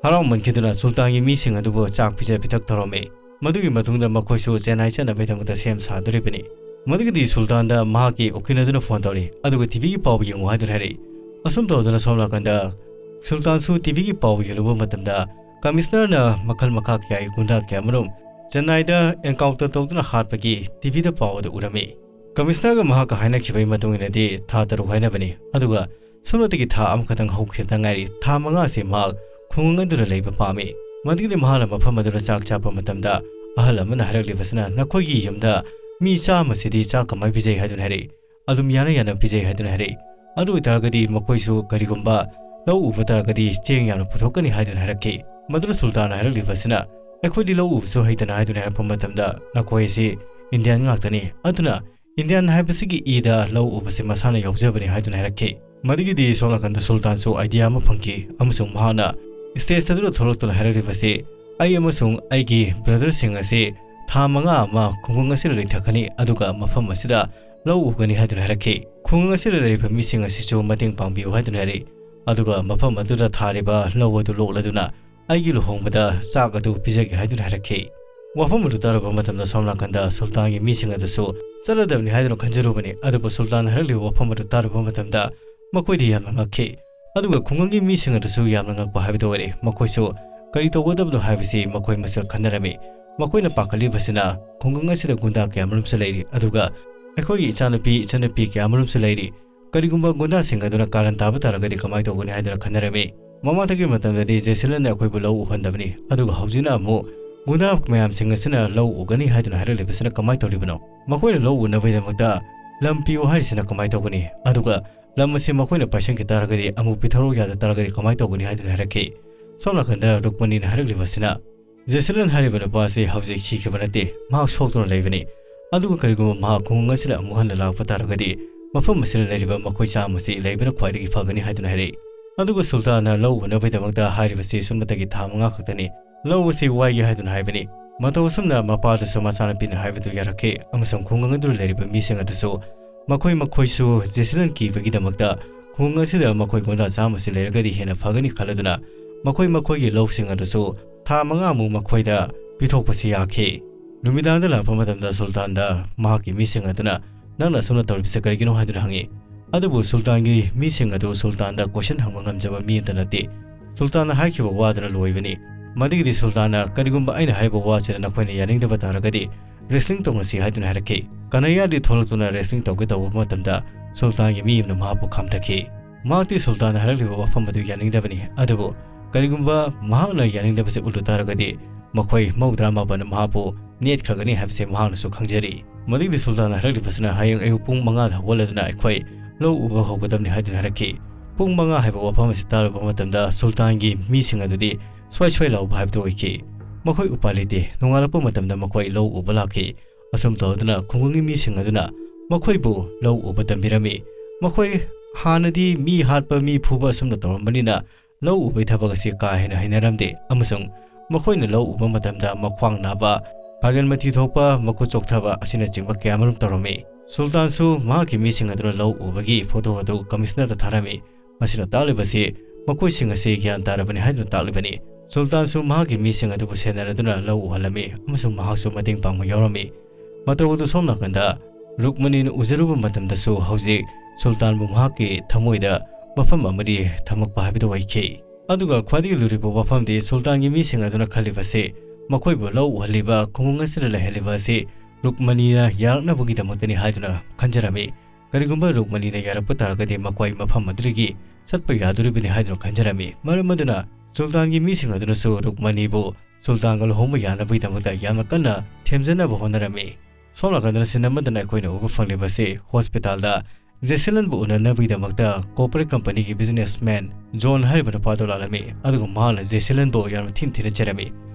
ꯍꯔꯥꯎꯃꯟꯈꯤꯗꯨꯅ ꯁꯨꯜꯇꯥꯟꯒꯤ ꯃꯤꯁꯤꯡ ꯑꯗꯨꯕꯨ ꯆꯥꯛ ꯄꯤꯖ ꯄꯤꯊꯛ ꯇꯧꯔꯝꯃꯤ꯫ ꯃꯗꯨꯒꯤ ꯃꯇꯨꯡꯗ ꯃꯈꯣꯏꯁꯨ ꯆꯦꯟꯅꯥꯏ ꯆꯠꯅꯕꯒꯤꯗꯃꯛꯇ ꯁꯦꯝ ꯁꯥꯗꯣꯔꯤꯕꯅꯤ꯫ ꯃꯗꯨꯒꯗꯤ ꯁꯨꯜꯇꯥꯟꯗ ꯃꯍꯥꯛꯀꯤ ꯎꯀꯤꯜ ꯑꯗꯨꯅ ꯐꯣꯟ ꯇꯧꯔꯤ, ꯑꯗꯨꯒ ꯇꯤꯚꯤꯒꯤ ꯄꯥꯎ ꯌꯦꯡꯉꯨ ꯍꯥꯏꯗꯨꯅ ꯍꯥꯏꯔꯛꯏ꯫ ꯑꯁꯨꯝ ꯇꯧꯗꯨꯅ ꯁꯣꯝ ꯅꯥꯀꯟꯗ ꯁꯨꯜꯇꯥꯟꯁꯨ ꯇꯤꯚꯤꯒꯤ ꯄꯥꯎ ꯌꯦꯡꯂꯨꯕ ꯃꯇꯝꯗ ꯀꯃꯤꯁꯅꯔꯅ ꯃꯈꯜ ꯃꯈꯥ ꯀꯌꯥꯒꯤ ꯒꯨꯟꯗꯥ ꯀꯌꯥꯃꯔꯨꯝ ꯆꯦꯟꯅꯥꯏꯗ ꯑꯦꯟꯀꯥꯎꯟꯇꯔ ꯇꯧꯗꯨꯅ ꯍꯥꯠꯄꯒꯤ ꯇꯤꯚꯤꯗ ꯄꯥꯎ ꯑꯗꯨ ꯎꯔꯝꯃꯤ꯫ ꯀꯃꯤꯁꯅꯔꯒ ꯃꯍꯥꯛꯀ ꯍꯥꯏꯅꯈꯤꯕꯒꯤ ꯃꯇꯨꯡ ꯏꯟꯅꯗꯤ ꯊꯥ ꯇꯔꯨꯛ ꯍꯥꯏꯅꯕꯅꯤ, ꯑꯗꯨꯒ ꯁꯨꯞꯅꯇꯒꯤ ꯊꯥ ꯑꯃꯈꯛꯇꯪ ꯍꯧꯈꯤꯕꯗ ꯉꯥꯏꯔꯤ꯫ ꯊꯥ ꯃꯉꯥ ꯑꯁꯤ ꯃꯍꯥꯛ ꯈꯨꯡꯒꯪ ꯑꯗꯨꯗ ꯂꯩꯕ ꯄꯥꯝꯃꯤ꯫ ꯃꯗꯨꯒꯤꯗꯤ ꯃꯍꯥꯛꯅ ꯃꯐꯝ ꯑꯗꯨꯗ ꯆꯥꯛ ꯆꯥꯕ ꯃꯇꯝꯗ ꯑꯍꯜ ꯑꯃꯅ ꯍꯥꯏꯔꯛꯂꯤꯕꯁꯤꯅ, "ꯅꯈꯣꯏꯒꯤ ꯌꯨꯝꯗ ꯃꯤ ꯆꯥꯝꯃꯁꯤꯗꯤ ꯆꯥꯛ ꯀꯃꯥꯏꯅ ꯄꯤꯖꯩ?" ꯍꯥꯏꯗꯨꯅ ꯍꯥꯏꯔꯛꯏ꯫ "ꯑꯗꯨꯝ ꯌꯥꯅ ꯌꯥꯅ ꯄꯤꯖꯩ" ꯍꯥꯏꯗꯨꯅ ꯍꯥꯏꯔꯛꯏ꯫ ꯑꯗꯨ ꯑꯣꯏꯇꯥꯔꯒꯗꯤ ꯃꯈꯣꯏꯁꯨ ꯀꯔꯤꯒꯨꯝꯕ ꯂꯧ ꯎꯕ ꯇꯥꯔꯒꯗꯤ ꯆꯦꯡ ꯌꯥꯝꯅ ꯄꯨꯊꯣꯛꯀꯅꯤ ꯍꯥꯏꯗꯨꯅ ꯍꯥꯏꯔꯛꯈꯤ꯫ ꯃꯗꯨꯗ ꯁꯨꯜꯇꯥꯟꯅ ꯍꯥꯏꯔꯛꯂꯤꯕꯁꯤꯅ, "ꯑꯩꯈꯣꯏꯗꯤ ꯂꯧ ꯎꯕꯁꯨ ꯍꯩꯇꯅ" ꯍꯥꯏꯗꯨꯅ ꯍꯥꯏꯔꯛꯄ ꯃꯇꯝꯗ, "ꯅꯈꯣꯏ ꯑꯁꯤ ꯏꯟꯗꯤꯌꯥꯟ ꯉꯥꯛꯇꯅꯤ, ꯑꯗꯨꯅ ꯏꯟꯗꯤꯌꯥꯟ ꯍꯥꯏꯕꯁꯤꯒꯤ ꯏꯗ ꯂꯧ ꯎꯕꯁꯤ ꯃꯁꯥꯅ ꯌꯥꯎꯖꯕꯅꯤ" ꯍꯥꯏꯗꯨꯅ ꯍꯥꯏꯔꯛꯈꯤ꯫ ꯃꯗꯨꯒꯤꯗꯤ ꯁꯣꯝ ꯅꯥꯀꯟꯗ ꯁꯨꯜꯇꯥꯟꯁꯨ ꯑꯥꯏꯗꯤꯌꯥ ꯑꯃ ꯐꯪꯈꯤ, ꯑꯃꯁꯨꯡ ꯃꯍꯥꯛꯅ ꯁ꯭ꯇꯦꯖ ꯑꯗꯨꯗ ꯊꯣꯛꯂꯛꯇꯨꯅ ꯍꯥꯏꯔꯛꯂꯤꯕꯁꯤ, "ꯑꯩ ꯑꯃꯁꯨꯡ ꯑꯩꯒꯤ ꯕ꯭ꯔꯗꯔꯁꯤꯡ ꯑꯁꯤ ꯊꯥ ꯃꯉꯥ ꯑꯃ ꯈꯨꯡꯒꯪ ꯑꯁꯤꯗ ꯂꯩꯊꯈꯅꯤ, ꯑꯗꯨꯒ ꯃꯐꯝ ꯑꯁꯤꯗ ꯂꯧ ꯎꯒꯅꯤ" ꯍꯥꯏꯗꯨꯅ ꯍꯥꯏꯔꯛꯈꯤ꯫ "ꯈꯨꯡꯒꯪ ꯑꯁꯤꯗ ꯂꯩꯔꯤꯕ ꯃꯤꯁꯤꯡ ꯑꯁꯤꯁꯨ ꯃꯇꯦꯡ ꯄꯥꯡꯕꯤꯌꯨ" ꯍꯥꯏꯗꯨꯅ ꯍꯥꯏꯔꯛꯏ꯫ ꯑꯗꯨꯒ ꯃꯐꯝ ꯑꯗꯨꯗ ꯊꯥꯔꯤꯕ ꯂꯧ ꯑꯗꯨ ꯂꯣꯛꯂꯗꯨꯅ ꯑꯩꯒꯤ ꯂꯨꯍꯣꯡꯕꯗ ꯆꯥꯛ ꯑꯗꯨ ꯄꯤꯖꯒꯦ ꯍꯥꯏꯗꯨꯅ ꯍꯥꯏꯔꯛꯈꯤ꯫ ꯋꯥꯐꯝ ꯑꯗꯨ ꯇꯥꯔꯕ ꯃꯇꯝꯗ ꯁꯣꯝ ꯅꯥꯀꯟꯗ ꯁꯨꯜꯇꯥꯟꯒꯤ ꯃꯤꯁꯤꯡ ꯑꯗꯨꯁꯨ ꯆꯠꯂꯗꯕꯅꯤ ꯍꯥꯏꯗꯨꯅ ꯈꯟꯖꯔꯨꯕꯅꯤ, ꯑꯗꯨꯕꯨ ꯁꯨꯜꯇꯥꯟꯅ ꯍꯥꯏꯔꯛꯂꯤꯕ ꯋꯥꯐꯝ ꯑꯗꯨ ꯇꯥꯔꯕ ꯃꯇꯝꯗ ꯃꯈꯣꯏꯗꯤ ꯌꯥꯝꯅ ꯉꯛꯈꯤ꯫ ꯑꯗꯨꯒ ꯈꯨꯡꯒꯪꯒꯤ ꯃꯤꯁꯤꯡ ꯑꯗꯨꯁꯨ ꯌꯥꯝꯅ ꯉꯛꯄ ꯍꯥꯏꯕꯗꯨ ꯑꯣꯏꯔꯦ꯫ ꯃꯈꯣꯏꯁꯨ ꯀꯔꯤ ꯇꯧꯒꯗꯕꯅꯣ ꯍꯥꯏꯕꯁꯤ ꯃꯈꯣꯏ ꯃꯁꯦꯜ ꯈꯟꯅꯔꯝꯃꯤ꯫ ꯃꯈꯣꯏꯅ ꯄꯥꯈꯠꯂꯤꯕꯁꯤꯅ, "ꯈꯨꯡꯒꯪ ꯑꯁꯤꯗ ꯒꯨꯟꯗꯥ ꯀꯌꯥ ꯃꯔꯨꯝꯁꯨ ꯂꯩꯔꯤ, ꯑꯗꯨꯒ ꯑꯩꯈꯣꯏꯒꯤ ꯏꯆꯥꯅꯨꯄꯤ, ꯏꯆꯟꯅꯨꯄꯤ ꯀꯌꯥ ꯃꯔꯨꯝꯁꯨ ꯂꯩꯔꯤ꯫ ꯀꯔꯤꯒꯨꯝꯕ ꯒꯨꯟꯗꯥꯁꯤꯡ ꯑꯗꯨꯅ ꯀꯥꯔꯟ ꯇꯥꯕ ꯇꯥꯔꯒꯗꯤ ꯀꯃꯥꯏꯅ ꯇꯧꯒꯅꯤ?" ꯍꯥꯏꯗꯨꯅ ꯈꯟꯅꯔꯝꯃꯤ꯫ ꯃꯃꯥꯡꯊꯪꯒꯤ ꯃꯇꯝꯗꯗꯤ ꯖꯦꯁꯤꯂꯟꯅ ꯑꯩꯈꯣꯏꯕꯨ ꯂꯧ ꯎꯍꯟꯗꯕꯅꯤ, ꯑꯗꯨꯒ ꯍꯧꯖꯤꯛꯅ ꯑꯃꯨꯛ ꯒꯨꯟꯗꯥ ꯃꯌꯥꯝꯁꯤꯡ ꯑꯁꯤꯅ ꯂꯧ ꯎꯒꯅꯤ ꯍꯥꯏꯗꯨꯅ ꯍꯥꯏꯔꯛꯂꯤꯕꯁꯤꯅ ꯀꯃꯥꯏꯅ ꯇꯧꯔꯤꯕꯅꯣ? ꯃꯈꯣꯏꯅ ꯂꯧ ꯎꯅꯕꯒꯤꯗꯃꯛꯇ ꯂꯝ ꯄꯤꯌꯨ ꯍꯥꯏꯔꯤꯁꯤꯅ ꯀꯃꯥꯏꯅ ꯇꯧꯒꯅꯤ? ꯑꯗꯨꯒ ꯂꯝ ꯑꯁꯤ ꯃꯈꯣꯏꯅ ꯄꯥꯏꯁꯤꯟꯈꯤ ꯇꯥꯔꯒꯗꯤ, ꯑꯃꯨꯛ ꯄꯤꯊꯔꯛꯎ ꯌꯥꯗ ꯇꯥꯔꯒꯗꯤ ꯀꯃꯥꯏꯅ ꯇꯧꯒꯅꯤ ꯍꯥꯏꯗꯨꯅ ꯍꯥꯏꯔꯛꯈꯤ꯫ ꯁꯣꯝ ꯅꯥꯀꯟꯗ ꯔꯨꯛꯃꯅꯤꯅ ꯍꯥꯏꯔꯛꯂꯤꯕꯁꯤꯅ, "ꯖꯦꯁꯤꯂꯟ ꯍꯥꯏꯔꯤꯕ ꯅꯨꯄꯥ ꯑꯁꯤ ꯍꯧꯖꯤꯛ ꯁꯤꯈꯤꯕ ꯅꯠꯇꯦ, ꯃꯍꯥꯛ ꯁꯣꯛꯇꯨꯅ ꯂꯩꯕꯅꯤ꯫ ꯑꯗꯨꯒ ꯀꯔꯤꯒꯨꯝꯕ ꯃꯍꯥꯛ ꯈꯨꯡꯒꯪ ꯑꯁꯤꯗ ꯑꯃꯨꯛ ꯍꯟꯅ ꯂꯥꯛꯄ ꯇꯥꯔꯒꯗꯤ, ꯃꯐꯝ ꯑꯁꯤꯗ ꯂꯩꯔꯤꯕ ꯃꯈꯣꯏ ꯆꯥꯝꯃꯁꯤ ꯂꯩꯕꯅ ꯈ꯭ꯋꯥꯏꯗꯒꯤ ꯐꯒꯅꯤ" ꯍꯥꯏꯗꯨꯅ ꯍꯥꯏꯔꯛꯏ꯫ ꯑꯗꯨꯒ ꯁꯨꯜꯇꯥꯟꯅ ꯂꯧ ꯎꯅꯕꯒꯤꯗꯃꯛꯇ ꯍꯥꯏꯔꯤꯕꯁꯤ ꯁꯨꯞꯅꯇꯒꯤ ꯊꯥ ꯃꯉꯥ ꯈꯛꯇꯅꯤ꯫ ꯂꯧ ꯑꯁꯤ ꯋꯥꯏꯒꯦ ꯍꯥꯏꯗꯨꯅ ꯍꯥꯏꯕꯅꯤ꯫ ꯃꯇꯧ ꯑꯁꯨꯝꯅ ꯃꯄꯥꯗꯨꯁꯨ ꯃꯆꯥꯅꯨꯄꯤꯅ ꯍꯥꯏꯕꯗꯨ ꯌꯥꯔꯛꯈꯤ, ꯑꯃꯁꯨꯡ ꯈꯨꯡꯒꯪ ꯑꯗꯨꯗ ꯂꯩꯔꯤꯕ ꯃꯤꯁꯤꯡ ꯑꯗꯨꯁꯨ ꯃꯈꯣꯏ ꯃꯈꯣꯏꯁꯨ ꯖꯦꯁꯤꯂꯟ ꯀꯤꯕꯒꯤꯗꯃꯛꯇ ꯈꯨꯡꯒꯪ ꯑꯁꯤꯗ ꯃꯈꯣꯏ ꯒꯨꯟꯗꯥ ꯆꯥꯝꯃꯁꯤ ꯂꯩꯔꯒꯗꯤ ꯍꯦꯟꯅ ꯐꯒꯅꯤ ꯈꯜꯂꯗꯨꯅ ꯃꯈꯣꯏ ꯃꯈꯣꯏꯒꯤ ꯂꯧꯁꯤꯡ ꯑꯗꯨꯁꯨ ꯊꯥ ꯃꯉꯥꯃꯨꯛ ꯃꯈꯣꯏꯗ ꯄꯤꯊꯣꯛꯄꯁꯤ ꯌꯥꯈꯤ꯫ ꯅꯨꯃꯤꯗꯥꯡꯗ ꯂꯥꯛꯄ ꯃꯇꯝꯗ ꯁꯨꯜꯇꯥꯟꯗ ꯃꯍꯥꯛꯀꯤ ꯃꯤꯁꯤꯡ ꯑꯗꯨꯅ, "ꯅꯪꯅ ꯑꯁꯨꯝꯅ ꯇꯧꯔꯤꯕꯁꯤ ꯀꯔꯤꯒꯤꯅꯣ?" ꯍꯥꯏꯗꯨꯅ ꯍꯪꯉꯤ꯫ ꯑꯗꯨꯕꯨ ꯁꯨꯜꯇꯥꯟꯒꯤ ꯃꯤꯁꯤꯡ ꯑꯗꯨ ꯁꯨꯜꯇꯥꯟꯗ question ꯍꯪꯕ ꯉꯝꯖꯕ ꯃꯤ ꯑꯃꯇ ꯅꯠꯇꯦ꯫ ꯁꯨꯜꯇꯥꯟꯅ ꯍꯥꯏꯈꯤꯕ ꯋꯥꯗꯨꯅ ꯂꯣꯏꯕꯅꯤ꯫ ꯃꯗꯨꯒꯤꯗꯤ ꯁꯨꯜꯇꯥꯟꯅ, "ꯀꯔꯤꯒꯨꯝꯕ ꯑꯩꯅ ꯍꯥꯏꯔꯤꯕ ꯋꯥꯁꯤꯗ ꯅꯈꯣꯏꯅ ꯌꯥꯅꯤꯡꯗꯕ ꯇꯥꯔꯒꯗꯤ wrestling ꯇꯧꯅꯁꯤ" ꯍꯥꯏꯗꯨꯅ ꯍꯥꯏꯔꯛꯈꯤ꯫ ꯀꯅꯌꯥꯗꯤ ꯊꯣꯛꯂꯛꯇꯨꯅ wrestling ꯇꯧꯒꯦ ꯇꯧꯕ ꯃꯇꯝꯗ ꯁꯨꯜꯇꯥꯟꯒꯤ ꯃꯤ ꯑꯃꯅ ꯃꯍꯥꯛꯄꯨ ꯈꯥꯝꯊꯈꯤ꯫ ꯃꯍꯥꯛꯇꯤ ꯁꯨꯜꯇꯥꯟꯅ ꯍꯥꯏꯔꯛꯂꯤꯕ ꯋꯥꯐꯝ ꯑꯗꯨ ꯌꯥꯅꯤꯡꯗꯕꯅꯤ꯫ ꯑꯗꯨꯕꯨ ꯀꯔꯤꯒꯨꯝꯕ ꯃꯍꯥꯛꯅ ꯌꯥꯅꯤꯡꯗꯕꯁꯤ ꯎꯠꯂꯨ ꯇꯥꯔꯒꯗꯤ ꯃꯈꯣꯏ ꯃꯧꯗ꯭ꯔꯥ ꯃꯥꯄꯟꯅ ꯃꯍꯥꯛꯄꯨ ꯅꯦꯠꯈ꯭ꯔꯒꯅꯤ ꯍꯥꯏꯕꯁꯤ ꯃꯍꯥꯛꯅꯁꯨ ꯈꯪꯖꯔꯤ꯫ ꯃꯗꯨꯒꯤꯗꯤ ꯁꯨꯜꯇꯥꯟꯅ ꯍꯥꯏꯔꯛꯂꯤꯕꯁꯤꯅ ꯍꯌꯦꯡ ꯑꯌꯨꯛ ꯄꯨꯡ ꯃꯉꯥꯗ ꯍꯧꯒꯠꯂꯗꯨꯅ ꯑꯩꯈꯣꯏ ꯂꯧ ꯎꯕ ꯍꯧꯒꯗꯕꯅꯤ ꯍꯥꯏꯗꯨꯅ ꯍꯥꯏꯔꯛꯈꯤ꯫ ꯄꯨꯡ ꯃꯉꯥ ꯍꯥꯏꯕ ꯋꯥꯐꯝ ꯑꯁꯤ ꯇꯥꯔꯨꯕ ꯃꯇꯝꯗ ꯁꯨꯜꯇꯥꯟꯒꯤ ꯃꯤꯁꯤꯡ ꯑꯗꯨꯗꯤ ꯁ꯭ꯋꯥꯏ ꯁ꯭ꯋꯥꯏ ꯂꯥꯎꯕ ꯍꯥꯏꯕꯗꯨ ꯑꯣꯏꯈꯤ꯫ ꯃꯈꯣꯏ ꯎꯄꯥꯏ ꯂꯩꯇꯦ꯫ ꯅꯣꯡꯉꯥꯜꯂꯛꯄ ꯃꯇꯝꯗ ꯃꯈꯣꯏ ꯂꯧ ꯎꯕ ꯂꯥꯛꯈꯤ꯫ ꯑꯁꯨꯝ ꯇꯧꯗꯨꯅ ꯈꯨꯡꯒꯪꯒꯤ ꯃꯤꯁꯤꯡ ꯑꯗꯨꯅ ꯃꯈꯣꯏꯕꯨ ꯂꯧ ꯎꯕ ꯇꯝꯕꯤꯔꯝꯃꯤ꯫ ꯃꯈꯣꯏ ꯍꯥꯟꯅꯗꯤ ꯃꯤ ꯍꯥꯠꯄ, ꯃꯤ ꯐꯨꯕ ꯑꯁꯨꯝꯅ ꯇꯧꯔꯝꯕꯅꯤꯅ ꯂꯧ ꯎꯕꯒꯤ ꯊꯕꯛ ꯑꯁꯤ ꯀꯥ ꯍꯦꯟꯅ ꯍꯩꯅꯔꯝꯗꯦ ꯑꯃꯁꯨꯡ ꯃꯈꯣꯏꯅ ꯂꯧ ꯎꯕ ꯃꯇꯝꯗ ꯃꯈ꯭ꯋꯥꯡ ꯅꯥꯕ, ꯄꯥꯏꯒꯟ ꯃꯊꯤ ꯊꯣꯛꯄ, ꯃꯈꯨꯠ ꯆꯣꯛꯊꯕ ꯑꯁꯤꯅꯆꯤꯡꯕ ꯀꯌꯥꯃꯔꯨꯝ ꯇꯧꯔꯝꯃꯤ꯫ ꯁꯨꯜꯇꯥꯟꯁꯨ ꯃꯍꯥꯛꯀꯤ ꯃꯤꯁꯤꯡ ꯑꯗꯨꯅ ꯂꯧ ꯎꯕꯒꯤ photo ꯑꯗꯨ commissionerꯗ ꯊꯥꯔꯝꯃꯤ꯫ ꯃꯁꯤꯅ ꯇꯥꯛꯂꯤꯕꯁꯤ ꯃꯈꯣꯏꯁꯤꯡ ꯑꯁꯤ ꯒ꯭ꯌꯥꯟ ꯇꯥꯔꯕꯅꯤ ꯍꯥꯏꯗꯨꯅ ꯇꯥꯛꯂꯤꯕꯅꯤ꯫ ꯁꯨꯜꯇꯥꯟꯁꯨ ꯃꯍꯥꯛꯀꯤ ꯃꯤꯁꯤꯡ ꯑꯗꯨꯕꯨ ꯁꯦꯟꯅꯔꯗꯨꯅ ꯂꯧ ꯎꯍꯜꯂꯝꯃꯤ ꯑꯃꯁꯨꯡ ꯃꯍꯥꯛꯁꯨ ꯃꯇꯦꯡ ꯄꯥꯡꯕ ꯌꯥꯎꯔꯝꯃꯤ꯫ ꯃꯇꯧ ꯑꯗꯨ ꯁꯣꯝ ꯅꯥꯀꯟꯗ ꯔꯨꯛꯃꯅꯤꯅ ꯎꯖꯔꯨꯕ ꯃꯇꯝꯗꯁꯨ ꯍꯧꯖꯤꯛ ꯁꯨꯜꯇꯥꯟꯕꯨ ꯃꯍꯥꯛꯀꯤ ꯊꯃꯣꯏꯗ ꯃꯐꯝ ꯑꯃꯗꯤ ꯊꯝꯃꯛꯄ ꯍꯥꯏꯕꯗꯨ ꯑꯣꯏꯈꯤ꯫ ꯑꯗꯨꯒ ꯈ꯭ꯋꯥꯏꯗꯒꯤ ꯂꯨꯔꯤꯕ ꯋꯥꯐꯝꯗꯤ ꯁꯨꯜꯇꯥꯟꯒꯤ ꯃꯤꯁꯤꯡ ꯑꯗꯨꯅ ꯈꯜꯂꯤꯕꯁꯤ ꯃꯈꯣꯏꯕꯨ ꯂꯧ ꯎꯍꯜꯂꯤꯕ, ꯈꯨꯡꯒꯪ ꯑꯁꯤꯗ ꯂꯩꯍꯜꯂꯤꯕ ꯑꯁꯤ ꯔꯨꯛꯃꯅꯤꯅ ꯌꯥꯔꯛꯅꯕꯒꯤꯗꯃꯛꯇꯅꯤ ꯍꯥꯏꯗꯨꯅ ꯈꯟꯖꯔꯝꯃꯤ꯫ ꯀꯔꯤꯒꯨꯝꯕ ꯔꯨꯛꯃꯅꯤꯅ ꯌꯥꯔꯛꯄ ꯇꯥꯔꯒꯗꯤ ꯃꯈꯣꯏ ꯃꯐꯝ ꯑꯗꯨꯗꯒꯤ ꯆꯠꯄ ꯌꯥꯗꯣꯔꯤꯕꯅꯤ ꯍꯥꯏꯗꯨꯅ ꯈꯟꯖꯔꯝꯃꯤ꯫ ꯃꯔꯝ ꯑꯗꯨꯅ ꯁꯨꯜꯇꯥꯟꯒꯤ ꯃꯤꯁꯤꯡ ꯑꯗꯨꯅꯁꯨ ꯔꯨꯛꯃꯅꯤꯕꯨ ꯁꯨꯜꯇꯥꯟꯒ ꯂꯨꯍꯣꯡꯕ ꯌꯥꯅꯕꯒꯤꯗꯃꯛꯇ ꯌꯥꯝꯅ ꯀꯟꯅ ꯊꯦꯝꯖꯅꯕ ꯍꯣꯠꯅꯔꯝꯃꯤ꯫ ꯁꯣꯝ ꯅꯥꯀꯟꯗꯅ scene ꯑꯃꯗꯅ ꯑꯩꯈꯣꯏꯅ ꯎꯕ ꯐꯪꯂꯤꯕꯁꯤ hospitalꯗ ꯖꯦꯁꯤꯂꯟꯕꯨ ꯎꯅꯅꯕꯒꯤꯗꯃꯛꯇ corporate companyꯒꯤ businessman ꯖꯣꯟ ꯍꯥꯏꯔꯤꯕ ꯅꯨꯄꯥꯗꯨ ꯂꯥꯛꯂꯝꯃꯤ꯫ ꯑꯗꯨꯒ ꯃꯍꯥꯛꯅ ꯖꯦꯁꯤꯂꯟꯕꯨ ꯌꯥꯝꯅ ꯊꯤꯅ ꯊꯤꯅ ꯆꯩꯔꯝꯃꯤ꯫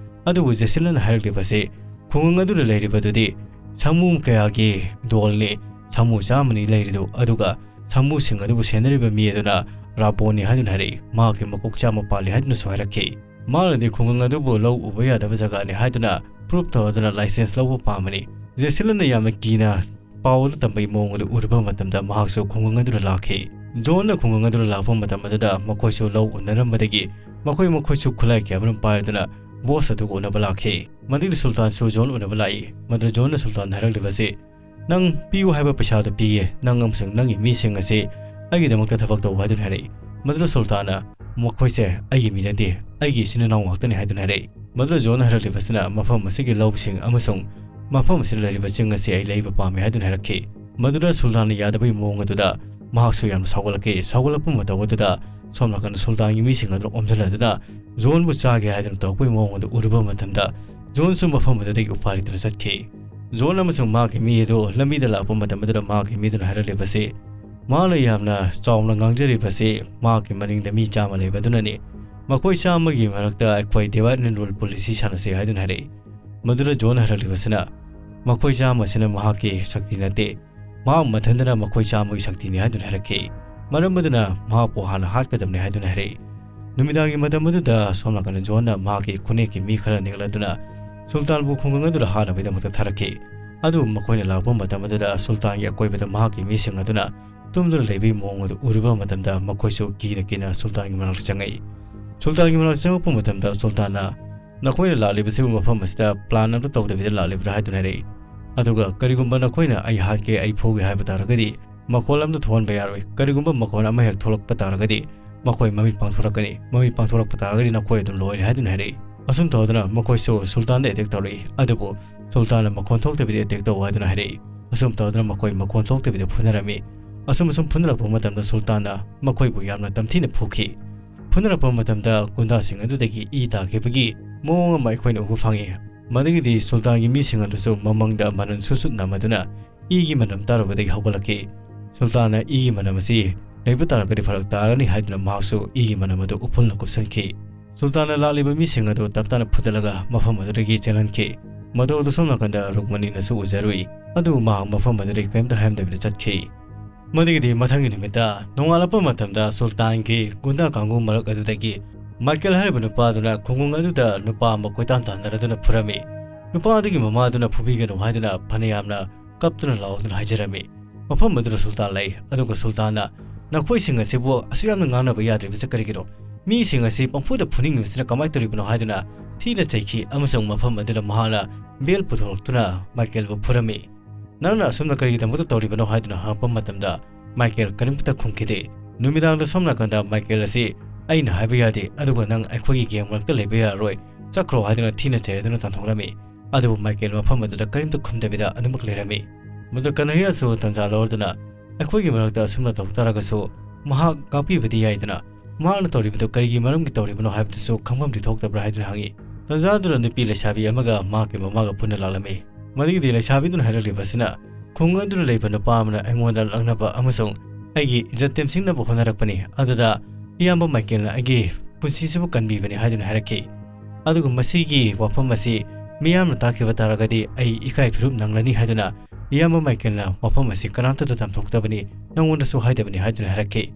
ꯑꯗꯨꯕꯨ ꯖꯦꯁꯤꯂꯟꯅ ꯍꯥꯏꯔꯛꯂꯤꯕꯁꯤ ꯈꯨꯡꯒꯪ ꯑꯗꯨꯗ ꯂꯩꯔꯤꯕꯗꯨꯗꯤ ꯁꯥꯃꯨ ꯀꯌꯥꯒꯤ ꯗꯣꯜꯅꯤ, ꯁꯥꯃꯨ ꯆꯥꯝꯃꯅꯤ ꯂꯩꯔꯤꯗꯨ, ꯑꯗꯨꯒ ꯁꯥꯃꯨꯁꯤꯡ ꯑꯗꯨꯕꯨ ꯁꯦꯟꯅꯔꯤꯕ ꯃꯤ ꯑꯗꯨꯅ ꯔꯥꯕꯣꯟꯅꯤ ꯍꯥꯏꯗꯨꯅ ꯍꯥꯏꯔꯛꯏ꯫ ꯃꯍꯥꯛꯀꯤ ꯃꯀꯣꯛ ꯆꯥꯝꯃ ꯄꯥꯜꯂꯤ ꯍꯥꯏꯗꯨꯅꯁꯨ ꯍꯥꯏꯔꯛꯈꯤ꯫ ꯃꯍꯥꯛꯅꯗꯤ ꯈꯨꯡꯒꯪ ꯑꯗꯨꯕꯨ ꯂꯧ ꯎꯕ ꯌꯥꯗꯕ ꯖꯒꯥꯅꯤ ꯍꯥꯏꯗꯨꯅ proof ꯇꯧꯔꯗꯨꯅ license ꯂꯧꯕ ꯄꯥꯝꯕꯅꯤ꯫ ꯖꯦꯁꯤꯂꯟꯅ ꯌꯥꯝꯅ ꯀꯤꯅ ꯄꯥꯎ ꯑꯗꯨ ꯇꯝꯕꯒꯤ ꯃꯑꯣꯡ ꯑꯗꯨ ꯎꯔꯨꯕ ꯃꯇꯝꯗ ꯃꯍꯥꯛꯁꯨ ꯈꯨꯡꯒꯪ ꯑꯗꯨꯗ ꯂꯥꯛꯈꯤ꯫ ꯖꯣꯟꯅ ꯈꯨꯡꯒꯪ ꯑꯗꯨꯗ ꯂꯥꯛꯄ ꯃꯇꯝ ꯑꯗꯨꯗ ꯃꯈꯣꯏꯁꯨ ꯂꯧ ꯎꯅꯔꯝꯕꯗꯒꯤ ꯃꯈꯣꯏ ꯃꯈꯣꯏꯁꯨ ꯈꯨꯠꯂꯥꯏ ꯀꯌꯥꯃꯔꯨꯝ ꯄꯥꯏꯔꯗꯨꯅ ꯕꯣꯁ ꯑꯗꯨꯒ ꯎꯅꯕ ꯂꯥꯛꯈꯤ꯫ ꯃꯗꯨꯗ ꯁꯨꯜꯇꯥꯟꯁꯨ ꯖꯣꯟ ꯎꯅꯕ ꯂꯥꯛꯏ꯫ ꯃꯗꯨꯗ ꯖꯣꯟꯅ ꯁꯨꯜꯇꯥꯟꯗ ꯍꯥꯏꯔꯛꯂꯤꯕꯁꯤ, "ꯅꯪ ꯄꯤꯌꯨ ꯍꯥꯏꯕ ꯄꯩꯁꯥꯗꯨ ꯄꯤꯒꯦ, ꯅꯪ ꯑꯃꯁꯨꯡ ꯅꯪꯒꯤ ꯃꯤꯁꯤꯡ ꯑꯁꯤ ꯑꯩꯒꯤꯗꯃꯛꯇ ꯊꯕꯛ ꯇꯧ" ꯍꯥꯏꯗꯨꯅ ꯍꯥꯏꯔꯛꯏ꯫ ꯃꯗꯨꯗ ꯁꯨꯜꯇꯥꯟꯅ, "ꯃꯈꯣꯏꯁꯦ ꯑꯩꯒꯤ ꯃꯤ ꯅꯠꯇꯦ, ꯑꯩꯒꯤ ꯏꯆꯤꯟ ꯏꯅꯥꯎ ꯉꯥꯛꯇꯅꯤ" ꯍꯥꯏꯗꯨꯅ ꯍꯥꯏꯔꯛꯏ꯫ ꯃꯗꯨꯗ ꯖꯣꯟꯅ ꯍꯥꯏꯔꯛꯂꯤꯕꯁꯤꯅ ꯃꯐꯝ ꯑꯁꯤꯒꯤ ꯂꯧꯁꯤꯡ ꯑꯃꯁꯨꯡ ꯃꯐꯝ ꯑꯁꯤꯗ ꯂꯩꯔꯤꯕ ꯆꯤꯡ ꯑꯁꯤ ꯑꯩ ꯂꯩꯕ ꯄꯥꯝꯃꯤ ꯍꯥꯏꯗꯨꯅ ꯍꯥꯏꯔꯛꯈꯤ꯫ ꯃꯗꯨꯗ ꯁꯨꯜꯇꯥꯟꯅ ꯌꯥꯗꯕꯒꯤ ꯃꯑꯣꯡ ꯑꯗꯨꯗ ꯃꯍꯥꯛꯁꯨ ꯌꯥꯝꯅ ꯁꯥꯎꯒꯠꯂꯛꯈꯤ꯫ ꯁꯥꯎꯒꯠꯂꯛꯄ ꯃꯇꯧ ꯑꯗꯨꯗ ꯁꯣꯝ ꯅꯥꯀꯟꯗ ꯁꯨꯜꯇꯥꯟꯒꯤ ꯃꯤꯁꯤꯡ ꯑꯗꯨꯅ ꯑꯣꯝꯁꯤꯜꯂꯗꯨꯅ ꯖꯣꯟꯕꯨ ꯆꯥꯒꯦ ꯍꯥꯏꯗꯨꯅ ꯇꯧꯔꯛꯄꯒꯤ ꯃꯑꯣꯡ ꯑꯗꯨ ꯎꯔꯨꯕ ꯃꯇꯝꯗ ꯖꯣꯟꯁꯨ ꯃꯐꯝ ꯑꯗꯨꯗꯒꯤ ꯎꯄꯥꯏ ꯂꯩꯇꯅ ꯆꯠꯈꯤ꯫ ꯖꯣꯟ ꯑꯃꯁꯨꯡ ꯃꯍꯥꯛꯀꯤ ꯃꯤ ꯑꯗꯨ ꯂꯝꯕꯤꯗ ꯂꯥꯛꯄ ꯃꯇꯝ ꯑꯗꯨꯗ ꯃꯍꯥꯛꯀꯤ ꯃꯤꯗꯨꯅ ꯍꯥꯏꯔꯛꯂꯤꯕꯁꯤ, ꯃꯥꯅ ꯌꯥꯝꯅ ꯆꯥꯎꯅ ꯉꯥꯡꯖꯔꯤꯕꯁꯤ ꯃꯍꯥꯛꯀꯤ ꯃꯅꯤꯡꯗ ꯃꯤ ꯆꯥꯝꯃ ꯂꯩꯕ ꯑꯗꯨꯅꯅꯤ꯫ ꯃꯈꯣꯏ ꯆꯥꯝꯃꯒꯤ ꯃꯔꯛꯇ ꯑꯩꯈꯣꯏ divide and rule policy ꯁꯥꯟꯅꯁꯤ ꯍꯥꯏꯗꯨꯅ ꯍꯥꯏꯔꯛꯏ꯫ ꯃꯗꯨꯗ ꯖꯣꯟ ꯍꯥꯏꯔꯛꯂꯤꯕꯁꯤꯅ, ꯃꯈꯣꯏ ꯆꯥꯝꯃꯁꯤꯅ ꯃꯍꯥꯛꯀꯤ ꯁꯛꯇꯤ ꯅꯠꯇꯦ, ꯃꯍꯥꯛ ꯃꯊꯟꯇꯅ ꯃꯈꯣꯏ ꯆꯥꯝꯃꯒꯤ ꯁꯛꯇꯤꯅꯤ ꯍꯥꯏꯗꯨꯅ ꯍꯥꯏꯔꯛꯈꯤ꯫ ꯃꯔꯝ ꯑꯗꯨꯅ ꯃꯍꯥꯛꯄꯨ ꯍꯥꯟꯅ ꯍꯥꯠꯀꯗꯕꯅꯤ ꯍꯥꯏꯗꯨꯅ ꯍꯥꯏꯔꯛꯏ꯫ ꯅꯨꯃꯤꯗꯥꯡꯒꯤ ꯃꯇꯝ ꯑꯗꯨꯗ ꯁꯣꯝ ꯅꯥꯀꯟꯗ ꯖꯣꯟꯅ ꯃꯍꯥꯛꯀꯤ ꯈꯨꯅꯦꯛꯀꯤ ꯃꯤ ꯈꯔ ꯅꯦꯛꯂꯗꯨꯅ ꯁꯨꯜꯇꯥꯟꯕꯨ ꯈꯨꯡꯒꯪ ꯑꯗꯨꯗ ꯍꯥꯠꯅꯕꯒꯤꯗꯃꯛꯇ ꯊꯥꯔꯛꯈꯤ꯫ ꯑꯗꯨ ꯃꯈꯣꯏꯅ ꯂꯥꯛꯄ ꯃꯇꯝ ꯑꯗꯨꯗ ꯁꯨꯜꯇꯥꯟꯒꯤ ꯑꯀꯣꯏꯕꯗ ꯃꯍꯥꯛꯀꯤ ꯃꯤꯁꯤꯡ ꯑꯗꯨꯅ ꯇꯨꯝꯗꯨꯅ ꯂꯩꯕꯒꯤ ꯃꯑꯣꯡ ꯑꯗꯨ ꯎꯔꯨꯕ ꯃꯇꯝꯗ ꯃꯈꯣꯏꯁꯨ ꯀꯤꯅ ꯀꯤꯅ ꯁꯨꯜꯇꯥꯟꯒꯤ ꯃꯅꯥꯛꯇ ꯆꯪꯉꯛꯏ꯫ ꯁꯨꯜꯇꯥꯟꯒꯤ ꯃꯅꯥꯛꯇ ꯆꯪꯉꯛꯄ ꯃꯇꯝꯗ ꯁꯨꯜꯇꯥꯟꯅ, "ꯅꯈꯣꯏꯅ ꯂꯥꯛꯂꯤꯕꯁꯤꯕꯨ ꯃꯐꯝ ꯑꯁꯤꯗ plan ꯑꯝꯇ ꯇꯧꯗꯕꯤꯗ ꯂꯥꯛꯂꯤꯕ꯭ꯔꯥ?" ꯍꯥꯏꯗꯨꯅ ꯍꯥꯏꯔꯛꯏ꯫ ꯑꯗꯨꯒ, "ꯀꯔꯤꯒꯨꯝꯕ ꯅꯈꯣꯏꯅ ꯑꯩ ꯍꯥꯠꯀꯦ, ꯑꯩ ꯐꯨꯒꯦ ꯍꯥꯏꯕ ꯇꯥꯔꯒꯗꯤ ꯃꯈꯣꯜ ꯑꯝꯇ ꯊꯣꯛꯍꯟꯕ ꯌꯥꯔꯣꯏ꯫ ꯀꯔꯤꯒꯨꯝꯕ ꯃꯈꯣꯜ ꯑꯃ ꯍꯦꯛ ꯊꯣꯛꯂꯛꯄ ꯇꯥꯔꯒꯗꯤ ꯃꯈꯣꯏ ꯃꯃꯤꯠ ꯄꯥꯡꯊꯣꯔꯛꯀꯅꯤ꯫ ꯃꯃꯤꯠ ꯄꯥꯡꯊꯣꯔꯛꯄ ꯇꯥꯔꯒꯗꯤ ꯅꯈꯣꯏ ꯑꯗꯨꯝ ꯂꯣꯏꯔꯦ" ꯍꯥꯏꯗꯨꯅ ꯍꯥꯏꯔꯛꯏ꯫ ꯑꯁꯨꯝ ꯇꯧꯗꯨꯅ ꯃꯈꯣꯏꯁꯨ ꯁꯨꯜꯇꯥꯟꯗ attack ꯇꯧꯔꯛꯏ꯫ ꯑꯗꯨꯕꯨ ꯁꯨꯜꯇꯥꯟꯅ ꯃꯈꯣꯟ ꯊꯣꯛꯇꯕꯤꯗ attack ꯇꯧ ꯍꯥꯏꯗꯨꯅ ꯍꯥꯏꯔꯛꯏ꯫ ꯑꯁꯨꯝ ꯇꯧꯗꯨꯅ ꯃꯈꯣꯏ ꯃꯈꯣꯟ ꯊꯣꯛꯇꯕꯤꯗ ꯐꯨꯅꯔꯝꯃꯤ꯫ ꯑꯁꯨꯝ ꯑꯁꯨꯝ ꯐꯨꯅꯔꯛꯄ ꯃꯇꯝꯗ ꯁꯨꯜꯇꯥꯟꯅ ꯃꯈꯣꯏꯕꯨ ꯌꯥꯝꯅ ꯇꯝꯊꯤꯅ ꯐꯨꯈꯤ꯫ ꯐꯨꯅꯔꯛꯄ ꯃꯇꯝꯗ ꯒꯨꯟꯗꯥꯁꯤꯡ ꯑꯗꯨꯗꯒꯤ ꯏ ꯇꯥꯈꯤꯕꯒꯤ ꯃꯑꯣꯡ ꯑꯃ ꯑꯩꯈꯣꯏꯅ ꯎꯕ ꯐꯪꯉꯤ꯫ ꯃꯗꯨꯒꯤꯗꯤ ꯁꯨꯜꯇꯥꯟꯒꯤ ꯃꯤꯁꯤꯡ ꯑꯗꯨꯁꯨ ꯃꯃꯪꯗ ꯃꯅꯝ ꯁꯨꯠ ꯁꯨꯠ ꯅꯝꯃꯗꯨꯅ ꯏꯒꯤ ꯃꯅꯝ ꯇꯥꯔꯨꯕꯗꯒꯤ ꯍꯧꯒꯠꯂꯛꯈꯤ꯫ ꯁꯨꯜꯇꯥꯟꯅ ꯏꯒꯤ ꯃꯅꯝ ꯑꯁꯤ ꯂꯩꯕ ꯇꯥꯔꯒꯗꯤ ꯐꯔꯛ ꯇꯥꯔꯒꯅꯤ ꯍꯥꯏꯗꯨꯅ ꯃꯍꯥꯛꯁꯨ ꯏꯒꯤ ꯃꯅꯝ ꯑꯗꯨ ꯎꯐꯨꯜꯅ ꯀꯨꯞꯁꯟꯈꯤ꯫ ꯁꯨꯜꯇꯥꯟꯅ ꯂꯥꯛꯂꯤꯕ ꯃꯤꯁꯤꯡ ꯑꯗꯨ ꯇꯞ ꯇꯞꯅ ꯐꯨꯗꯠꯂꯒ ꯃꯐꯝ ꯑꯗꯨꯗꯒꯤ ꯆꯦꯜꯍꯟꯈꯤ꯫ ꯃꯗꯨ ꯑꯗꯨ ꯁꯣꯝ ꯅꯥꯀꯟꯗ ꯔꯨꯛꯃꯅꯤꯅꯁꯨ ꯎꯖꯔꯨꯏ꯫ ꯑꯗꯨ ꯃꯍꯥꯛ ꯃꯐꯝ ꯑꯗꯨꯗꯒꯤ ꯀꯔꯤꯝꯇ ꯍꯥꯏꯔꯝꯗꯕꯤꯗ ꯆꯠꯈꯤ꯫ ꯃꯗꯨꯒꯤꯗꯤ ꯃꯊꯪꯒꯤ ꯅꯨꯃꯤꯠꯇ ꯅꯣꯡꯉꯥꯜꯂꯛꯄ ꯃꯇꯝꯗ ꯁꯨꯜꯇꯥꯟꯒꯤ ꯒꯨꯟꯗꯥ ꯀꯥꯡꯕꯨ ꯃꯔꯛ ꯑꯗꯨꯗꯒꯤ ꯃꯥꯏꯀꯦꯜ ꯍꯥꯏꯔꯤꯕ ꯅꯨꯄꯥ ꯑꯗꯨꯅ ꯈꯨꯡꯒꯪ ꯑꯗꯨꯗ ꯅꯨꯄꯥ ꯑꯃ ꯀꯣꯏꯇꯥꯟ ꯇꯥꯟꯅꯔꯗꯨꯅ ꯐꯨꯔꯝꯃꯤ꯫ ꯅꯨꯄꯥ ꯑꯗꯨꯒꯤ ꯃꯃꯥꯗꯨꯅ ꯐꯨꯕꯤꯒꯅꯨ ꯍꯥꯏꯗꯨꯅ ꯐꯅꯌꯥꯝꯅ ꯀꯞꯇꯨꯅ ꯂꯥꯎꯗꯨꯅ ꯍꯥꯏꯖꯔꯝꯃꯤ꯫ ꯃꯐꯝ ꯑꯗꯨꯗ ꯁꯨꯜꯇꯥꯟ ꯂꯩ, ꯑꯗꯨꯒ ꯁꯨꯜꯇꯥꯟꯅ "ꯅꯈꯣꯏꯁꯤꯡ ꯑꯁꯤꯕꯨ ꯑꯁꯨꯛ ꯌꯥꯝꯅ ꯉꯥꯡꯅꯕ ꯌꯥꯗ꯭ꯔꯤꯕꯁꯤ ꯀꯔꯤꯒꯤꯅꯣ? ꯃꯤꯁꯤꯡ ꯑꯁꯤ ꯄꯪꯐꯨꯗ ꯐꯨꯅꯤꯡꯂꯤꯕꯁꯤꯅ ꯀꯃꯥꯏꯅ ꯇꯧꯔꯤꯕꯅꯣ?" ꯍꯥꯏꯗꯨꯅ ꯊꯤꯅ ꯆꯩꯈꯤ, ꯑꯃꯁꯨꯡ ꯃꯐꯝ ꯑꯗꯨꯗ ꯃꯍꯥꯛꯅ ꯕꯦꯜ ꯄꯨꯊꯣꯔꯛꯇꯨꯅ ꯃꯥꯏꯀꯦꯜꯕꯨ ꯐꯨꯔꯝꯃꯤ꯫ "ꯅꯪꯅ ꯑꯁꯨꯝꯅ ꯀꯔꯤꯒꯤꯗꯃꯛꯇ ꯇꯧꯔꯤꯕꯅꯣ?" ꯍꯥꯏꯗꯨꯅ ꯍꯪꯉꯛꯄ ꯃꯇꯝꯗ ꯃꯥꯏꯀꯦꯜ ꯀꯔꯤꯝꯇ ꯈꯨꯝꯈꯤꯗꯦ꯫ ꯅꯨꯃꯤꯗꯥꯡꯗ ꯁꯣꯝ ꯅꯥꯀꯟꯗ ꯃꯥꯏꯀꯦꯜ ꯑꯁꯤ "ꯑꯩꯅ ꯍꯥꯏꯕ ꯌꯥꯗꯦ, ꯑꯗꯨꯒ ꯅꯪ ꯑꯩꯈꯣꯏꯒꯤ ꯒꯦꯡ ꯃꯔꯛꯇ ꯂꯩꯕ ꯌꯥꯔꯔꯣꯏ, ꯆꯠꯈ꯭ꯔꯣ" ꯍꯥꯏꯗꯨꯅ ꯊꯤꯅ ꯆꯩꯔꯗꯨꯅ ꯇꯥꯟꯊꯣꯛꯂꯝꯃꯤ꯫ ꯑꯗꯨꯕꯨ ꯃꯥꯏꯀꯦꯜ ꯃꯐꯝ ꯑꯗꯨꯗ ꯀꯔꯤꯝꯇ ꯈꯨꯝꯗꯕꯤꯗ ꯑꯗꯨꯃꯛ ꯂꯩꯔꯝꯃꯤ꯫ ꯃꯗꯨ ꯀꯅꯍꯤꯌꯥꯁꯨ ꯇꯟꯖꯥ ꯂꯧꯔꯗꯨꯅ, "ꯑꯩꯈꯣꯏꯒꯤ ꯃꯔꯛꯇ ꯑꯁꯨꯝꯅ ꯇꯧ ꯇꯥꯔꯒꯁꯨ ꯃꯍꯥꯛ ꯉꯥꯛꯄꯤꯕꯗꯤ ꯌꯥꯏꯗꯅ, ꯃꯍꯥꯛꯅ ꯇꯧꯔꯤꯕꯗꯨ ꯀꯔꯤꯒꯤ ꯃꯔꯝꯒꯤ ꯇꯧꯔꯤꯕꯅꯣ ꯍꯥꯏꯕꯗꯨꯁꯨ ꯈꯪꯐꯝꯗꯤ ꯊꯣꯛꯇꯕ꯭ꯔꯥ?" ꯍꯥꯏꯗꯨꯅ ꯍꯪꯉꯤ꯫ ꯇꯟꯖꯥꯗꯨꯗ ꯅꯨꯄꯤ ꯂꯩꯁꯥꯕꯤ ꯑꯃꯒ ꯃꯍꯥꯛꯀꯤ ꯃꯃꯥꯒ ꯄꯨꯟꯅ ꯂꯥꯛꯂꯝꯃꯤ꯫ ꯃꯗꯨꯒꯤꯗꯤ ꯂꯩꯁꯥꯕꯤꯗꯨꯅ ꯍꯥꯏꯔꯛꯂꯤꯕꯁꯤꯅ, "ꯈꯨꯡꯒꯪ ꯑꯗꯨꯗ ꯂꯩꯕ ꯅꯨꯄꯥ ꯑꯃꯅ ꯑꯩꯉꯣꯟꯗ ꯂꯛꯅꯕ ꯑꯃꯁꯨꯡ ꯑꯩꯒꯤ ꯏꯖꯠ ꯇꯦꯝꯁꯤꯡꯅꯕ ꯍꯣꯠꯅꯔꯛꯄꯅꯤ꯫ ꯑꯗꯨꯗ ꯏꯌꯥꯝꯕ ꯃꯥꯏꯀꯦꯜꯅ ꯑꯩꯒꯤ ꯄꯨꯟꯁꯤꯁꯤꯕꯨ ꯀꯟꯕꯤꯕꯅꯤ" ꯍꯥꯏꯗꯨꯅ ꯍꯥꯏꯔꯛꯈꯤ꯫ ꯑꯗꯨꯒ ꯃꯁꯤꯒꯤ ꯋꯥꯐꯝ ꯑꯁꯤ ꯃꯤꯌꯥꯝꯅ ꯇꯥꯈꯤꯕ ꯇꯥꯔꯒꯗꯤ ꯑꯩ ꯏꯀꯥꯏ ꯐꯤꯔꯨꯞ ꯅꯪꯂꯅꯤ ꯍꯥꯏꯗꯨꯅ ꯏꯌꯥꯝꯕ ꯃꯥꯏꯀꯦꯜꯅ ꯋꯥꯐꯝ ꯑꯁꯤ ꯀꯅꯥꯝꯇꯗ ꯇꯝꯊꯣꯛꯇꯕꯅꯤ, ꯅꯉꯣꯟꯗꯁꯨ ꯍꯥꯏꯗꯕꯅꯤ ꯍꯥꯏꯗꯨꯅ ꯍꯥꯏꯔꯛꯈꯤ꯫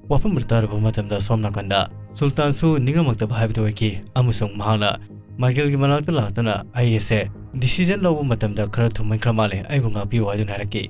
ꯋꯥꯐꯝ ꯑꯗꯨ ꯇꯥꯔꯨꯕ ꯃꯇꯝꯗ ꯁꯣꯝ ꯅꯥꯀꯟꯗ ꯁꯨꯜꯇꯥꯟꯁꯨ ꯅꯤꯡꯉꯝꯃꯛꯇꯕ ꯍꯥꯏꯕꯗꯨ ꯑꯣꯏꯈꯤ, ꯑꯃꯁꯨꯡ ꯃꯍꯥꯛꯅ ꯃꯥꯏꯀꯦꯜꯒꯤ ꯃꯅꯥꯛꯇ ꯂꯥꯛꯇꯨꯅ, "ꯑꯩ ꯑꯁꯦ ꯗꯤꯁꯤꯖꯟ ꯂꯧꯕ ꯃꯇꯝꯗ ꯈꯔ ꯊꯨꯝꯃꯟꯈ꯭ꯔ ꯃꯥꯜꯂꯦ, ꯑꯩꯕꯨ ꯉꯥꯛꯄꯤꯌꯨ" ꯍꯥꯏꯗꯨꯅ ꯍꯥꯏꯔꯛꯈꯤ꯫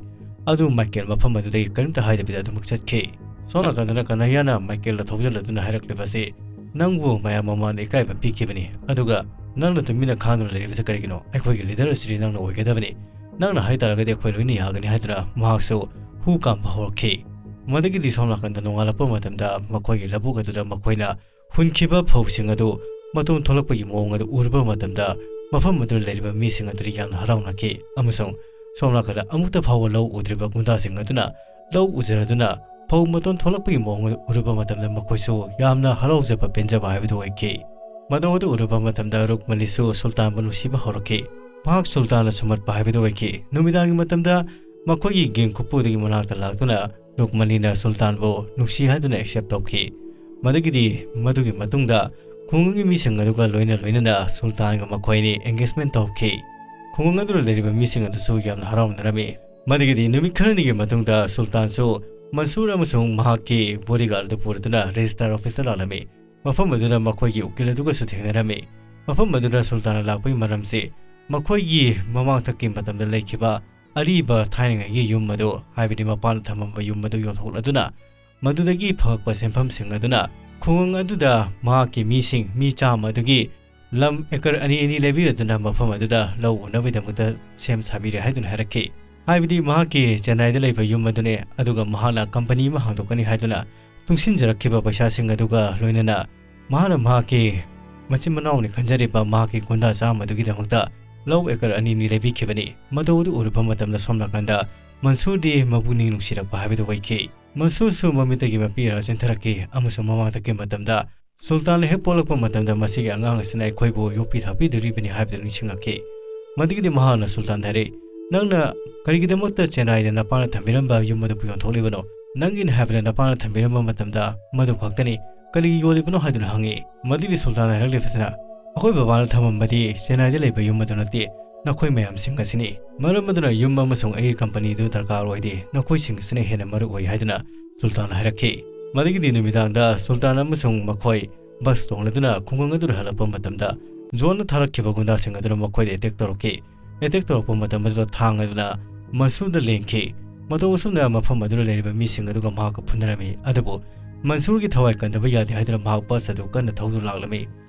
ꯑꯗꯨ ꯃꯥꯏꯀꯦꯜ ꯃꯐꯝ ꯑꯗꯨꯗꯒꯤ ꯀꯔꯤꯝꯇ ꯍꯥꯏꯗꯕꯤꯗ ꯑꯗꯨꯃꯛ ꯆꯠꯈꯤ꯫ ꯁꯣꯝ ꯅꯥꯀꯟꯗꯅ ꯀꯅꯍꯌꯥꯅ ꯃꯥꯏꯀꯦꯜꯗ ꯊꯧꯖꯤꯜꯂꯗꯨꯅ ꯍꯥꯏꯔꯛꯂꯤꯕ ꯑꯁꯤ, "ꯅꯪꯕꯨ ꯃꯌꯥꯝ ꯃꯃꯥꯡꯗ ꯏꯀꯥꯏꯕ ꯄꯤꯈꯤꯕꯅꯤ, ꯑꯗꯨꯒ ꯅꯪꯅ ꯇꯨꯃꯤꯟꯅ ꯈꯥꯡꯗꯨꯅ ꯂꯩꯔꯤꯕꯁꯤ ꯀꯔꯤꯒꯤꯅꯣ? ꯑꯩꯈꯣꯏꯒꯤ ꯂꯤꯗꯔ ꯑꯁꯤꯗꯤ ꯅꯪꯅ ꯑꯣꯏꯒꯗꯕꯅꯤ꯫ ꯅꯪꯅ ꯍꯥꯏꯇꯥꯔꯒꯗꯤ ꯑꯩꯈꯣꯏ ꯂꯣꯏꯅ ꯌꯥꯒꯅꯤ" ꯍꯥꯏꯗꯨꯅ ꯃꯍꯥꯛꯁꯨ ꯍꯨ ꯀꯥꯝꯕ ꯍꯧꯔꯛꯈꯤ꯫ ꯃꯗꯨꯒꯤꯗꯤ ꯁꯣꯝ ꯅꯥꯀꯟꯗ ꯅꯣꯡꯉꯥꯜꯂꯛꯄ ꯃꯇꯝꯗ ꯃꯈꯣꯏꯒꯤ ꯂꯧꯕꯨꯛ ꯑꯗꯨꯗ ꯃꯈꯣꯏꯅ ꯍꯨꯟꯈꯤꯕ ꯐꯧꯁꯤꯡ ꯑꯗꯨ ꯃꯇꯣꯟ ꯊꯣꯛꯂꯛꯄꯒꯤ ꯃꯑꯣꯡ ꯑꯗꯨ ꯎꯔꯨꯕ ꯃꯇꯝꯗ, ꯃꯐꯝ ꯑꯗꯨꯗ ꯂꯩꯔꯤꯕ ꯃꯤꯁꯤꯡ ꯑꯗꯨꯗꯤ ꯌꯥꯝꯅ ꯍꯔꯥꯎꯅꯈꯤ, ꯑꯃꯁꯨꯡ ꯁꯣꯝ ꯅꯥꯀꯟꯗ ꯑꯃꯨꯛꯇ ꯐꯥꯎꯕ ꯂꯧ ꯎꯗ꯭ꯔꯤꯕ ꯒꯨꯟꯗꯥꯁꯤꯡ ꯑꯗꯨꯅ ꯂꯧ ꯎꯖꯔꯗꯨꯅ ꯐꯧ ꯃꯇꯣꯟ ꯊꯣꯛꯂꯛꯄꯒꯤ ꯃꯑꯣꯡ ꯑꯗꯨ ꯎꯔꯨꯕ ꯃꯇꯝꯗ ꯃꯈꯣꯏꯁꯨ ꯌꯥꯝꯅ ꯍꯔꯥꯎꯖꯕ ꯄꯦꯟꯖꯕ ꯍꯥꯏꯕꯗꯨ ꯑꯣꯏꯈꯤ꯫ ꯃꯗꯨ ꯑꯗꯨ ꯎꯔꯨꯕ ꯃꯇꯝꯗ ꯔꯨꯛꯃꯅꯤꯁꯨ ꯁꯨꯜꯇꯥꯟꯕꯨ ꯅꯨꯡꯁꯤꯕ ꯍꯧꯔꯛꯈꯤ꯫ ꯃꯍꯥꯛ ꯁꯨꯜꯇꯥꯟꯅ ꯁꯨꯝꯍꯠꯄ ꯍꯥꯏꯕꯗꯨ ꯑꯣꯏꯈꯤ꯫ ꯅꯨꯃꯤꯗꯥꯡꯒꯤ ꯃꯇꯝꯗ ꯃꯈꯣꯏꯒꯤ ꯒꯦꯡ ꯈꯨꯄꯨꯗꯒꯤ ꯃꯅꯥꯛꯇ ꯂꯥꯛꯇꯨꯅ ꯔꯨꯛꯃꯅꯤꯅ ꯁꯨꯜꯇꯥꯟꯕꯨ ꯅꯨꯡꯁꯤ ꯍꯥꯏꯗꯨꯅ ꯑꯦꯛꯁꯦꯞ ꯇꯧꯈꯤ꯫ ꯃꯗꯨꯒꯤꯗꯤ ꯃꯗꯨꯒꯤ ꯃꯇꯨꯡꯗ ꯈꯨꯡꯒꯪꯒꯤ ꯃꯤꯁꯤꯡ ꯑꯗꯨꯒ ꯂꯣꯏꯅ ꯂꯣꯏꯅꯅ ꯁꯨꯜꯇꯥꯟꯒ ꯃꯈꯣꯏ ꯑꯅꯤ ꯑꯦꯡꯒꯦꯖꯃꯦꯟ ꯇꯧꯈꯤ꯫ ꯈꯨꯡꯒꯪ ꯑꯗꯨꯗ ꯂꯩꯔꯤꯕ ꯃꯤꯁꯤꯡ ꯑꯗꯨꯁꯨ ꯌꯥꯝꯅ ꯍꯔꯥꯎꯅꯔꯝꯃꯤ꯫ ꯃꯗꯨꯒꯤꯗꯤ ꯅꯨꯃꯤꯠ ꯈꯔꯅꯤꯒꯤ ꯃꯇꯨꯡꯗ ꯁꯨꯜꯇꯥꯟꯁꯨ ꯃꯟꯁꯨꯔ ꯑꯃꯁꯨꯡ ꯃꯍꯥꯛꯀꯤ ꯕꯣꯗꯤꯒꯥꯔꯗ ꯑꯗꯨ ꯄꯨꯔꯗꯨꯅ ꯔꯦꯖꯤꯁꯇꯥꯔ ꯑꯣꯐꯤꯁꯇ ꯂꯥꯛꯂꯝꯃꯤ꯫ ꯃꯐꯝ ꯑꯗꯨꯗ ꯃꯈꯣꯏꯒꯤ ꯎꯀꯤꯜ ꯑꯗꯨꯒꯁꯨ ꯊꯦꯡꯅꯔꯝꯃꯤ꯫ ꯃꯐꯝ ꯑꯗꯨꯗ ꯁꯨꯜꯇꯥꯟꯅ ꯂꯥꯛꯄꯒꯤ ꯃꯔꯝꯁꯤ ꯃꯈꯣꯏꯒꯤ ꯃꯃꯥꯡꯊꯛꯀꯤ ꯃꯇꯝꯗ ꯂꯩꯈꯤꯕ ꯑꯔꯤꯕ ꯊꯥꯏꯅꯉꯩꯒꯤ ꯌꯨꯝ ꯑꯗꯨ, ꯍꯥꯏꯕꯗꯤ ꯃꯄꯥꯅ ꯊꯝꯃꯝꯕ ꯌꯨꯝ ꯑꯗꯨ ꯌꯣꯟꯊꯣꯛꯂꯗꯨꯅ, ꯃꯗꯨꯗꯒꯤ ꯐꯪꯉꯛꯄ ꯁꯦꯟꯐꯝꯁꯤꯡ ꯑꯗꯨꯅ ꯈꯨꯡꯒꯪ ꯑꯗꯨꯗ ꯃꯍꯥꯛꯀꯤ ꯃꯤꯁꯤꯡ, ꯃꯤ ꯆꯥꯝꯃ ꯑꯗꯨꯒꯤ ꯂꯝ ꯑꯦꯀꯔ ꯑꯅꯤ ꯑꯅꯤ ꯂꯩꯕꯤꯔꯗꯨꯅ ꯃꯐꯝ ꯑꯗꯨꯗ ꯂꯧ ꯎꯅꯕꯒꯤꯗꯃꯛꯇ ꯁꯦꯝ ꯁꯥꯕꯤꯔꯦ ꯍꯥꯏꯗꯨꯅ ꯍꯥꯏꯔꯛꯈꯤ꯫ ꯍꯥꯏꯕꯗꯤ ꯃꯍꯥꯛꯀꯤ ꯆꯦꯟꯅꯥꯏꯗ ꯂꯩꯕ ꯌꯨꯝ ꯑꯗꯨꯅꯦ, ꯑꯗꯨꯒ ꯃꯍꯥꯛꯅ ꯀꯝꯄꯅꯤ ꯑꯃ ꯍꯥꯡꯗꯣꯛꯀꯅꯤ ꯍꯥꯏꯗꯨꯅ ꯇꯨꯡꯁꯤꯟꯖꯔꯛꯈꯤꯕ ꯄꯩꯁꯥꯁꯤꯡ ꯑꯗꯨꯒ ꯂꯣꯏꯅꯅ ꯃꯍꯥꯛꯅ ꯃꯍꯥꯛꯀꯤ ꯃꯆꯤꯟ ꯃꯅꯥꯎꯅꯤ ꯈꯟꯖꯔꯤꯕ ꯃꯍꯥꯛꯀꯤ ꯒꯨꯟꯗꯥ ꯆꯥꯝꯃ ꯑꯗꯨꯒꯤꯗꯃꯛꯇ ꯂꯧ ꯑꯦꯀꯔ ꯑꯅꯤ ꯑꯅꯤ ꯂꯩꯕꯤꯈꯤꯕꯅꯤ꯫ ꯃꯇꯧ ꯑꯗꯨ ꯎꯔꯨꯕ ꯃꯇꯝꯗ ꯁꯣꯝ ꯅꯥꯀꯟꯗ ꯃꯟꯁꯨꯔꯗꯤ ꯃꯄꯨꯛꯅꯤꯡ ꯅꯨꯡꯁꯤꯔꯛꯄ ꯍꯥꯏꯕꯗꯨ ꯑꯣꯏꯈꯤ꯫ ꯃꯟꯁꯨꯔꯁꯨ ꯃꯃꯤꯠꯇꯒꯤ ꯃꯄꯤ ꯑꯔꯥ ꯆꯦꯟꯊꯔꯛꯈꯤ ꯑꯃꯁꯨꯡ ꯃꯃꯥꯡ ꯊꯛꯈꯤꯕ ꯃꯇꯝꯗ ꯁꯨꯜꯇꯥꯟꯅ ꯍꯦꯛ ꯄꯣꯛꯂꯛꯄ ꯃꯇꯝꯗ ꯃꯁꯤꯒꯤ ꯑꯉꯥꯡ ꯑꯁꯤꯅ ꯑꯩꯈꯣꯏꯕꯨ ꯌꯣꯛꯄꯤ ꯊꯥꯛꯄꯤꯗꯣꯔꯤꯕꯅꯤ ꯍꯥꯏꯕꯗꯨ ꯅꯤꯡꯁꯤꯡꯂꯛꯈꯤ꯫ ꯃꯗꯨꯒꯤꯗꯤ ꯃꯍꯥꯛꯅ ꯁꯨꯜꯇꯥꯟꯗ ꯍꯥꯏꯔꯛꯏ, "ꯅꯪꯅ ꯀꯔꯤꯒꯤꯗꯃꯛꯇ ꯆꯦꯟꯅꯥꯏꯗ ꯅꯄꯥꯅ ꯊꯝꯕꯤꯔꯝꯕ ꯌꯨꯝ ꯑꯗꯨꯕꯨ ꯌꯣꯟꯊꯣꯛꯂꯤꯕꯅꯣ? ꯅꯪꯒꯤꯅꯤ ꯍꯥꯏꯕꯗ ꯅꯄꯥꯅ ꯊꯝꯕꯤꯔꯝꯕ ꯃꯇꯝꯗ ꯃꯗꯨ ꯈꯛꯇꯅꯤ꯫ ꯀꯔꯤꯒꯤ ꯌꯣꯜꯂꯤꯕꯅꯣ?" ꯍꯥꯏꯗꯨꯅ ꯍꯪꯉꯤ꯫ ꯃꯗꯨꯒꯤꯗꯤ ꯁꯨꯜꯇꯥꯟꯅ ꯍꯥꯏꯔꯛꯂꯤꯕꯁꯤꯅ, "ꯑꯩꯈꯣꯏ ꯕꯕꯥꯅ ꯊꯝꯃꯝꯕꯗꯤ ꯆꯦꯟꯅꯥꯏꯗ ꯂꯩꯕ ꯌꯨꯝ ꯑꯗꯨ ꯅꯠꯇꯦ, ꯅꯈꯣꯏ ꯃꯌꯥꯝꯁꯤꯡ ꯑꯁꯤꯅꯤ꯫ ꯃꯔꯝ ꯑꯗꯨꯅ ꯌꯨꯝ ꯑꯃꯁꯨꯡ ꯑꯩꯒꯤ ꯀꯝꯄꯅꯤꯗꯨ ꯗꯔꯀꯥꯔ ꯑꯣꯏꯗꯦ, ꯅꯈꯣꯏꯁꯤꯡ ꯑꯁꯤꯅ ꯍꯦꯟꯅ ꯃꯔꯨ ꯑꯣꯏ" ꯍꯥꯏꯗꯨꯅ ꯁꯨꯜꯇꯥꯟꯅ ꯍꯥꯏꯔꯛꯈꯤ꯫ ꯃꯗꯨꯒꯤꯗꯤ ꯅꯨꯃꯤꯗꯥꯡꯗ ꯁꯨꯜꯇꯥꯟ ꯑꯃꯁꯨꯡ ꯃꯈꯣꯏ ꯕꯁ ꯇꯣꯡꯂꯗꯨꯅ ꯈꯨꯡꯒꯪ ꯑꯗꯨꯗ ꯍꯜꯂꯛꯄ ꯃꯇꯝꯗ, ꯖꯣꯟꯅ ꯊꯥꯔꯛꯈꯤꯕ ꯒꯨꯟꯗꯥꯁꯤꯡ ꯑꯗꯨꯅ ꯃꯈꯣꯏꯗ ꯑꯦꯇꯦꯛ ꯇꯧꯔꯛꯈꯤ꯫ ꯑꯦꯇꯦꯛ ꯇꯧꯔꯛꯄ ꯃꯇꯝ ꯑꯗꯨꯗ ꯊꯥꯡ ꯑꯗꯨꯅ ꯃꯟꯁꯨꯔꯗ ꯂꯦꯡꯈꯤ꯫ ꯃꯇꯧ ꯑꯁꯨꯝꯅ ꯃꯐꯝ ꯑꯗꯨꯗ ꯂꯩꯔꯤꯕ ꯃꯤꯁꯤꯡ ꯑꯗꯨꯒ ꯃꯍꯥꯛꯀ ꯐꯨꯅꯔꯝꯃꯤ꯫ ꯑꯗꯨꯕꯨ ꯃꯟꯁꯨꯔꯒꯤ ꯊꯋꯥꯏ ꯀꯟꯗꯕ ꯌꯥꯗꯦ ꯍꯥꯏꯗꯨꯅ ꯃꯍꯥꯛ ꯕꯁ ꯑꯗꯨ ꯀꯟꯅ ꯊꯧꯗꯨꯅ ꯂꯥꯛꯂꯝꯃꯤ꯫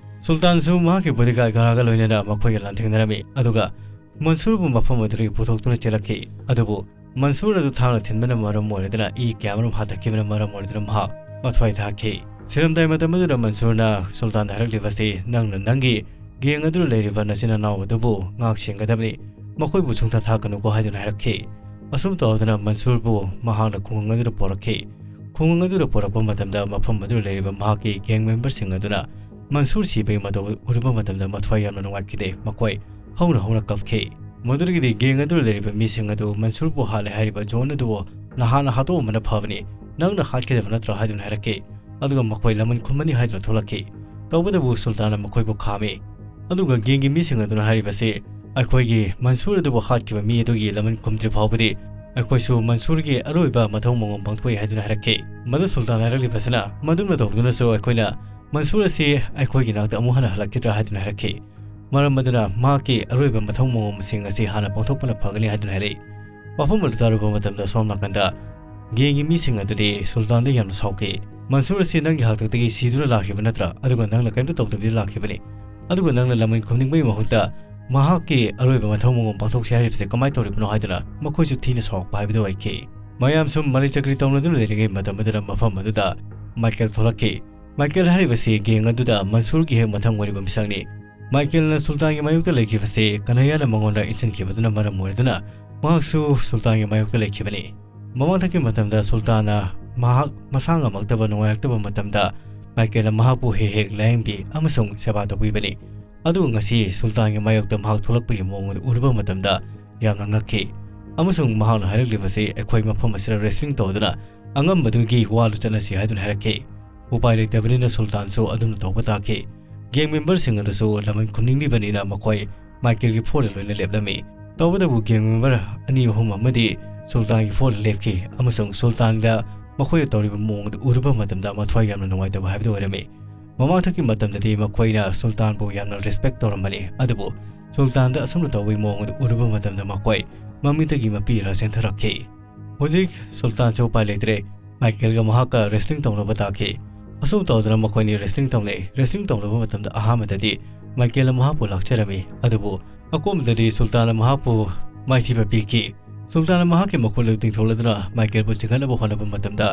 ꯁꯨꯜꯇꯥꯟꯁꯨ ꯃꯍꯥꯛꯀꯤ ꯕꯣꯗꯤꯒꯥꯔꯗ ꯒꯔꯥꯒ ꯂꯣꯏꯅꯅ ꯃꯈꯣꯏꯒ ꯂꯥꯟꯊꯦꯡꯅꯔꯝꯃꯤ꯫ ꯑꯗꯨꯒ ꯃꯟꯁꯨꯔꯕꯨ ꯃꯐꯝ ꯑꯗꯨꯗꯒꯤ ꯄꯨꯊꯣꯛꯇꯨꯅ ꯆꯦꯜꯂꯛꯈꯤ꯫ ꯑꯗꯨꯕꯨ ꯃꯟꯁꯨꯔ ꯑꯗꯨ ꯊꯥꯡꯅ ꯊꯤꯟꯕꯅ ꯃꯔꯝ ꯑꯣꯏꯔꯗꯨꯅ ꯏ ꯀꯌꯥ ꯑꯃꯔꯣꯝ ꯍꯥꯊꯈꯤꯕꯅ ꯃꯔꯝ ꯑꯣꯏꯔꯗꯨꯅ ꯃꯍꯥꯛ ꯃꯊ꯭ꯋꯥꯏ ꯊꯥꯈꯤ꯫ ꯁꯤꯔꯝꯗꯥꯏ ꯃꯇꯝ ꯑꯗꯨꯗ ꯃꯟꯁꯨꯔꯅ ꯁꯨꯜꯇꯥꯟꯗ ꯍꯥꯏꯔꯛꯂꯤꯕꯁꯤ, "ꯅꯪꯅ ꯅꯪꯒꯤ ꯒꯦꯡ ꯑꯗꯨꯗ ꯂꯩꯔꯤꯕ ꯅꯆꯤꯟ ꯅꯅꯥꯎ ꯑꯗꯨꯕꯨ ꯉꯥꯛ ꯁꯦꯟꯒꯗꯕꯅꯤ, ꯃꯈꯣꯏꯕꯨ ꯁꯨꯡꯊꯥ ꯊꯥꯒꯅꯨꯀꯣ" ꯍꯥꯏꯗꯨꯅ ꯍꯥꯏꯔꯛꯈꯤ꯫ ꯑꯁꯨꯝ ꯇꯧꯗꯨꯅ ꯃꯟꯁꯨꯔꯕꯨ ꯃꯍꯥꯛꯅ ꯈꯨꯡꯒꯪ ꯑꯗꯨꯗ ꯄꯨꯔꯛꯈꯤ꯫ ꯈꯨꯡꯒꯪ ꯑꯗꯨꯗ ꯄꯨꯔꯛꯄ ꯃꯇꯝꯗ ꯃꯐꯝ ꯑꯗꯨꯗ ꯂꯩꯔꯤꯕ ꯃꯍꯥꯛꯀꯤ ꯒꯦꯡ ꯃꯦꯝꯕꯔꯁꯤꯡ ꯑꯗꯨꯅ ꯃꯟꯁꯨꯔ ꯁꯤꯕꯒꯤ ꯃꯇꯧ ꯎꯔꯨꯕ ꯃꯇꯝꯗ ꯃꯊ꯭ꯋꯥꯏ ꯌꯥꯝꯅ ꯅꯨꯡꯉꯥꯏꯈꯤꯗꯦ꯫ ꯃꯈꯣꯏ ꯍꯧꯅ ꯍꯧꯅ ꯀꯞꯈꯤ꯫ ꯃꯗꯨꯗꯒꯤꯗꯤ ꯒꯦꯡ ꯑꯗꯨꯗ ꯂꯩꯔꯤꯕ ꯃꯤꯁꯤꯡ ꯑꯗꯨ ꯃꯟꯁꯨꯔꯕꯨ ꯍꯥꯠꯂꯦ ꯍꯥꯏꯔꯤꯕ ꯖꯣꯟ ꯑꯗꯨꯕꯨ ꯅꯍꯥꯟꯅ ꯍꯥꯠꯇꯣꯛꯑꯝꯕꯅ ꯐꯕꯅꯤ, ꯅꯪꯅ ꯍꯥꯠꯈꯤꯗꯕ ꯅꯠꯇ꯭ꯔꯥ ꯍꯥꯏꯗꯨꯅ ꯍꯥꯏꯔꯛꯈꯤ꯫ ꯑꯗꯨꯒ ꯃꯈꯣꯏ ꯂꯃꯟ ꯈꯨꯝꯃꯅꯤ ꯍꯥꯏꯗꯨꯅ ꯊꯣꯛꯂꯛꯈꯤ꯫ ꯇꯧꯕꯇꯕꯨ ꯁꯨꯜꯇꯥꯟꯅ ꯃꯈꯣꯏꯕꯨ ꯈꯥꯝꯃꯤ꯫ ꯑꯗꯨꯒ ꯒꯦꯡꯒꯤ ꯃꯤꯁꯤꯡ ꯑꯗꯨꯅ ꯍꯥꯏꯔꯤꯕꯁꯤ, "ꯑꯩꯈꯣꯏꯒꯤ ꯃꯟꯁꯨꯔ ꯑꯗꯨꯕꯨ ꯍꯥꯠꯈꯤꯕ ꯃꯤ ꯑꯗꯨꯒꯤ ꯂꯃꯟ ꯈꯨꯝꯗ꯭ꯔꯤ ꯐꯥꯎꯕꯗꯤ ꯑꯩꯈꯣꯏꯁꯨ ꯃꯟꯁꯨꯔꯒꯤ ꯑꯔꯣꯏꯕ ꯃꯊꯧ ꯃꯉꯝ ꯄꯥꯡꯊꯣꯛꯏ" ꯍꯥꯏꯗꯨꯅ ꯍꯥꯏꯔꯛꯈꯤ꯫ ꯃꯗꯨ ꯁꯨꯜꯇꯥꯟ ꯍꯥꯏꯔꯛꯂꯤꯕꯁꯤꯅ, "ꯃꯗꯨꯝꯅ ꯇꯧꯗꯨꯅꯁꯨ ꯑꯩꯈꯣꯏꯅ ꯃꯟꯁꯨꯔ ꯑꯁꯤ ꯑꯩꯈꯣꯏꯒꯤ ꯅꯥꯛꯇ ꯑꯃꯨꯛ ꯍꯟꯅ ꯍꯜꯂꯛꯈꯤꯗ꯭ꯔꯥ?" ꯍꯥꯏꯗꯨꯅ ꯍꯥꯏꯔꯛꯈꯤ꯫ ꯃꯔꯝ ꯑꯗꯨꯅ ꯃꯍꯥꯛꯀꯤ ꯑꯔꯣꯏꯕ ꯃꯊꯧ ꯃꯉꯝꯁꯤꯡ ꯑꯁꯤ ꯍꯥꯟꯅ ꯄꯥꯡꯊꯣꯛꯄꯅ ꯐꯒꯅꯤ ꯍꯥꯏꯗꯨꯅ ꯍꯥꯏꯔꯛꯏ꯫ ꯋꯥꯐꯝ ꯑꯗꯨ ꯇꯥꯔꯨꯕ ꯃꯇꯝꯗ ꯁꯣꯝ ꯅꯥꯀꯟꯗ ꯒꯦꯡꯒꯤ ꯃꯤꯁꯤꯡ ꯑꯗꯨꯗꯤ ꯁꯨꯜꯇꯥꯟꯗ ꯌꯥꯝꯅ ꯁꯥꯎꯈꯤ꯫ ꯃꯟꯁꯨꯔ ꯑꯁꯤ ꯅꯪꯒꯤ ꯍꯥꯛꯇꯛꯇꯒꯤ ꯁꯤꯗꯨꯅ ꯂꯥꯛꯈꯤꯕ ꯅꯠꯇ꯭ꯔꯥ? ꯑꯗꯨꯒ ꯅꯪꯅ ꯀꯔꯤꯝꯇ ꯇꯧꯗꯕꯤꯗ ꯂꯥꯛꯈꯤꯕꯅꯤ꯫ ꯑꯗꯨꯒ ꯅꯪꯅ ꯂꯃꯟ ꯈꯨꯝꯅꯤꯡꯕꯒꯤ ꯃꯍꯨꯠꯇ ꯃꯍꯥꯛꯀꯤ ꯑꯔꯣꯏꯕ ꯃꯊꯧ ꯃꯉꯣꯟ ꯄꯥꯡꯊꯣꯛꯁꯤ ꯍꯥꯏꯔꯤꯕꯁꯦ ꯀꯃꯥꯏꯅ ꯇꯧꯔꯤꯕꯅꯣ ꯍꯥꯏꯗꯨꯅ ꯃꯈꯣꯏꯁꯨ ꯊꯤꯅ ꯁꯥꯎꯔꯛꯄ ꯍꯥꯏꯕꯗꯨ ꯑꯣꯏꯈꯤ꯫ ꯃꯌꯥꯝ ꯁꯨꯝ ꯃꯔꯩ ꯆꯀ꯭ꯔꯤ ꯇꯧꯅꯗꯨꯅ ꯂꯩꯔꯤꯉꯩ ꯃꯇꯝ ꯑꯗꯨꯗ ꯃꯐꯝ ꯑꯗꯨꯗ ꯃꯥꯏꯀꯦꯜ ꯊꯣꯛꯂꯛꯈꯤ꯫ ꯃꯥꯏꯀꯦꯜ ꯍꯥꯏꯔꯤꯕꯁꯤ ꯒꯦꯡ ꯑꯗꯨꯗ ꯃꯟꯁꯨꯔꯒꯤ ꯍꯦꯛ ꯃꯊꯪ ꯑꯣꯏꯔꯤꯕ ꯃꯤꯁꯛꯅꯤ꯫ ꯃꯥꯏꯀꯦꯜꯅ ꯁꯨꯜꯇꯥꯟꯒꯤ ꯃꯥꯌꯣꯛꯇ ꯂꯩꯈꯤꯕꯁꯤ ꯀꯅꯌꯥꯅ ꯃꯉꯣꯟꯗ ꯏꯟꯁꯤꯟꯈꯤꯕꯗꯨꯅ ꯃꯔꯝ ꯑꯣꯏꯔꯗꯨꯅ ꯃꯍꯥꯛꯁꯨ ꯁꯨꯜꯇꯥꯟꯒꯤ ꯃꯥꯌꯣꯛꯇ ꯂꯩꯈꯤꯕꯅꯤ꯫ ꯃꯃꯥꯡꯊꯛꯀꯤ ꯃꯇꯝꯗ ꯁꯨꯜꯇꯥꯟꯅ ꯃꯍꯥꯛ ꯃꯁꯥ ꯉꯝꯃꯛꯇꯕ, ꯅꯨꯡꯉꯥꯏꯔꯛꯇꯕ ꯃꯇꯝꯗ ꯃꯥꯏꯀꯦꯜꯅ ꯃꯍꯥꯛꯄꯨ ꯍꯦꯛ ꯍꯦꯛ ꯂꯥꯌꯦꯡꯕꯤ ꯑꯃꯁꯨꯡ ꯁꯦꯕꯥ ꯇꯧꯕꯤꯕꯅꯤ꯫ ꯑꯗꯨꯒ ꯉꯁꯤ ꯁꯨꯜꯇꯥꯟꯒꯤ ꯃꯥꯌꯣꯛꯇ ꯃꯍꯥꯛ ꯊꯣꯛꯂꯛꯄꯒꯤ ꯃꯑꯣꯡ ꯑꯗꯨ ꯎꯔꯨꯕ ꯃꯇꯝꯗ ꯌꯥꯝꯅ ꯉꯛꯈꯤ꯫ ꯑꯃꯁꯨꯡ ꯃꯍꯥꯛꯅ ꯍꯥꯏꯔꯛꯂꯤꯕꯁꯤ ꯑꯩꯈꯣꯏ ꯃꯐꯝ ꯑꯁꯤꯗ wrestling ꯇꯧꯗꯨꯅ ꯑꯉꯝꯕꯗꯨꯒꯤ ꯋꯥꯗꯨ ꯆꯠꯅꯁꯤ ꯍꯥꯏꯗꯨꯅ ꯍꯥꯏꯔꯛꯈꯤ꯫ ꯎꯄꯥꯏ ꯂꯩꯇꯕꯅꯤꯅ ꯁꯨꯜꯇꯥꯟꯁꯨ ꯑꯗꯨꯝꯅ ꯇꯧꯕ ꯇꯥꯈꯤ꯫ ꯒꯦꯡ ꯃꯦꯝꯕꯔꯁꯤꯡ ꯑꯗꯨꯁꯨ ꯂꯃꯟ ꯈꯨꯝꯅꯤꯡꯂꯤꯕꯅꯤꯅ ꯃꯈꯣꯏ ꯃꯥꯏꯀꯦꯜꯒꯤ ꯐꯣꯔꯗ ꯂꯣꯏꯅ ꯂꯦꯞꯂꯝꯃꯤ꯫ ꯇꯧꯕꯇꯕꯨ ꯒꯦꯡ ꯃꯦꯝꯕꯔ ꯑꯅꯤ ꯑꯍꯨꯝ ꯑꯃꯗꯤ ꯁꯨꯜꯇꯥꯟꯒꯤ ꯐꯣꯔꯗ ꯂꯦꯞꯈꯤ ꯑꯃꯁꯨꯡ ꯁꯨꯜꯇꯥꯟꯗ ꯃꯈꯣꯏꯅ ꯇꯧꯔꯤꯕ ꯃꯑꯣꯡ ꯑꯗꯨ ꯎꯔꯨꯕ ꯃꯇꯝꯗ ꯃꯊ꯭ꯋꯥꯏ ꯌꯥꯝꯅ ꯅꯨꯡꯉꯥꯏꯇꯕ ꯍꯥꯏꯕꯗꯨ ꯑꯣꯏꯔꯝꯃꯤ꯫ ꯃꯃꯥꯡꯊꯛꯀꯤ ꯃꯇꯝꯗꯗꯤ ꯃꯈꯣꯏꯅ ꯁꯨꯜꯇꯥꯟꯕꯨ ꯌꯥꯝꯅ respect ꯇꯧꯔꯝꯕꯅꯤ, ꯑꯗꯨꯕꯨ ꯁꯨꯜꯇꯥꯟꯗ ꯑꯁꯨꯝꯅ ꯇꯧꯕꯒꯤ ꯃꯑꯣꯡ ꯑꯗꯨ ꯎꯔꯨꯕ ꯃꯇꯝꯗ ꯃꯈꯣꯏ ꯃꯃꯤꯠꯇꯒꯤ ꯃꯄꯤ ꯏꯔꯥ ꯆꯦꯟꯊꯔꯛꯈꯤ꯫ ꯍꯧꯖꯤꯛ ꯁꯨꯜꯇꯥꯟꯁꯨ ꯎꯄꯥꯏ ꯂꯩꯇ꯭ꯔꯦ꯫ ꯃꯥꯏꯀꯦꯜꯒ ꯃꯍꯥꯛꯀ wrestling ꯇꯧꯅꯕ ꯇꯥꯈꯤ꯫ ꯑꯁꯨꯝ ꯇꯧꯗꯨꯅ ꯃꯈꯣꯏꯅꯤ wrestling ꯇꯧꯅꯩ꯫ Wrestling ꯇꯧꯅꯕ ꯃꯇꯝꯗ ꯑꯍꯥꯟꯕꯗꯗꯤ ꯃꯥꯏꯀꯦꯜꯅ ꯃꯍꯥꯛꯄꯨ ꯂꯥꯛꯆꯔꯝꯃꯤ, ꯑꯗꯨꯕꯨ ꯑꯀꯣꯟꯕꯗꯗꯤ ꯁꯨꯜꯇꯥꯟꯅ ꯃꯍꯥꯛꯄꯨ ꯃꯥꯏꯊꯤꯕ ꯄꯤꯈꯤ꯫ ꯁꯨꯜꯇꯥꯟꯅ ꯃꯍꯥꯛꯀꯤ ꯃꯈꯨꯠ ꯑꯗꯨ ꯇꯤꯡꯊꯣꯛꯂꯗꯨꯅ ꯃꯥꯏꯀꯦꯜꯕꯨ ꯆꯤꯡꯈꯠꯅꯕ ꯍꯣꯠꯅꯕ ꯃꯇꯝꯗ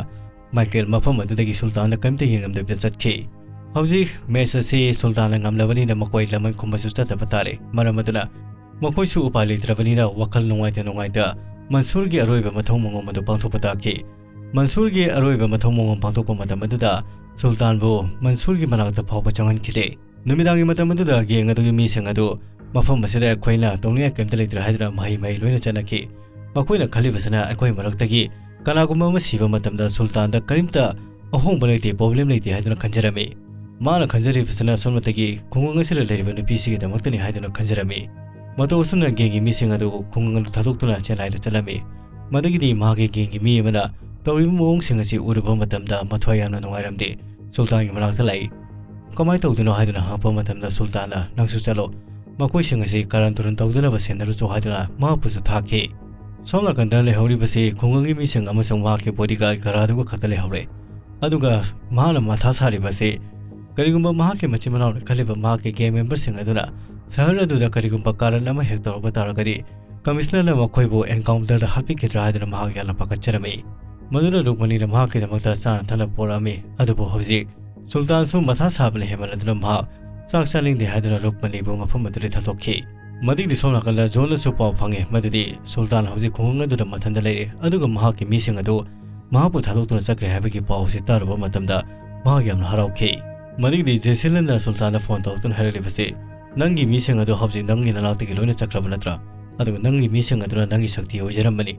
ꯃꯥꯏꯀꯦꯜ ꯃꯐꯝ ꯑꯗꯨꯗꯒꯤ ꯁꯨꯜꯇꯥꯟꯗ ꯀꯔꯤꯝꯇ ꯌꯦꯡꯂꯝꯗꯕꯤꯗ ꯆꯠꯈꯤ꯫ ꯍꯧꯖꯤꯛ match ꯑꯁꯤ ꯁꯨꯜꯇꯥꯟꯅ ꯉꯝꯂꯕꯅꯤꯅ ꯃꯈꯣꯏ ꯂꯃꯟ ꯈꯨꯝꯕꯁꯨ ꯆꯠꯇꯕ ꯇꯥꯔꯦ꯫ ꯃꯔꯝ ꯑꯗꯨꯅ ꯃꯈꯣꯏꯁꯨ ꯎꯄꯥꯏ ꯂꯩꯇ꯭ꯔꯕꯅꯤꯅ ꯋꯥꯈꯜ ꯅꯨꯡꯉꯥꯏꯇ ꯅꯨꯡꯉꯥꯏꯇ ꯃꯟꯁꯨꯔꯒꯤ ꯑꯔꯣꯏꯕ ꯃꯊꯧ ꯃꯉꯣꯝ ꯑꯗꯨ ꯄꯥꯡꯊꯣꯛꯄ ꯇꯥꯈꯤ꯫ ꯃꯟꯁꯨꯔꯒꯤ ꯑꯔꯣꯏꯕ ꯃꯊꯧ ꯃꯉꯣꯝ ꯄꯥꯡꯊꯣꯛꯄ ꯃꯇꯝ ꯑꯗꯨꯗ ꯁꯨꯜꯇꯥꯟꯕꯨ ꯃꯟꯁꯨꯔꯒꯤ ꯃꯅꯥꯛꯇ ꯐꯥꯎꯕ ꯆꯪꯍꯟꯈꯤꯗꯦ꯫ ꯅꯨꯃꯤꯗꯥꯡꯒꯤ ꯃꯇꯝ ꯑꯗꯨꯗ ꯒꯦꯡ ꯑꯗꯨꯒꯤ ꯃꯤꯁꯤꯡ ꯑꯗꯨ ꯃꯐꯝ ꯑꯁꯤꯗ ꯑꯩꯈꯣꯏꯅ ꯇꯧꯅꯤꯡꯉꯥꯏ ꯀꯔꯤꯝꯇ ꯂꯩꯇ꯭ꯔꯦ ꯍꯥꯏꯗꯨꯅ ꯃꯍꯩ ꯃꯍꯩ ꯂꯣꯏꯅ ꯆꯠꯅꯈꯤ꯫ ꯃꯈꯣꯏꯅ ꯈꯜꯂꯤꯕꯁꯤꯅ ꯑꯩꯈꯣꯏ ꯃꯔꯛꯇꯒꯤ ꯀꯅꯥꯒꯨꯝꯕ ꯑꯃ ꯁꯤꯕ ꯃꯇꯝꯗ ꯁꯨꯜꯇꯥꯟꯗ ꯀꯔꯤꯝꯇ ꯑꯍꯣꯡꯕ ꯂꯩꯇꯦ, problem ꯂꯩꯇꯦ ꯍꯥꯏꯗꯨꯅ ꯈꯟꯖꯔꯝꯃꯤ꯫ ꯃꯥꯅ ꯈꯟꯖꯔꯤꯕꯁꯤꯅ ꯁꯣꯝꯗꯒꯤ ꯈꯨꯡꯒꯪ ꯑꯁꯤꯗ ꯂꯩꯔꯤꯕ ꯅꯨꯄꯤꯁꯤꯒꯤꯗꯃꯛꯇꯅꯤ ꯍꯥꯏꯗꯨꯅ ꯈꯟꯖꯔꯝꯃꯤ꯫ ꯃꯇꯧ ꯑꯁꯨꯝꯅ ꯒꯦꯡꯒꯤ ꯃꯤꯁꯤꯡ ꯑꯗꯨ ꯈꯨꯡꯒꯪ ꯑꯗꯨ ꯊꯥꯗꯣꯛꯇꯨꯅ ꯆꯦꯟꯅꯥꯏꯗ ꯆꯠꯂꯝꯃꯤ꯫ ꯃꯗꯨꯒꯤꯗꯤ ꯃꯍꯥꯛꯀꯤ ꯒꯦꯡꯒꯤ ꯃꯤ ꯑꯃꯅ ꯇꯧꯔꯤꯕ ꯃꯑꯣꯡꯁꯤꯡ ꯑꯁꯤ ꯎꯔꯨꯕ ꯃꯇꯝꯗ ꯃꯊ꯭ꯋꯥꯏ ꯌꯥꯝꯅ ꯅꯨꯡꯉꯥꯏꯔꯝꯗꯦ꯫ ꯁꯨꯜꯇꯥꯟꯒꯤ ꯃꯅꯥꯛꯇ ꯂꯥꯛꯏ꯫ ꯀꯃꯥꯏꯅ ꯇꯧꯗꯣꯏꯅꯣ ꯍꯥꯏꯗꯨꯅ ꯍꯪꯉꯛꯄ ꯃꯇꯝꯗ ꯁꯨꯜꯇꯥꯟꯅ, "ꯅꯪꯁꯨ ꯆꯠꯂꯣ, ꯃꯈꯣꯏꯁꯤꯡ ꯑꯁꯤ ꯀꯥꯔꯟ ꯇꯨꯔꯟ ꯇꯧꯗꯅꯕ ꯁꯦꯟꯅꯔꯨꯆꯣ" ꯍꯥꯏꯗꯨꯅ ꯃꯍꯥꯛꯄꯨꯁꯨ ꯊꯥꯈꯤ꯫ ꯁꯣꯝ ꯅꯥꯀꯟꯗ ꯂꯩꯍꯧꯔꯤꯕꯁꯤ ꯈꯨꯡꯒꯪꯒꯤ ꯃꯤꯁꯤꯡ ꯑꯃꯁꯨꯡ ꯃꯍꯥꯛꯀꯤ bodyguard ꯒꯔꯥꯗꯨꯒ ꯈꯛꯇ ꯂꯩꯍꯧꯔꯦ꯫ ꯑꯗꯨꯒ ꯃꯍꯥꯛꯅ ꯃꯊꯥ ꯁꯥꯔꯤꯕꯁꯤ, ꯀꯔꯤꯒꯨꯝꯕ ꯃꯍꯥꯛꯀꯤ ꯃꯆꯤꯟ ꯃꯅꯥꯎꯅ ꯈꯜꯂꯤꯕ ꯃꯍꯥꯛꯀꯤ gang member ꯁꯤꯡ ꯑꯗꯨꯅ ꯁꯍꯔ ꯑꯗꯨꯗ ꯀꯔꯤꯒꯨꯝꯕ ꯀꯥꯔꯟ ꯑꯃ ꯍꯦꯛ ꯇꯧꯔꯛꯄ ꯇꯥꯔꯒꯗꯤ, ꯀꯃꯤꯁꯅꯔꯅ ꯃꯈꯣꯏꯕꯨ encounter ꯗ ꯍꯥꯠꯄꯤꯒꯗ꯭ꯔꯥ ꯍꯥꯏꯗꯨꯅ ꯃꯍꯥꯛ ꯌꯥꯝꯅ ꯄꯥꯈꯠꯆꯔꯝꯃꯤ꯫ ꯃꯗꯨꯅ ꯔꯨꯛꯃꯅꯤꯅ ꯃꯍꯥꯛꯀꯤꯗꯃꯛꯇ ꯆꯥꯅ ꯊꯛꯅꯕ ꯄꯣꯔꯛꯑꯝꯃꯤ꯫ ꯑꯗꯨꯕꯨ ꯍꯧꯖꯤꯛ ꯁꯨꯜꯇꯥꯟꯁꯨ ꯃꯊꯥ ꯁꯥꯕꯅ ꯍꯦꯟꯃꯟꯂꯗꯨꯅ ꯃꯍꯥꯛ ꯆꯥꯛ ꯆꯥꯅꯤꯡꯗꯦ ꯍꯥꯏꯗꯨꯅ ꯔꯨꯛꯃꯅꯤꯕꯨ ꯃꯐꯝ ꯑꯗꯨꯗꯒꯤ ꯊꯥꯗꯣꯛꯈꯤ꯫ ꯃꯗꯨꯒꯤꯗꯤ ꯁꯣꯝ ꯅꯥꯀꯟꯗ ꯖꯣꯟꯗꯁꯨ ꯄꯥꯎ ꯐꯪꯉꯤ ꯃꯗꯨꯗꯤ ꯁꯨꯜꯇꯥꯟ ꯍꯧꯖꯤꯛ ꯈꯨꯡꯒꯪ ꯑꯗꯨꯗ ꯃꯊꯟꯇ ꯂꯩꯔꯦ, ꯑꯗꯨꯒ ꯃꯍꯥꯛꯀꯤ ꯃꯤꯁꯤꯡ ꯑꯗꯨ ꯃꯍꯥꯛꯄꯨ ꯊꯥꯗꯣꯛꯇꯨꯅ ꯆꯠꯈ꯭ꯔꯦ ꯍꯥꯏꯕꯒꯤ ꯄꯥꯎ ꯑꯁꯤ ꯇꯥꯔꯨꯕ ꯃꯇꯝꯗ ꯃꯍꯥꯛ ꯌꯥꯝꯅ ꯍꯔꯥꯎꯈꯤ꯫ ꯃꯗꯨꯒꯤꯗꯤ ꯖꯦꯁꯤꯂꯟꯅ ꯁꯨꯜꯇꯥꯟꯗ ꯐꯣꯟ ꯇꯧꯔꯛꯇꯨꯅ ꯍꯥꯏꯔꯛꯂꯤꯕꯁꯤ, "ꯅꯪꯒꯤ ꯃꯤꯁꯤꯡ ꯑꯗꯨ ꯍꯧꯖꯤꯛ ꯅꯪꯒꯤ ꯅꯅꯥꯛꯇꯒꯤ ꯂꯣꯏꯅ ꯆꯠꯈ꯭ꯔꯕ ꯅꯠꯇ꯭ꯔꯥ? ꯑꯗꯨꯒ ꯅꯪꯒꯤ ꯃꯤꯁꯤꯡ ꯑꯗꯨꯅ ꯅꯪꯒꯤ ꯁꯛꯇꯤ ꯑꯣꯏꯖꯔꯝꯕꯅꯤ꯫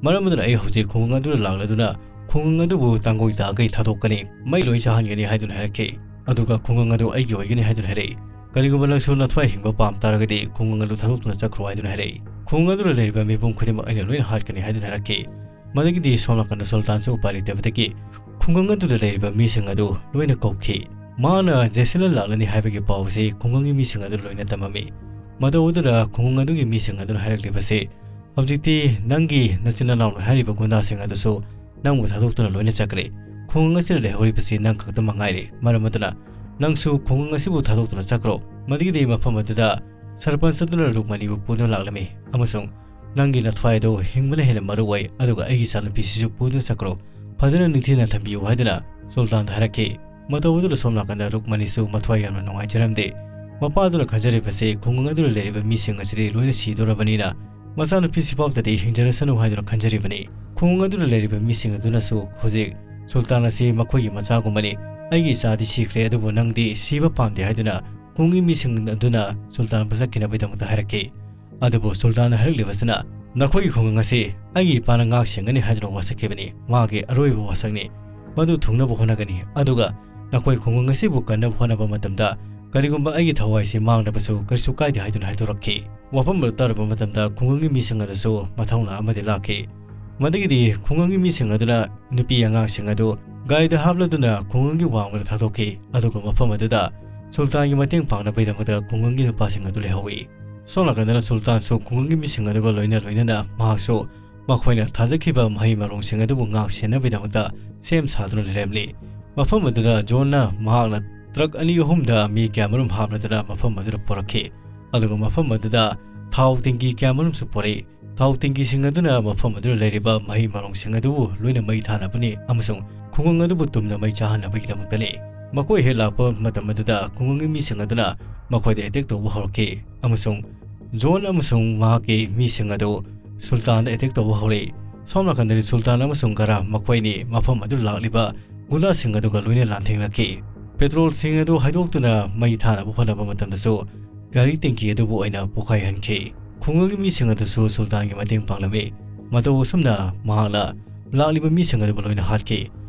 ꯃꯔꯝ ꯑꯗꯨꯅ ꯑꯩ ꯍꯧꯖꯤꯛ ꯈꯨꯡꯒꯪ ꯑꯗꯨꯗ ꯂꯥꯛꯂꯗꯨꯅ ꯈꯨꯡꯒꯪ ꯑꯗꯨꯕꯨ ꯇꯥꯡꯒꯣꯏ ꯇꯥꯒꯩ ꯊꯥꯗꯣꯛꯀꯅꯤ, ꯃꯩ ꯂꯣꯏ ꯆꯥꯍꯟꯒꯅꯤ" ꯍꯥꯏꯗꯨꯅ ꯍꯥꯏꯔꯛꯈꯤ꯫ ꯑꯗꯨꯒ ꯈꯨꯡꯒꯪ ꯑꯗꯨ ꯑꯩꯒꯤ ꯑꯣꯏꯒꯅꯤ ꯍꯥꯏꯗꯨꯅ ꯍꯥꯏꯔꯛꯏ꯫ "ꯀꯔꯤꯒꯨꯝꯕ ꯅꯪꯁꯨ ꯅꯊ꯭ꯋꯥꯏ ꯍꯤꯡꯕ ꯄꯥꯝ ꯇꯥꯔꯒꯗꯤ ꯈꯨꯡꯒꯪ ꯑꯗꯨ ꯊꯥꯗꯣꯛꯇꯨꯅ ꯆꯠꯈ꯭ꯔꯣ" ꯍꯥꯏꯗꯨꯅ ꯍꯥꯏꯔꯛꯏ꯫ "ꯈꯨꯡꯒꯪ ꯑꯗꯨꯗ ꯂꯩꯔꯤꯕ ꯃꯤꯄꯨꯝ ꯈꯨꯗꯤꯡꯃꯛ ꯑꯩꯅ ꯂꯣꯏꯅ ꯍꯥꯠꯀꯅꯤ" ꯍꯥꯏꯗꯨꯅ ꯍꯥꯏꯔꯛꯈꯤ꯫ ꯃꯗꯨꯒꯤꯗꯤ ꯁꯣꯝ ꯅꯥꯀꯟꯗ ꯁꯨꯜꯇꯥꯟꯁꯨ ꯎꯄꯥꯏ ꯂꯩꯇꯕꯗꯒꯤ ꯈꯨꯡꯒꯪ ꯑꯗꯨꯗ ꯂꯩꯔꯤꯕ ꯃꯤꯁꯤꯡ ꯑꯗꯨ ꯂꯣꯏꯅ ꯀꯧꯈꯤ꯫ ꯃꯍꯥꯛꯅ ꯖꯦꯁꯤꯂꯟ ꯂꯥꯛꯂꯅꯤ ꯍꯥꯏꯕꯒꯤ ꯄꯥꯎ ꯑꯁꯤ ꯈꯨꯡꯒꯪꯒꯤ ꯃꯤꯁꯤꯡ ꯑꯗꯨ ꯂꯣꯏꯅ ꯇꯝꯃꯝꯃꯤ꯫ ꯃꯇꯧ ꯑꯗꯨꯗ ꯈꯨꯡꯒꯪ ꯑꯗꯨꯒꯤ ꯃꯤꯁꯤꯡ ꯑꯗꯨꯅ ꯍꯥꯏꯔꯛꯂꯤꯕꯁꯤ, "ꯍꯧꯖꯤꯛꯇꯤ ꯅꯪꯒꯤ ꯅꯆꯤꯟ ꯅꯅꯥꯎꯅ ꯍꯥꯏꯔꯤꯕ ꯒꯨꯟꯗꯥꯁꯤꯡ ꯑꯗꯨꯁꯨ ꯅꯪꯕꯨ ꯊꯥꯗꯣꯛꯇꯨꯅ ꯂꯣꯏꯅ ꯆꯠꯈ꯭ꯔꯦ꯫ ꯈꯨꯡꯒꯪ ꯑꯁꯤꯗ ꯂꯩꯍꯧꯔꯤꯕꯁꯤ ꯅꯪ ꯈꯛꯇ ꯃꯉꯥꯏꯔꯦ꯫ ꯃꯔꯝ ꯑꯗꯨꯅ ꯅꯪꯁꯨ ꯈꯨꯡꯒꯪ ꯑꯁꯤꯕꯨ ꯊꯥꯗꯣꯛꯇꯨꯅ ꯆꯠꯈ꯭ꯔꯣ꯫" ꯃꯗꯨꯒꯤꯗꯤ ꯃꯐꯝ ꯑꯗꯨꯗ ꯁꯔꯄꯟꯁ ꯑꯗꯨꯅ ꯔꯨꯛꯃꯅꯤꯕꯨ ꯄꯨꯗꯨꯅ ꯂꯥꯛꯂꯝꯃꯤ ꯑꯃꯁꯨꯡ, "ꯅꯪꯒꯤ ꯅꯊ꯭ꯋꯥꯏ ꯑꯗꯨ ꯍꯤꯡꯕꯅ ꯍꯦꯟꯅ ꯃꯔꯨ ꯑꯣꯏ, ꯑꯗꯨꯒ ꯑꯩꯒꯤ ꯏꯆꯥꯅꯨꯄꯤꯁꯤꯁꯨ ꯄꯨꯗꯨꯅ ꯆꯠꯈ꯭ꯔꯣ꯫ ꯐꯖꯅ ꯅꯤꯡꯊꯤꯅ ꯊꯝꯕꯤꯌꯨ" ꯍꯥꯏꯗꯨꯅ ꯁꯨꯜꯇꯥꯟꯗ ꯍꯥꯏꯔꯛꯈꯤ꯫ ꯃꯇꯧ ꯑꯗꯨꯗ ꯁꯣꯝ ꯅꯥꯀꯟꯗ ꯔꯨꯛꯃꯅꯤꯁꯨ ꯃꯊ꯭ꯋꯥꯏ ꯌꯥꯝꯅ ꯅꯨꯡꯉꯥꯏꯖꯔꯝꯗꯦ꯫ ꯃꯄꯥ ꯑꯗꯨꯅ ꯈꯟꯖꯔꯤꯕꯁꯤ ꯈꯨꯡꯒꯪ ꯑꯗꯨꯗ ꯂꯩꯔꯤꯕ ꯃꯤꯁꯤꯡ ꯑꯁꯤꯗꯤ ꯂꯣꯏꯅ ꯁꯤꯗꯣꯔꯕꯅꯤꯅ ꯃꯆꯥꯅꯨꯄꯤꯁꯤꯐꯥꯎꯗꯗꯤ ꯍꯤꯡꯖꯔꯁꯅꯨ ꯍꯥꯏꯗꯨꯅ ꯈꯟꯖꯔꯤꯕꯅꯤ꯫ ꯈꯨꯡꯒꯪ ꯑꯗꯨꯗ ꯂꯩꯔꯤꯕ ꯃꯤꯁꯤꯡ ꯑꯗꯨꯅꯁꯨ ꯍꯧꯖꯤꯛ ꯁꯨꯜꯇꯥꯟ ꯑꯁꯤ ꯃꯈꯣꯏꯒꯤ ꯃꯆꯥꯒꯨꯝꯕꯅꯤ꯫ "ꯑꯩꯒꯤ ꯏꯆꯥꯗꯤ ꯁꯤꯈ꯭ꯔꯦ, ꯑꯗꯨꯕꯨ ꯅꯪꯗꯤ ꯁꯤꯕ ꯄꯥꯝꯗꯦ" ꯍꯥꯏꯗꯨꯅ ꯈꯨꯡꯒꯪꯒꯤ ꯃꯤꯁꯤꯡ ꯑꯗꯨꯅ ꯁꯨꯜꯇꯥꯟꯕꯨ ꯆꯠꯈꯤꯅꯕꯒꯤꯗꯃꯛꯇ ꯍꯥꯏꯔꯛꯈꯤ꯫ ꯑꯗꯨꯕꯨ ꯁꯨꯜꯇꯥꯟꯅ ꯍꯥꯏꯔꯛꯂꯤꯕꯁꯤꯅ, "ꯅꯈꯣꯏꯒꯤ ꯈꯨꯡꯒꯪ ꯑꯁꯤ ꯑꯩꯒꯤ ꯏꯄꯥꯅ ꯉꯥꯛ ꯁꯦꯟꯒꯅꯤ" ꯍꯥꯏꯗꯨꯅ ꯋꯥꯁꯛꯈꯤꯕꯅꯤ꯫ ꯃꯥꯒꯤ ꯑꯔꯣꯏꯕ ꯋꯥꯁꯛꯅꯤ꯫ "ꯃꯗꯨ ꯊꯨꯡꯅꯕ ꯍꯣꯠꯅꯒꯅꯤ, ꯑꯗꯨꯒ ꯅꯈꯣꯏ ꯈꯨꯡꯒꯪ ꯑꯁꯤꯕꯨ ꯀꯟꯅꯕ ꯍꯣꯠꯅꯕ ꯃꯇꯝꯗ ꯀꯔꯤꯒꯨꯝꯕ ꯑꯩꯒꯤ ꯊꯋꯥꯏꯁꯤ ꯃꯥꯡꯂꯕꯁꯨ ꯀꯔꯤꯁꯨ ꯀꯥꯏꯗꯦ" ꯍꯥꯏꯗꯨꯅ ꯍꯥꯏꯗꯣꯔꯛꯈꯤ꯫ ꯋꯥꯐꯝ ꯑꯗꯨ ꯇꯥꯔꯨꯕ ꯃꯇꯝꯗ ꯈꯨꯡꯒꯪꯒꯤ ꯃꯤꯁꯤꯡ ꯑꯗꯨꯁꯨ ꯃꯊꯧꯅꯥ ꯑꯃꯗꯤ ꯂꯥꯛꯈꯤ꯫ ꯃꯗꯨꯒꯤꯗꯤ ꯈꯨꯡꯒꯪꯒꯤ ꯃꯤꯁꯤꯡ ꯑꯗꯨꯅ ꯅꯨꯄꯤ ꯑꯉꯥꯡꯁꯤꯡ ꯑꯗꯨ ꯒꯥꯔꯤꯗ ꯍꯥꯞꯂꯗꯨꯅ ꯈꯨꯡꯒꯪꯒꯤ ꯋꯥꯡꯃꯗ ꯊꯥꯗꯣꯛꯈꯤ, ꯑꯗꯨꯒ ꯃꯐꯝ ꯑꯗꯨꯗ ꯁꯨꯜꯇꯥꯟꯒꯤ ꯃꯇꯦꯡ ꯄꯥꯡꯅꯕꯒꯤꯗꯃꯛꯇ ꯈꯨꯡꯒꯪꯒꯤ ꯅꯨꯄꯥꯁꯤꯡ ꯑꯗꯨ ꯂꯩꯍꯧꯏ꯫ ꯁꯣꯝ ꯅꯥꯀꯟꯗꯅ ꯁꯨꯜꯇꯥꯟꯁꯨ ꯈꯨꯡꯒꯪꯒꯤ ꯃꯤꯁꯤꯡ ꯑꯗꯨꯒ ꯂꯣꯏꯅ ꯂꯣꯏꯅꯅ ꯃꯍꯥꯛꯁꯨ ꯃꯈꯣꯏꯅ ꯊꯥꯖꯈꯤꯕ ꯃꯍꯩ ꯃꯔꯣꯡꯁꯤꯡ ꯑꯗꯨꯕꯨ ꯉꯥꯛ ꯁꯦꯟꯅꯕꯒꯤꯗꯃꯛꯇ ꯁꯦꯝ ꯁꯥꯗꯨꯅ ꯂꯩꯔꯝꯂꯤ꯫ ꯃꯐꯝ ꯑꯗꯨꯗ ꯖꯣꯟꯅ ꯃꯍꯥꯛꯅ ꯇ꯭ꯔꯛ ꯑꯅꯤ ꯑꯍꯨꯝꯗ ꯃꯤ ꯀꯌꯥꯃꯔꯨꯝ ꯍꯥꯞꯂꯗꯨꯅ ꯃꯐꯝ ꯑꯗꯨꯗ ꯄꯨꯔꯛꯈꯤ꯫ ꯑꯗꯨꯒ ꯃꯐꯝ ꯑꯗꯨꯗ ꯊꯥꯎ ꯇꯦꯡꯀꯤ ꯀꯌꯥꯃꯔꯨꯝꯁꯨ ꯄꯨꯔꯛꯏ꯫ ꯊꯥꯎ ꯇꯦꯡꯀꯤꯁꯤꯡ ꯑꯗꯨꯅ ꯃꯐꯝ ꯑꯗꯨꯗ ꯂꯩꯔꯤꯕ ꯃꯍꯩ ꯃꯔꯣꯡꯁꯤꯡ ꯑꯗꯨꯕꯨ ꯂꯣꯏꯅ ꯃꯩ ꯊꯥꯅꯕꯅꯤ ꯑꯃꯁꯨꯡ ꯈꯨꯡꯒꯪ ꯑꯗꯨꯕꯨ ꯇꯨꯝꯅ ꯃꯩ ꯆꯥꯍꯟꯅꯕꯒꯤꯗꯃꯛꯇꯅꯤ꯫ ꯃꯈꯣꯏ ꯍꯦꯛ ꯂꯥꯛꯄ ꯃꯇꯝ ꯑꯗꯨꯗ ꯈꯨꯡꯒꯪꯒꯤ ꯃꯤꯁꯤꯡ ꯑꯗꯨꯅ ꯃꯈꯣꯏꯗ ꯑꯦꯇꯦꯛ ꯇꯧꯕ ꯍꯧꯔꯛꯈꯤ ꯑꯃꯁꯨꯡ ꯖꯣꯟ ꯑꯃꯁꯨꯡ ꯃꯍꯥꯛꯀꯤ ꯃꯤꯁꯤꯡ ꯑꯗꯨ ꯁꯨꯜꯇꯥꯟꯗ ꯑꯦꯇꯦꯛ ꯇꯧꯕ ꯍꯧꯔꯛꯏ꯫ ꯁꯣꯝ ꯅꯥꯀꯟꯗꯗꯤ ꯁꯨꯜꯇꯥꯟ ꯑꯃꯁꯨꯡ ꯒꯔꯥ ꯃꯈꯣꯏꯅꯤ ꯃꯐꯝ ꯑꯗꯨꯗ ꯂꯥꯛꯂꯤꯕ ꯒꯨꯟꯗꯥꯁꯤꯡ ꯑꯗꯨꯒ ꯂꯣꯏꯅ ꯂꯥꯟꯊꯦꯡꯅꯈꯤ꯫ ꯄꯦꯇ꯭ꯔꯣꯜꯁꯤꯡ ꯑꯗꯨ ꯍꯩꯗꯣꯛꯇꯨꯅ ꯃꯩ ꯊꯥꯅꯕ ꯍꯣꯠꯅꯕ ꯃꯇꯝꯗꯁꯨ ꯒꯥꯔꯤ ꯇꯦꯡꯀꯤ ꯑꯗꯨꯕꯨ ꯑꯣꯏꯅ ꯄꯣꯈꯥꯏꯍꯟꯈꯤ꯫ ꯈꯨꯡꯒꯪꯒꯤ ꯃꯤꯁꯤꯡ ꯑꯗꯨꯁꯨ ꯁꯨꯜꯇꯥꯟꯒꯤ ꯃꯇꯦꯡ ꯄꯥꯡꯂꯝꯃꯤ꯫ ꯃꯇꯧ ꯑꯁꯨꯝꯅ ꯃꯍꯥꯛꯅ ꯂꯥꯛꯂꯤꯕ ꯃꯤꯁꯤꯡ ꯑꯗꯨꯕꯨ ꯂꯣꯏꯅ ꯍꯥꯠꯈꯤ꯫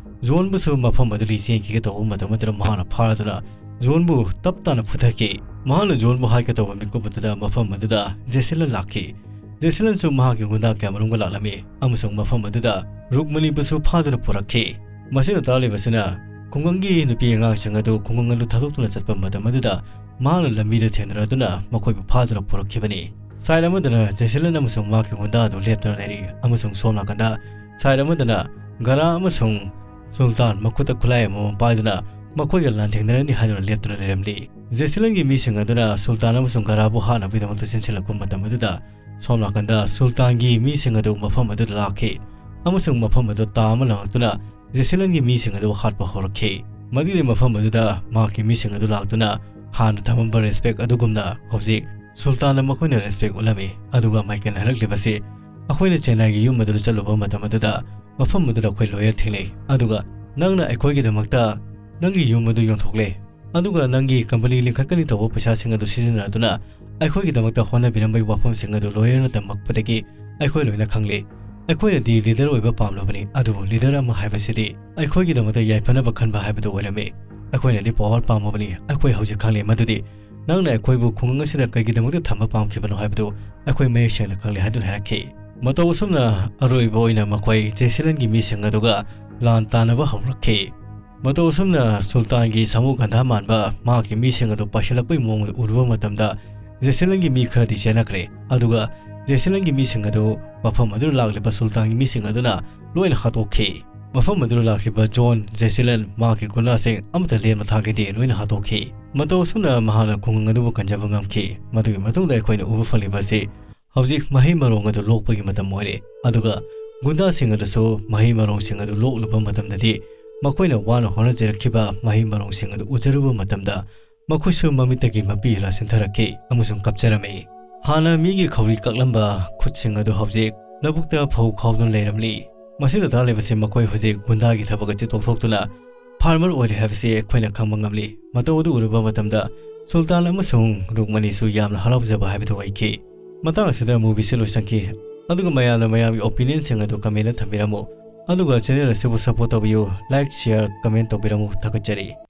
ꯖꯣꯟꯕꯨꯁꯨ ꯃꯐꯝ ꯑꯗꯨꯗꯒꯤ ꯆꯦꯟꯈꯤꯒꯦ ꯇꯧꯕ ꯃꯇꯝ ꯑꯗꯨꯗ ꯃꯍꯥꯛꯅ ꯐꯥꯗꯨꯅ ꯖꯣꯟꯕꯨ ꯇꯞ ꯇꯥꯅ ꯐꯨꯊꯈꯤ꯫ ꯃꯍꯥꯛꯅ ꯖꯣꯟꯕꯨ ꯍꯥꯠꯀꯦ ꯇꯧꯕ ꯃꯤꯀꯨꯞ ꯑꯗꯨꯗ ꯃꯐꯝ ꯑꯗꯨꯗ ꯖꯦꯁꯤꯂꯟ ꯂꯥꯛꯈꯤ꯫ ꯖꯦꯁꯤꯂꯟꯁꯨ ꯃꯍꯥꯛꯀꯤ ꯒꯨꯟꯗꯥ ꯀꯌꯥꯃꯔꯨꯝꯒ ꯂꯥꯛꯂꯝꯃꯤ ꯑꯃꯁꯨꯡ ꯃꯐꯝ ꯑꯗꯨꯗ ꯔꯨꯛꯃꯅꯤꯕꯨꯁꯨ ꯐꯥꯗꯨꯅ ꯄꯨꯔꯛꯈꯤ꯫ ꯃꯁꯤꯅ ꯇꯥꯛꯂꯤꯕꯁꯤꯅ ꯈꯨꯡꯒꯪꯒꯤ ꯅꯨꯄꯤ ꯑꯉꯥꯡꯁꯤꯡ ꯑꯗꯨ ꯈꯨꯡꯒꯪ ꯑꯗꯨ ꯊꯥꯗꯣꯛꯇꯨꯅ ꯆꯠꯄ ꯃꯇꯝ ꯑꯗꯨꯗ ꯃꯍꯥꯛꯅ ꯂꯝꯕꯤꯗ ꯊꯦꯡꯅꯔꯗꯨꯅ ꯃꯈꯣꯏꯕꯨ ꯐꯥꯗꯨꯅ ꯄꯨꯔꯛꯈꯤꯕꯅꯤ꯫ ꯁꯥꯏꯠ ꯑꯃꯗꯅ ꯖꯦꯁꯤꯂꯟ ꯑꯃꯁꯨꯡ ꯃꯍꯥꯛꯀꯤ ꯒꯨꯟꯗꯥ ꯑꯗꯨ ꯂꯦꯞꯇꯨꯅ ꯂꯩꯔꯤ ꯑꯃꯁꯨꯡ ꯁꯣꯝ ꯅꯥꯀꯟꯗ ꯁꯥꯏꯠ ꯑꯃꯗꯅ ꯒꯔꯥ ꯑꯃꯁꯨꯡ ꯁꯨꯜꯇꯥꯟ ꯃꯈꯨꯠꯇ ꯈꯨꯠꯂꯥꯏ ꯑꯃꯃꯝ ꯄꯥꯏꯗꯨꯅ ꯃꯈꯣꯏꯒ ꯂꯥꯟꯊꯦꯡꯅꯔꯅꯤ ꯍꯥꯏꯗꯨꯅ ꯂꯦꯞꯇꯨꯅ ꯂꯩꯔꯝꯂꯤ꯫ ꯖꯦꯁꯤꯂꯟꯒꯤ ꯃꯤꯁꯤꯡ ꯑꯗꯨꯅ ꯁꯨꯜꯇꯥꯟ ꯑꯃꯁꯨꯡ ꯒꯔꯥꯕꯨ ꯍꯥꯠꯅꯕꯒꯤꯗꯃꯛꯇ ꯆꯦꯟꯁꯤꯜꯂꯛꯄ ꯃꯇꯝ ꯑꯗꯨꯗ ꯁꯣꯝ ꯅꯥꯀꯟꯗ ꯁꯨꯜꯇꯥꯟꯒꯤ ꯃꯤꯁꯤꯡ ꯑꯗꯨ ꯃꯐꯝ ꯑꯗꯨꯗ ꯂꯥꯛꯈꯤ ꯑꯃꯁꯨꯡ ꯃꯐꯝ ꯑꯗꯨ ꯇꯥ ꯑꯃ ꯂꯪꯉꯛꯇꯨꯅ ꯖꯦꯁꯤꯂꯟꯒꯤ ꯃꯤꯁꯤꯡ ꯑꯗꯨ ꯍꯥꯠꯄ ꯍꯧꯔꯛꯈꯤ꯫ ꯃꯗꯨꯗꯤ ꯃꯐꯝ ꯑꯗꯨꯗ ꯃꯍꯥꯛꯀꯤ ꯃꯤꯁꯤꯡ ꯑꯗꯨ ꯂꯥꯛꯇꯨꯅ ꯍꯥꯟꯅ ꯊꯝꯃꯝꯕ ꯔꯦꯁꯄꯦꯛ ꯑꯗꯨꯒꯨꯝꯅ ꯍꯧꯖꯤꯛ ꯁꯨꯜꯇꯥꯟꯗ ꯃꯈꯣꯏꯅ ꯔꯦꯁꯄꯦꯛ ꯎꯠꯂꯝꯃꯤ꯫ ꯑꯗꯨꯒ ꯃꯥꯏꯀꯦꯜꯅ ꯍꯥꯏꯔꯛꯂꯤꯕꯁꯤ, ꯑꯩꯈꯣꯏꯅ ꯆꯦꯟꯅꯥꯏꯒꯤ ꯌꯨꯝ ꯑꯗꯨꯗ ꯆꯠꯂꯨꯕ ꯃꯇꯝ ꯑꯗꯨꯗ ꯃꯐꯝ ꯑꯗꯨꯗ ꯑꯩꯈꯣꯏ ꯂꯣꯌꯔ ꯊꯦꯡꯅꯩ, ꯑꯗꯨꯒ ꯅꯪꯅ ꯑꯩꯈꯣꯏꯒꯤꯗꯃꯛꯇ ꯅꯪꯒꯤ ꯌꯨꯝ ꯑꯗꯨ ꯌꯣꯟꯊꯣꯛꯂꯦ, ꯑꯗꯨꯒ ꯅꯪꯒꯤ ꯀꯝꯄꯅꯤ ꯂꯤꯡꯈꯠꯀꯅꯤ ꯇꯧꯕ ꯄꯩꯁꯥꯁꯤꯡ ꯑꯗꯨ ꯁꯤꯖꯤꯟꯅꯗꯨꯅ ꯑꯩꯈꯣꯏꯒꯤꯗꯃꯛꯇ ꯍꯣꯠꯅꯕꯤꯔꯝꯕꯒꯤ ꯋꯥꯐꯝꯁꯤꯡ ꯑꯗꯨ ꯂꯣꯌꯔꯅ ꯇꯝꯃꯛꯄꯗꯒꯤ ꯑꯩꯈꯣꯏ ꯂꯣꯏꯅ ꯈꯪꯂꯦ꯫ ꯑꯩꯈꯣꯏꯅꯗꯤ ꯂꯤꯗꯔ ꯑꯣꯏꯕ ꯄꯥꯝꯂꯨꯕꯅꯤ, ꯑꯗꯨꯕꯨ ꯂꯤꯗꯔ ꯑꯃ ꯍꯥꯏꯕꯁꯤꯗꯤ ꯑꯩꯈꯣꯏꯒꯤꯗꯃꯛꯇ ꯌꯥꯏꯐꯅꯕ ꯈꯟꯕ ꯍꯥꯏꯕꯗꯨ ꯑꯣꯏꯔꯝꯃꯤ꯫ ꯑꯩꯈꯣꯏꯅꯗꯤ ꯄꯥꯋꯔ ꯄꯥꯝꯂꯨꯕꯅꯤ꯫ ꯑꯩꯈꯣꯏ ꯍꯧꯖꯤꯛ ꯈꯪꯂꯦ ꯃꯗꯨꯗꯤ ꯅꯪꯅ ꯑꯩꯈꯣꯏꯕꯨ ꯈꯨꯡꯒꯪ ꯑꯁꯤꯗ ꯀꯩꯒꯤꯗꯃꯛꯇ ꯊꯝꯕ ꯄꯥꯝꯈꯤꯕꯅꯣ ꯍꯥꯏꯕꯗꯨ ꯑꯩꯈꯣꯏ ꯃꯌꯦꯛ ꯁꯦꯡꯅ ꯈꯪꯂꯦ ꯍꯥꯏꯗꯨꯅ ꯍꯥꯏꯔꯛꯈꯤ꯫ ꯃꯇꯧ ꯑꯁꯨꯝꯅ ꯑꯔꯣꯏꯕ ꯑꯣꯏꯅ ꯃꯈꯣꯏ ꯖꯦꯁꯤꯂꯟꯒꯤ ꯃꯤꯁꯤꯡ ꯑꯗꯨꯒ ꯂꯥꯟ ꯇꯥꯟꯅꯕ ꯍꯧꯔꯛꯈꯤ꯫ ꯃꯇꯧ ꯑꯁꯨꯝꯅ ꯁꯨꯜꯇꯥꯟꯒꯤ ꯁꯥꯃꯨ ꯒꯟꯙꯥ ꯃꯥꯟꯕ ꯃꯍꯥꯛꯀꯤ ꯃꯤꯁꯤꯡ ꯑꯗꯨ ꯄꯥꯏꯁꯤꯜꯂꯛꯄꯒꯤ ꯃꯑꯣꯡ ꯑꯗꯨ ꯎꯔꯨꯕ ꯃꯇꯝꯗ ꯖꯦꯁꯤꯂꯟꯒꯤ ꯃꯤ ꯈꯔꯗꯤ ꯆꯦꯟꯅꯈ꯭ꯔꯦ꯫ ꯑꯗꯨꯒ ꯖꯦꯁꯤꯂꯟꯒꯤ ꯃꯤꯁꯤꯡ ꯑꯗꯨ ꯃꯐꯝ ꯑꯗꯨꯗ ꯂꯥꯛꯂꯤꯕ ꯁꯨꯜꯇꯥꯟꯒꯤ ꯃꯤꯁꯤꯡ ꯑꯗꯨꯅ ꯂꯣꯏꯅ ꯍꯥꯠꯇꯣꯛꯈꯤ꯫ ꯃꯐꯝ ꯑꯗꯨꯗ ꯂꯥꯛꯈꯤꯕ ꯖꯣꯟ, ꯖꯦꯁꯤꯂꯟ, ꯃꯍꯥꯛꯀꯤ ꯒꯨꯟꯗꯥꯁꯤꯡ ꯑꯃꯠꯇ ꯂꯦꯝꯅ ꯊꯥꯈꯤꯗꯦ, ꯂꯣꯏꯅ ꯍꯥꯠꯇꯣꯛꯈꯤ꯫ ꯃꯇꯧ ꯑꯁꯨꯝꯅ ꯃꯍꯥꯛꯅ ꯈꯨꯡꯒꯪ ꯑꯗꯨꯕꯨ ꯀꯟꯖꯕ ꯉꯝꯈꯤ꯫ ꯃꯗꯨꯒꯤ ꯃꯇꯨꯡꯗ ꯑꯩꯈꯣꯏꯅ ꯎꯕ ꯐꯪꯂꯤꯕ ꯑꯁꯤ ꯍꯧꯖꯤꯛ ꯃꯍꯩ ꯃꯔꯣꯡ ꯑꯗꯨ ꯂꯣꯛꯄꯒꯤ ꯃꯇꯝ ꯑꯣꯏꯔꯦ꯫ ꯑꯗꯨꯒ ꯒꯨꯟꯗꯥꯁꯤꯡ ꯑꯗꯨꯁꯨ ꯃꯍꯩ ꯃꯔꯣꯡꯁꯤꯡ ꯑꯗꯨ ꯂꯣꯛꯂꯨꯕ ꯃꯇꯝꯗꯗꯤ ꯃꯈꯣꯏꯅ ꯋꯥꯅ ꯍꯣꯠꯅꯖꯔꯛꯈꯤꯕ ꯃꯍꯩ ꯃꯔꯣꯡꯁꯤꯡ ꯑꯗꯨ ꯎꯖꯔꯨꯕ ꯃꯇꯝꯗ ꯃꯈꯣꯏꯁꯨ ꯃꯃꯤꯠꯇꯒꯤ ꯃꯄꯤ ꯏꯔꯥ ꯆꯦꯟꯊꯔꯛꯈꯤ ꯑꯃꯁꯨꯡ ꯀꯞꯆꯔꯝꯃꯤ꯫ ꯍꯥꯟꯅ ꯃꯤꯒꯤ ꯈꯧꯔꯤ ꯀꯛꯂꯝꯕ ꯈꯨꯠꯁꯤꯡ ꯑꯗꯨ ꯍꯧꯖꯤꯛ ꯂꯧꯕꯨꯛꯇ ꯐꯧ ꯈꯥꯎꯗꯨꯅ ꯂꯩꯔꯝꯂꯤ꯫ ꯃꯁꯤꯗ ꯇꯥꯛꯂꯤꯕꯁꯤ ꯃꯈꯣꯏ ꯍꯧꯖꯤꯛ ꯒꯨꯟꯗꯥꯒꯤ ꯊꯕꯛ ꯑꯁꯤ ꯇꯣꯛꯊꯣꯛꯇꯨꯅ ꯐꯥꯔꯃꯔ ꯑꯣꯏꯔꯦ ꯍꯥꯏꯕꯁꯤ ꯑꯩꯈꯣꯏꯅ ꯈꯪꯕ ꯉꯝꯂꯤ꯫ ꯃꯇꯧ ꯑꯗꯨ ꯎꯔꯨꯕ ꯃꯇꯝꯗ ꯁꯨꯜꯇꯥꯟ ꯑꯃꯁꯨꯡ ꯔꯨꯛꯃꯅꯤꯁꯨ ꯌꯥꯝꯅ ꯍꯔꯥꯎꯖꯕ ꯍꯥꯏꯕꯗꯨ ꯑꯣꯏꯈꯤ꯫ ꯃꯇꯥꯡ ꯑꯁꯤꯗ movieꯁꯤ ꯂꯣꯏꯁꯤꯟꯈꯤ꯫ ꯑꯗꯨꯒ ꯃꯌꯥꯝꯅ ꯃꯌꯥꯝꯒꯤ opinionꯁꯤꯡ ꯑꯗꯨ commentꯗ ꯊꯝꯕꯤꯔꯝꯃꯨ꯫ ꯑꯗꯨꯒ channel ꯑꯁꯤꯕꯨ support ꯇꯧꯕꯤꯌꯨ꯫ Like, share, comment ꯇꯧꯕꯤꯔꯝꯃꯨ꯫ ꯊꯥꯒꯠꯆꯔꯤ꯫